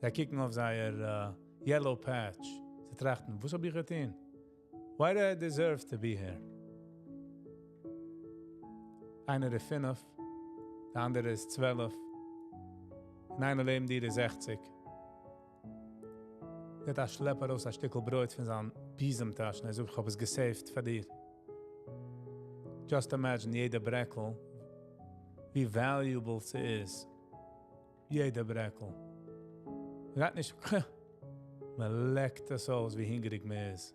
זיי קוקן אויף זייער yellow patch, זיי טראכטן, וואס האב איך געטון? Why do I deserve to be here? איינער איז פינף, די אנדערע איז 12, און איינער לעבן דיר איז 60. גיט א שלעפ ארויס א שטיקל ברויט פון זיין ביזעם טאש און ער זאגט, איך האב עס גע save ט פאר דיר. Just imagine יעדע ברעקל, ווי valuable ס'איז. יעדע ברעקל. מ'גייט נישט, מ'לעקט עס אויס ווי הונגעריג מ'איז.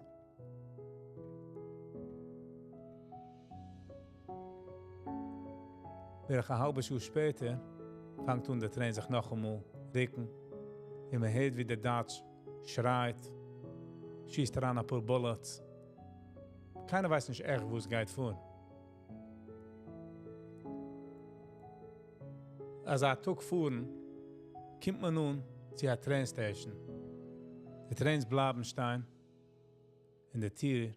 בערך א האלבע שעה שפעטער פאנגט אן די train זיך נאכאמאל רוקן, און מען הערט ווי דער דייטש שרייט, שיסט אריין אפאר bullets. קיינער ווייסט נישט עכט וואס גייט פאר. אזא טאג פארן, קומט מען אן צו א train station. די trains בלייבן שטיין, און די טיר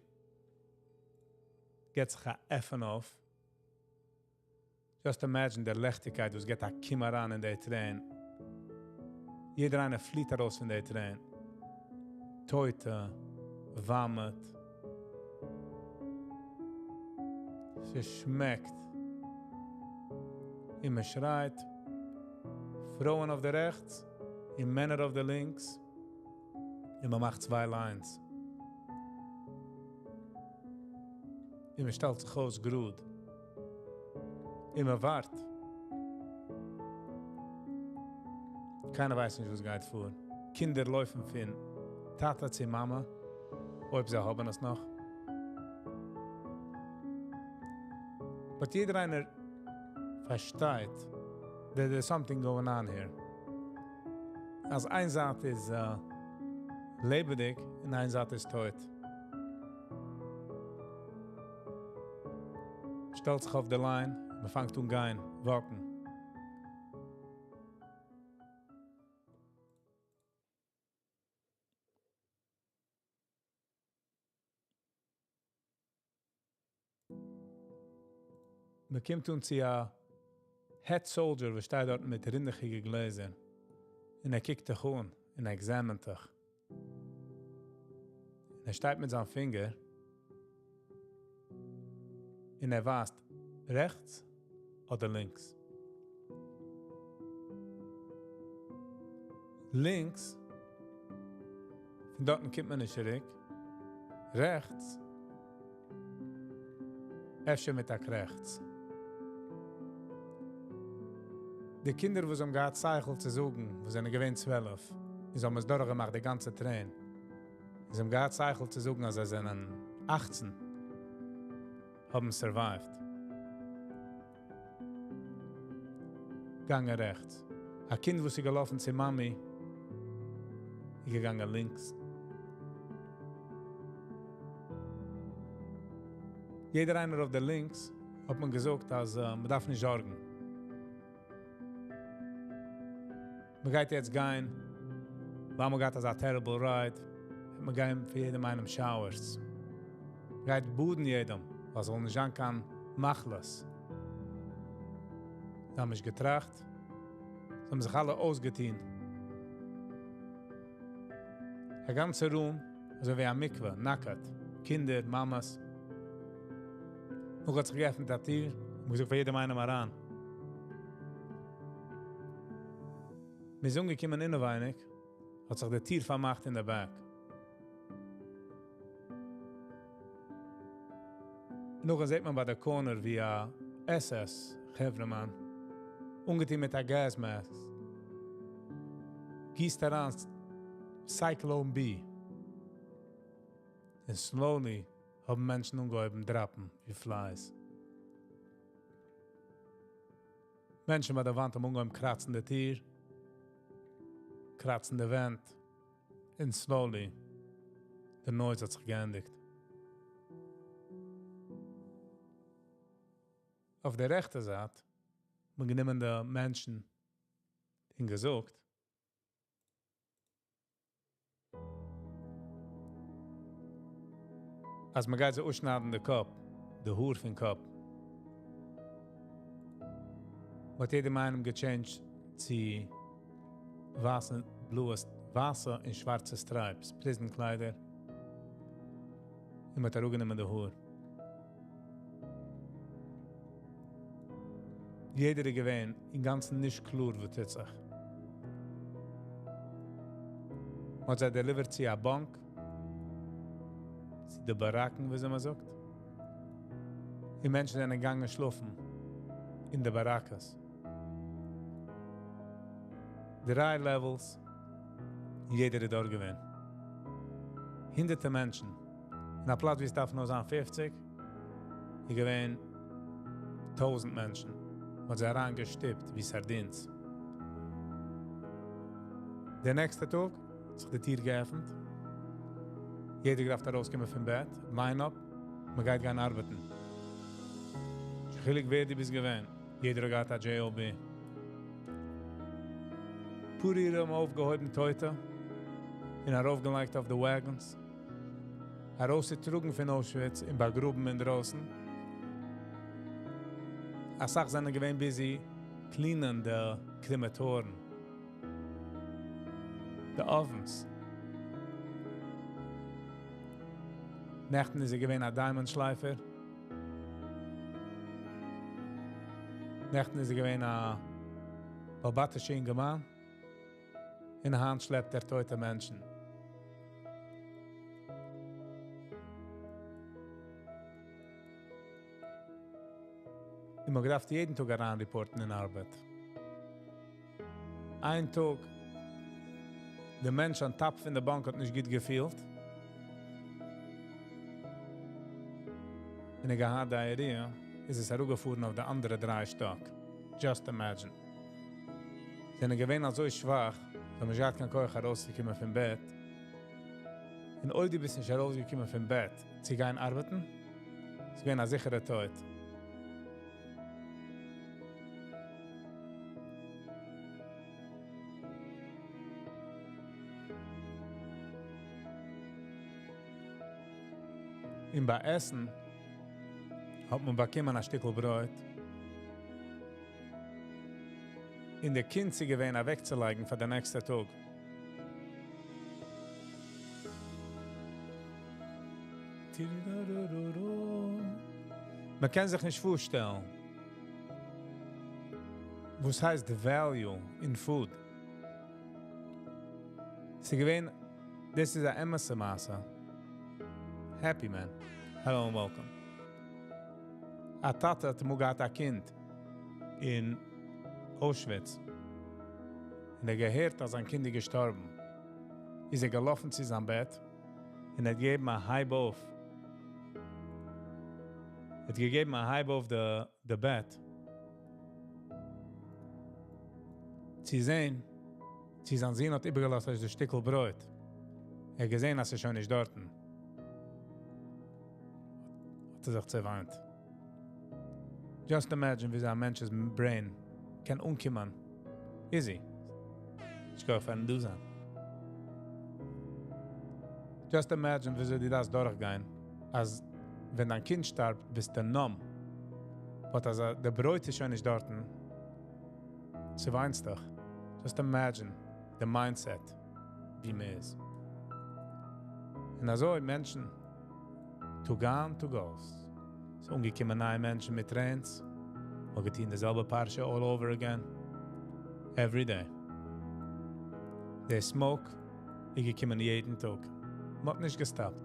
געט זיך א עפן אויף. Just imagine די ליכטיגקייט וואס געט א קום אריין אין די train. יעדער איינער פליט ארויס פון די train. טויטע, vomit. ס'שמעקט. און מען שרייט. פרויען אויף די רעכטס און מענער אויף די לינקס. און מען מאכט צוויי lines. און מען שטעלט זיך אויס גראד. און מען ווארט. קיינער ווייסט נישט וואס גייט פאר. קינדער לויפן פון טאטע צו מאמע, אויב זיי האבן עס נאך. But יעדער איינער פארשטייט that there's something going on here. אז איין זייט איז לעבעדיג און איין זייט איז טויט. שטעלט זיך אויף די line, מען פאנגט אן גיין, walk ן. מען קומט אן צו א head soldier וואס שטייט דארט מיט רינדעכיגע גלעזער. און ער קוקט דיך אן און ער examine ט דיך. און ער שטייט מיט זיין פינגער און ער ווייזט רעכטס אדער לינקס. לינקס, פון דארטן קומט מען נישט צוריק. רעכטס, אפשר מיט א קרעכץ. די קינדער וואס האבן געהאט שכל צו זאגן, וואס זענען געווען 12, און זיי האבן עס דורכגעמאכט די גאנצע train. זיי האבן געהאט שכל צו זאגן אז זיי זענען 18, האבן survived. געגאנגען רעכטס. א קינד וואס איז געלאפן צו מאמי, איז געגאנגען לינקס. יעדער איינער אויף די לינקס האט מען געזאגט אז מען דארף נישט זארגן. מען גייט יעצט גיין, ווייל מען געהאט אזא terrible ride, מען גייט פאר יעדעם איינעם showers. מען גייט באדן יעדעם, ווייל ס'זאל נישט זיין קיין מחלות. זיי האבן נישט געטראכט. זיי האבן זיך אלע אויסגעטון. א גאנצע room, אזוי ווי א מקווה, נאקעט. קינדער, מאמעס. נאך האט זיך געעפנט א טיר, און געזאגט פאר יעדעם איינעם אריין. מיר זענען אנגעקומען אינעווייניג, האט זיך די טיר פארמאכט אין די back. נאכדעם זעט מען ביי די corner ווי א SS חברה'מאן, אנגעטון מיט א gas mask, גיסט אריין Zyklon B. און slowly האבן מענטשן אנגעהויבן drop ן ווי flies. מענטשן ביי די וואנט האבן אנגעהויבן קראצן די טיר, קראצן די ווענט, און slowly, די noise האט זיך געענדיגט. אויף די רעכטע זייט האט מען גענומען די מענטשן און געזאגט. אז מען גייט זיי אפשניידן די קאפ, די האר פון קאפ. מען האט יעדעם איינעם גע change ט צו ווייסע, בלויע, ווייסע און שווארצע stripes, prison קליידער, און מען האט אראפגענומען די האר. יעדער איז געווען אינגאנצן נישט קלאר וואס טוט זיך. מען האט זיי deliver ט צו א באנק, צו די באראקן, ווי אזוי מען זאגט. און מענטשן זענען געגאנגען שלאפן אין די באראקעס. דריי levels, יעדער איז דארט געווען. הונדערטער מענטשן. אין א פלאץ וואו עס דארף נאר זיין 50, איז געווען 1000 מענטשן. מען האט זיי אריינגעשטופט ווי sardines. דער נעקסטע טאג האט זיך די טיר געעפנט. יעדער געדארפט ארויסקומען פון בעט, line up, מען גייט גיין ארבעטן. נישט חילוק ווער דו ביסט געווען, יעדער האט געהאט א JOB. פוריער האבן אויפגעהויבן טויטע און ארויפגעלייגט אויף די wagons, ארויסגעטראגן פון אוישוויץ און באגראבן אינדרויסן. אסאך זענען געווען busy clean ען די קרעמעטארן, די ovens. נעכטן איז ער געווען א diamond שלייפער. נעכטן איז ער געווען א באלעבאטישער אינגערמאן. און היינט שלעפט ער טויטע מענטשן. און מ'האט געדארפט יעדן טאג אריין report ן אין ארבעט. איין טאג, דער מענטש on top פון די באנק האט נישט גוט געפילט. און ער געהאט diarrhea, איז עס אראפגעפארן אויף די אנדערע דריי שטאק. Just imagine. זענען געווען אזוי שוואך, זיי האבן נישט געהאט קיין כח ארויסצוקומען פון בעט. און אויב דו ביסט נישט ארויסגעקומען פון בעט צו גיין ארבעטן, איז געווען א זיכערע טויט. און ביי עסן האט מען באקומען א שטיקל ברויט. און די קונץ איז געווען אוועקצולייגן פאר די נעקסטע טאג. מען קען זיך נישט פארשטעלן וואס הייסט די value אין food. ס'איז געווען, דאס איז א אמת'ע מעשה. Happy man. Hello and welcome. א טאטע האט אמאל געהאט א קינד אין אוישוויץ. און ער האט געהערט אז זיין קינד איז געשטארבן. איז ער געלאפן צו זיין בעט און ער האט געגעבן א הייב אויף. ער האט געגעבן א הייב אויף די בעט. צו זען צו זיין זון האט איבערגעלאזט דאס שטיקל ברויט. ער האט געזען אז ס'איז שוין נישט דארטן. האט ער זיך צעוויינט. Just imagine ווי א מענטש'ס brain קען אנקומען. Easy. איך גיי פארן דא זיין. Just imagine וויאזוי דו דארפסט דורכגיין, אז ווען דיין קינד שטארבט, ביסטו numb. But אז די ברויט איז שוין נישט דארטן, צעוויינסט דיך. Just imagine the mindset ווי מען איז. און אזוי מענטשן, טאג איין, טאג אויס. ס'איז אנגעקומען נייע מענטשן מיט trains. מ'האט געטון די זעלבע פרשה all over again. Every day. די smoke איז געקומען יעדן טאג. מ'האט נישט גע stop ט.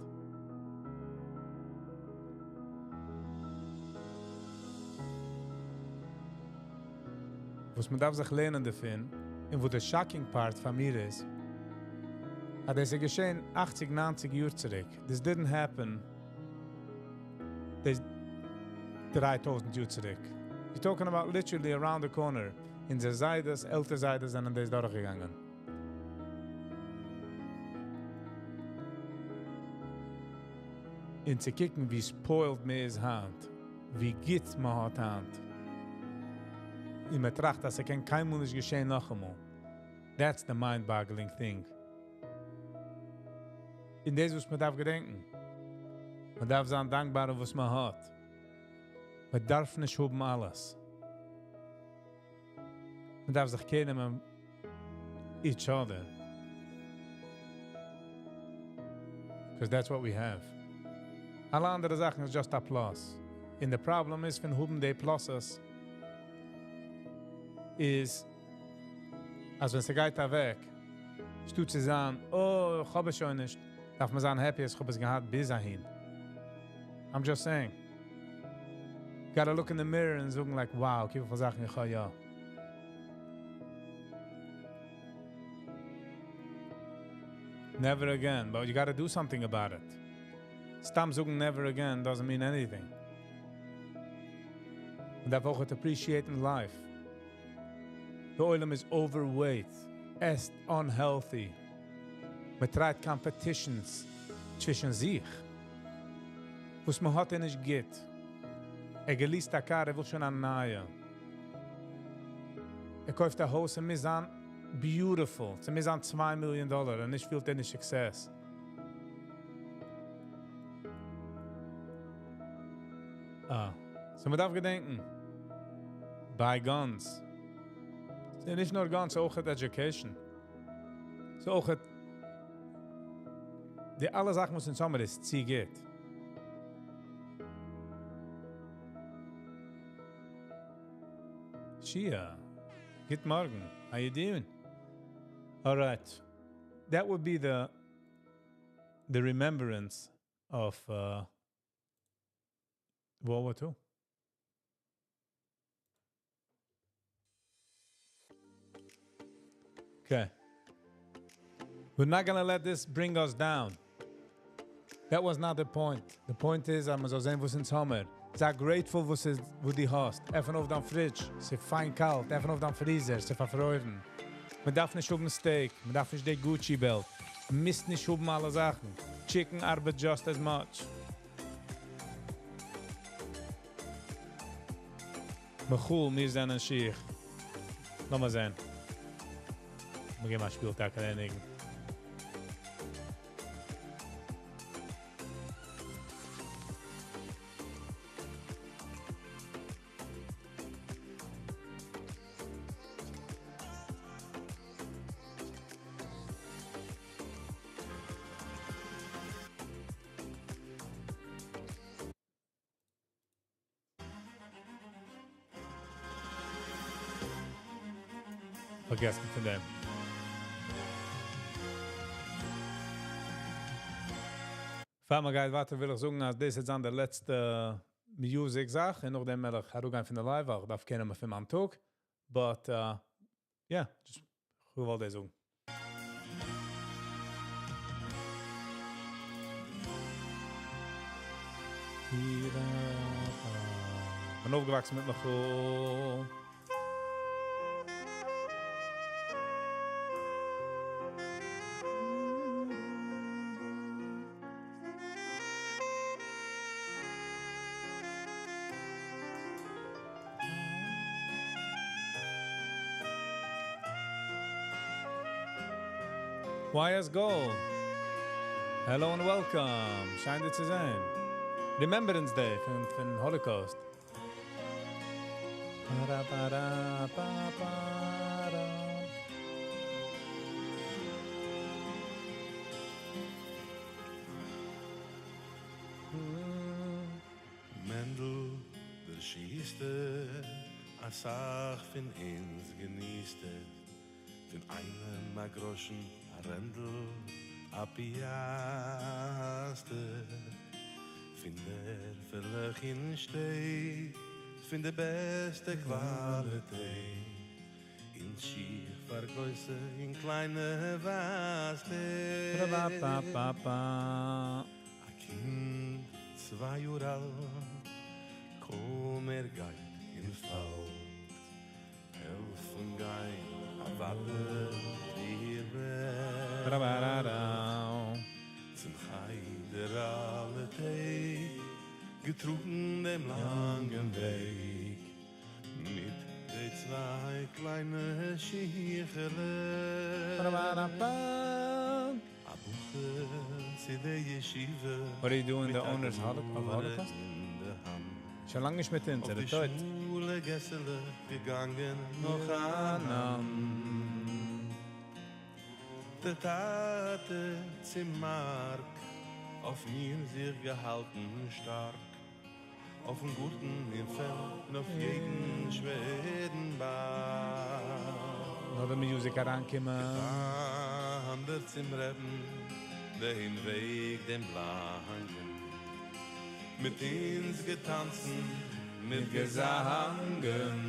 וואס מען דארף זיך לערנען דערפון, און וואס די shocking part פאר מיר איז, אז דאס איז געשען 80, 90 יאר צוריק. This didn't happen דאס 3000 יאר צוריק. You're talking about literally around the corner. אונזער זיידעס, עלטער זיידעס זענען דאס דורכגעגאנגען. און צו קוקן, ווי spoiled מען איז היינט, ווי גוט מען האט היינט. און מען טראכט אז ס'קען קיינמאל נישט געשען נאכאמאל. That's the mind boggling thing. און דאס וואס מען דארף געדענקן. מען דארף זיין דאנקבאר אויף וואס מען האט. מען דארף נישט האבן אלעס. מען דארף זיך care נעמען each other. Because that's what we have. אלע אנדערע זאכן איז just a plus. און the problem איז פון האבן די pluses איז אז ווען ס'גייט אוועק, שטאט צו זיין, oh, איך האב עס שוין נישט, דארף מען זיין happy אז איך האב עס געהאט ביז אהין. I'm just saying. Gotta look in the mirror און זאגן like, wow, קוק וויפיל זאכן איך האב יא. Never again, but you gotta do something about it. סתם זאגן never again doesn't mean anything. מען דארף אויך appreciate in life. די עולם איז overweight, עסט unhealthy. מען טרייבט competitions צווישן זיך. וואס מען האט נישט גוט. ער געליסט א car, ער וויל שוין א נייע. ער קויפט א הויז, ס'מוז זיין beautiful. ס'מוז זיין 2 מיליאן דאלאר, און נישט פילט ער נישט success. אה. So מען דארף געדענקען. Buy guns. ס'איז נישט נאר guns, אויך education. So אויך די אלע זאכן וואס אין זומער איז צו גוט. Shia. גוט מארגן. How you doing? All right. That would be the remembrance of World War II. Okay. We're not going to let this bring us down. That was not the point. The point is, אז מ'זאל זען וואס אונז האמיר. זיי grateful וואס איז, וואס דו האסט. עפן אויף דיין fridge, ס'איז פיין קאלט. עפן אויף דיין freezer, ס'איז פארפרוירן. מען דארף נישט האבן steak, מען דארף נישט די Gucci belt. מוז נישט האבן אלע זאכן. Chicken ארבעט just as much. מיכל, מיר זענען שיך. לאמיר זען. מיר גייען מאל שפילטאג ענדיגן. פארגעסן פון דעם. פאר מען גייט ווייטער וויל איך זאגן, אז דאס איז די לעצטע music זאך. און נאכדעם וועל איך אראפגיין פון די live, ווייל איך דארף care נעמען פון מיין טאג. But, yeah, just איך וויל דאס זאגן. בין אויפגעוואקסן מיט מיכל. YS Gold. Hello and welcome. שיין דיר צו זען. Remembrance Day פון Holocaust. Para, para, pa, para. מענדל, דער שוסטער, א סך פון אונז געניסט ער. פון איינעם א גראשן, א רענדל, א פיאסטער. פון דערפעלעך אין שטעט, פון די בעסטע quality. אין שיך פאר גרויסע, אין קליינע ווייזט ער. Ba, ba, ba, ba. א קינד, 2 יאר אלט, קוים ער גייט אין פעלד. העלפן גיין, א וואדע, ווי ער וועט. Ba, ba, da, da. צום חדר אלע טעג, געטראגן דעם לאנגן וועג. מיט די צוויי קליינע שיכעלעך. א בחור צו דער ישיבה. What are you doing, מיט the א owners of גמרא Holocaust? אין דער האנט. שוין לאנג נישט מיט אונז, אויף ער די איז טויט. שמאלע געסעלעך געגאנגען נאכאנאנד. דער טאטע צום מארק אויף מיר זיך געהאלטן שטארק. אויפן גארטן אין פעלד און אויף יעדן שווערן בארג. נאר די music אריינקומען. געוואנדערט צום רבי'ן, דעם וועג דעם לאנגן. מיט אונז געטאנצן, מיט געזאנגען.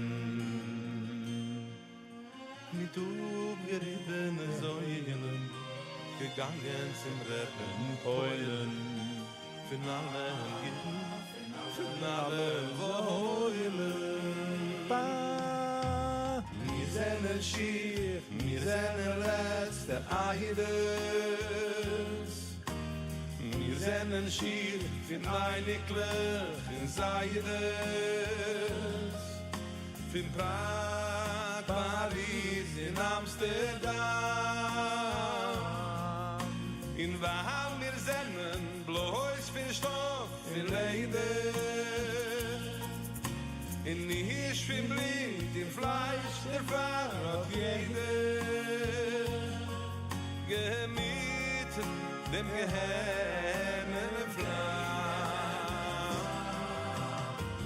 מיט אפגעריבענע זוילן, געגאנגען צום רבי'ן פועלן. פון אלע גוטן, פון אלע וואוילן. מיר זענען שיך, מיר זענען לעצטע עדות. מיר זענען שיך פון אייניקלעך און זיידעס. פון פראג, פאריז און אמסטערדאם. און ווייל מיר זענען בלויז פון שטאף און לעדער. און נישט פון בלוט און פלייש, דערפאר האט יעדער געמיטן דעם גיהנום פלאם.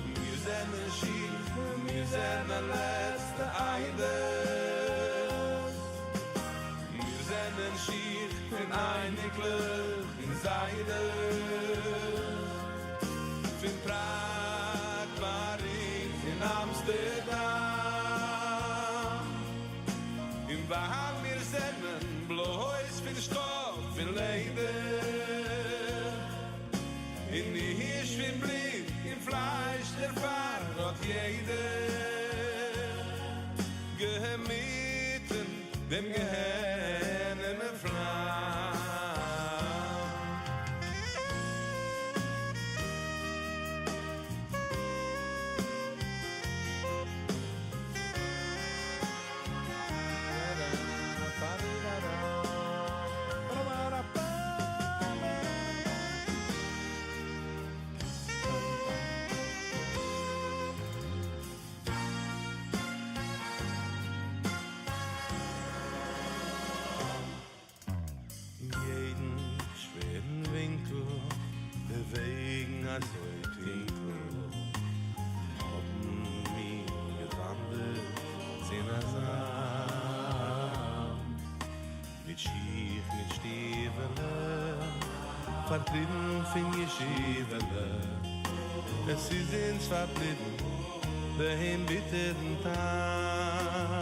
מיר זענען שיך, מיר זענען לעצטע עדות. מיר זענען שיך פון אייניקלעך און זיידעס. פון פראג, פאריז און אמסטערדאם. און ווייל מיר זענען בלויז פון שטאף און לעדער. און נישט פון בלוט און פלייש, דערפאר האט יעדער געמיטן דעם גיהנום פלאם. אין יעדן שווערן ווינקל, די וועגן אזוי טונקל, האבן מיר געוואנדערט צוזאמען. מיט שיך, מיט שטיוועלעך, פארטריבן פון ישיבה'לע. עס איז אונז פארבליבן דעם ביטערן טעם.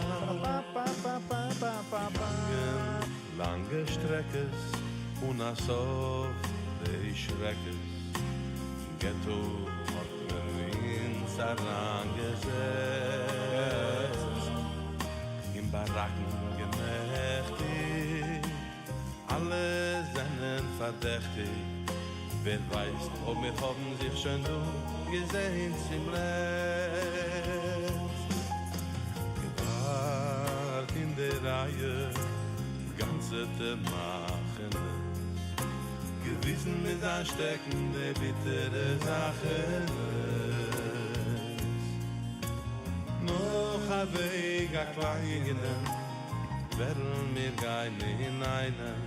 געגאנגען לאנגע שטרעקעס אן א סוף די שרעקעס. אין געטא האט מען אונז אריינגעזעצט. אין באראקן גענעכטיגט, אלע זענען פארדעכטיגט. ווער ווייסט, אויב מיר האבן זיך שוין דא געזען צום לעצט. געווארט אין דער רייע, גאנצעטע מחנות. געוויזן מיט א שטעקן די ביטערע זאכן. נאך א וועג א קליינעם, וועלן מיר גיין אינאיינעם.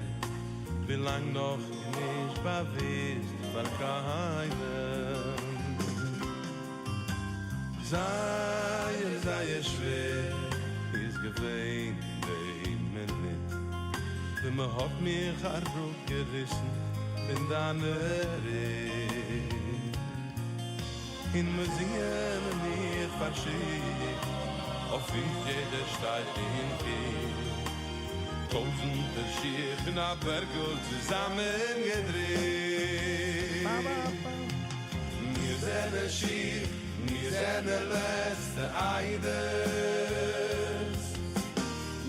ווי לאנג נאך נישט באוויסט פאר קיינעם. זייער, זייער שווער איז געווען די מינוט, ווען מען האט מיך אראפגעריסן פון דיינע ריט. אין מוזיי מיך פארשיקט, אויף ווי יעדער שטייט אין קוקט. טויזנטער שיך אין א בערגל צוזאמענגעדריקט. מיר זענען שיך, מיר זענען לעצטע עדות.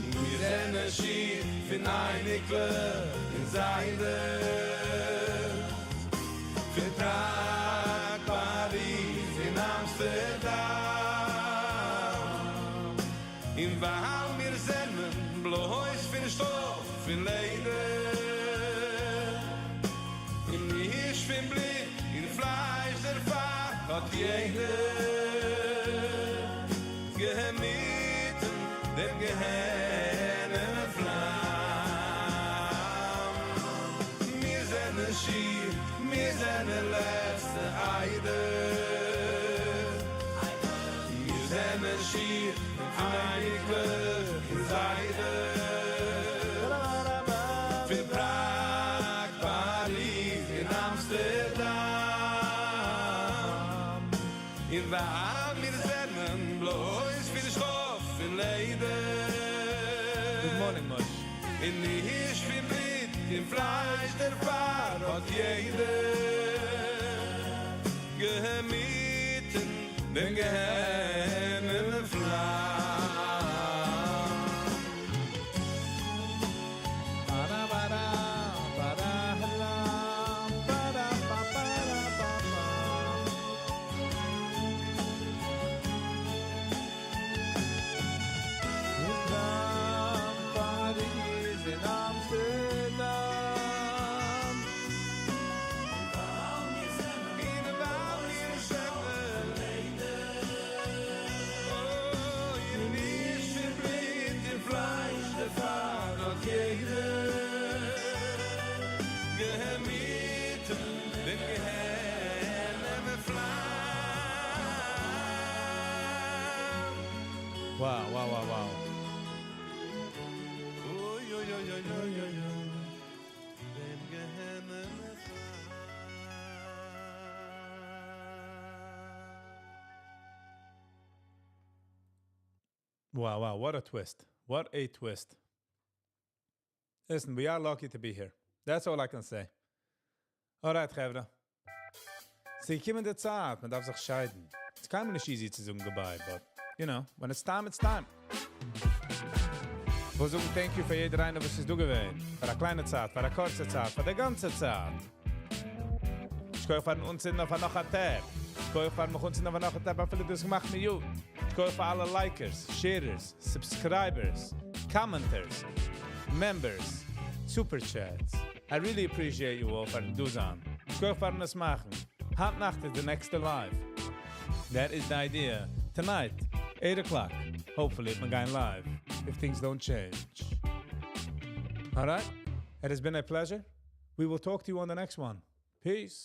מיר זענען שיך פון אייניקלעך און זיידעס. פון פראג, פאריז און אמסטערדאם. פון שטאף און לעדער און נישט פון בלוט און פלייש דערפאר האט יעדער געמיטן דעם גיהנום פלאם. מיר זענען שיר, מיר זענען לעצטע עדה. מיר זענען שיר, אייניקלעך און זיידע. פון פראג, פאריז און אמסטערדאם. און ווייל מיר זענען בלויז פון שטאף און לעדער. Good morning, Mosh. און נישט פון בלוט און פלייש דערפאר האט יעדער געמיטן דעם גיהנום פלאם. Ba-da, ba-da, ba-da, la, ba-da, ba, ba-da, ba, ba. אין פראג, פאריז, אין אמסטערדאם. אין ווייל מיר זענען אוי, און נישט פון בלוט און פלייש דערפאר האט יעדער געמיטן דעם גיהנום פלאם. Wow. אוי, אוי, אוי, אוי, אוי, אוי, אוי. דעם גיהנום פלאם. Wow, what a twist. What a twist. Listen, we are lucky to be here. That's all I can say. Alright, חברה. ס'איז געקומען די צייט, מען דארף זיך שיידן. It's קיינמאל נישט easy צו זאגן goodbye, but, when it's time, it's time. מיר זאגן thank you פאר יעדער איינער, וואס איז דא געווען. פאר א קליינע צייט, פאר א קורצע צייט, פאר די גאנצע צייט. שכוח פארן אנצינדן אויף נאך א tab. שכוח פארן מיך אנצינדן אויף נאך א tab, אפילו דאס געמאכט mute. שכוח פאר אלע likers, sharers, subscribers, commenters, members, super chats. I really appreciate you all פארן דא זיין. שכוח פארן עס מאכן. היינט נאכט איז the next live. That is the idea. Tonight, 8 o'clock. Hopefully, we're going live. If things don't change. All right? It has been a pleasure. We will talk to you on the next one. Peace.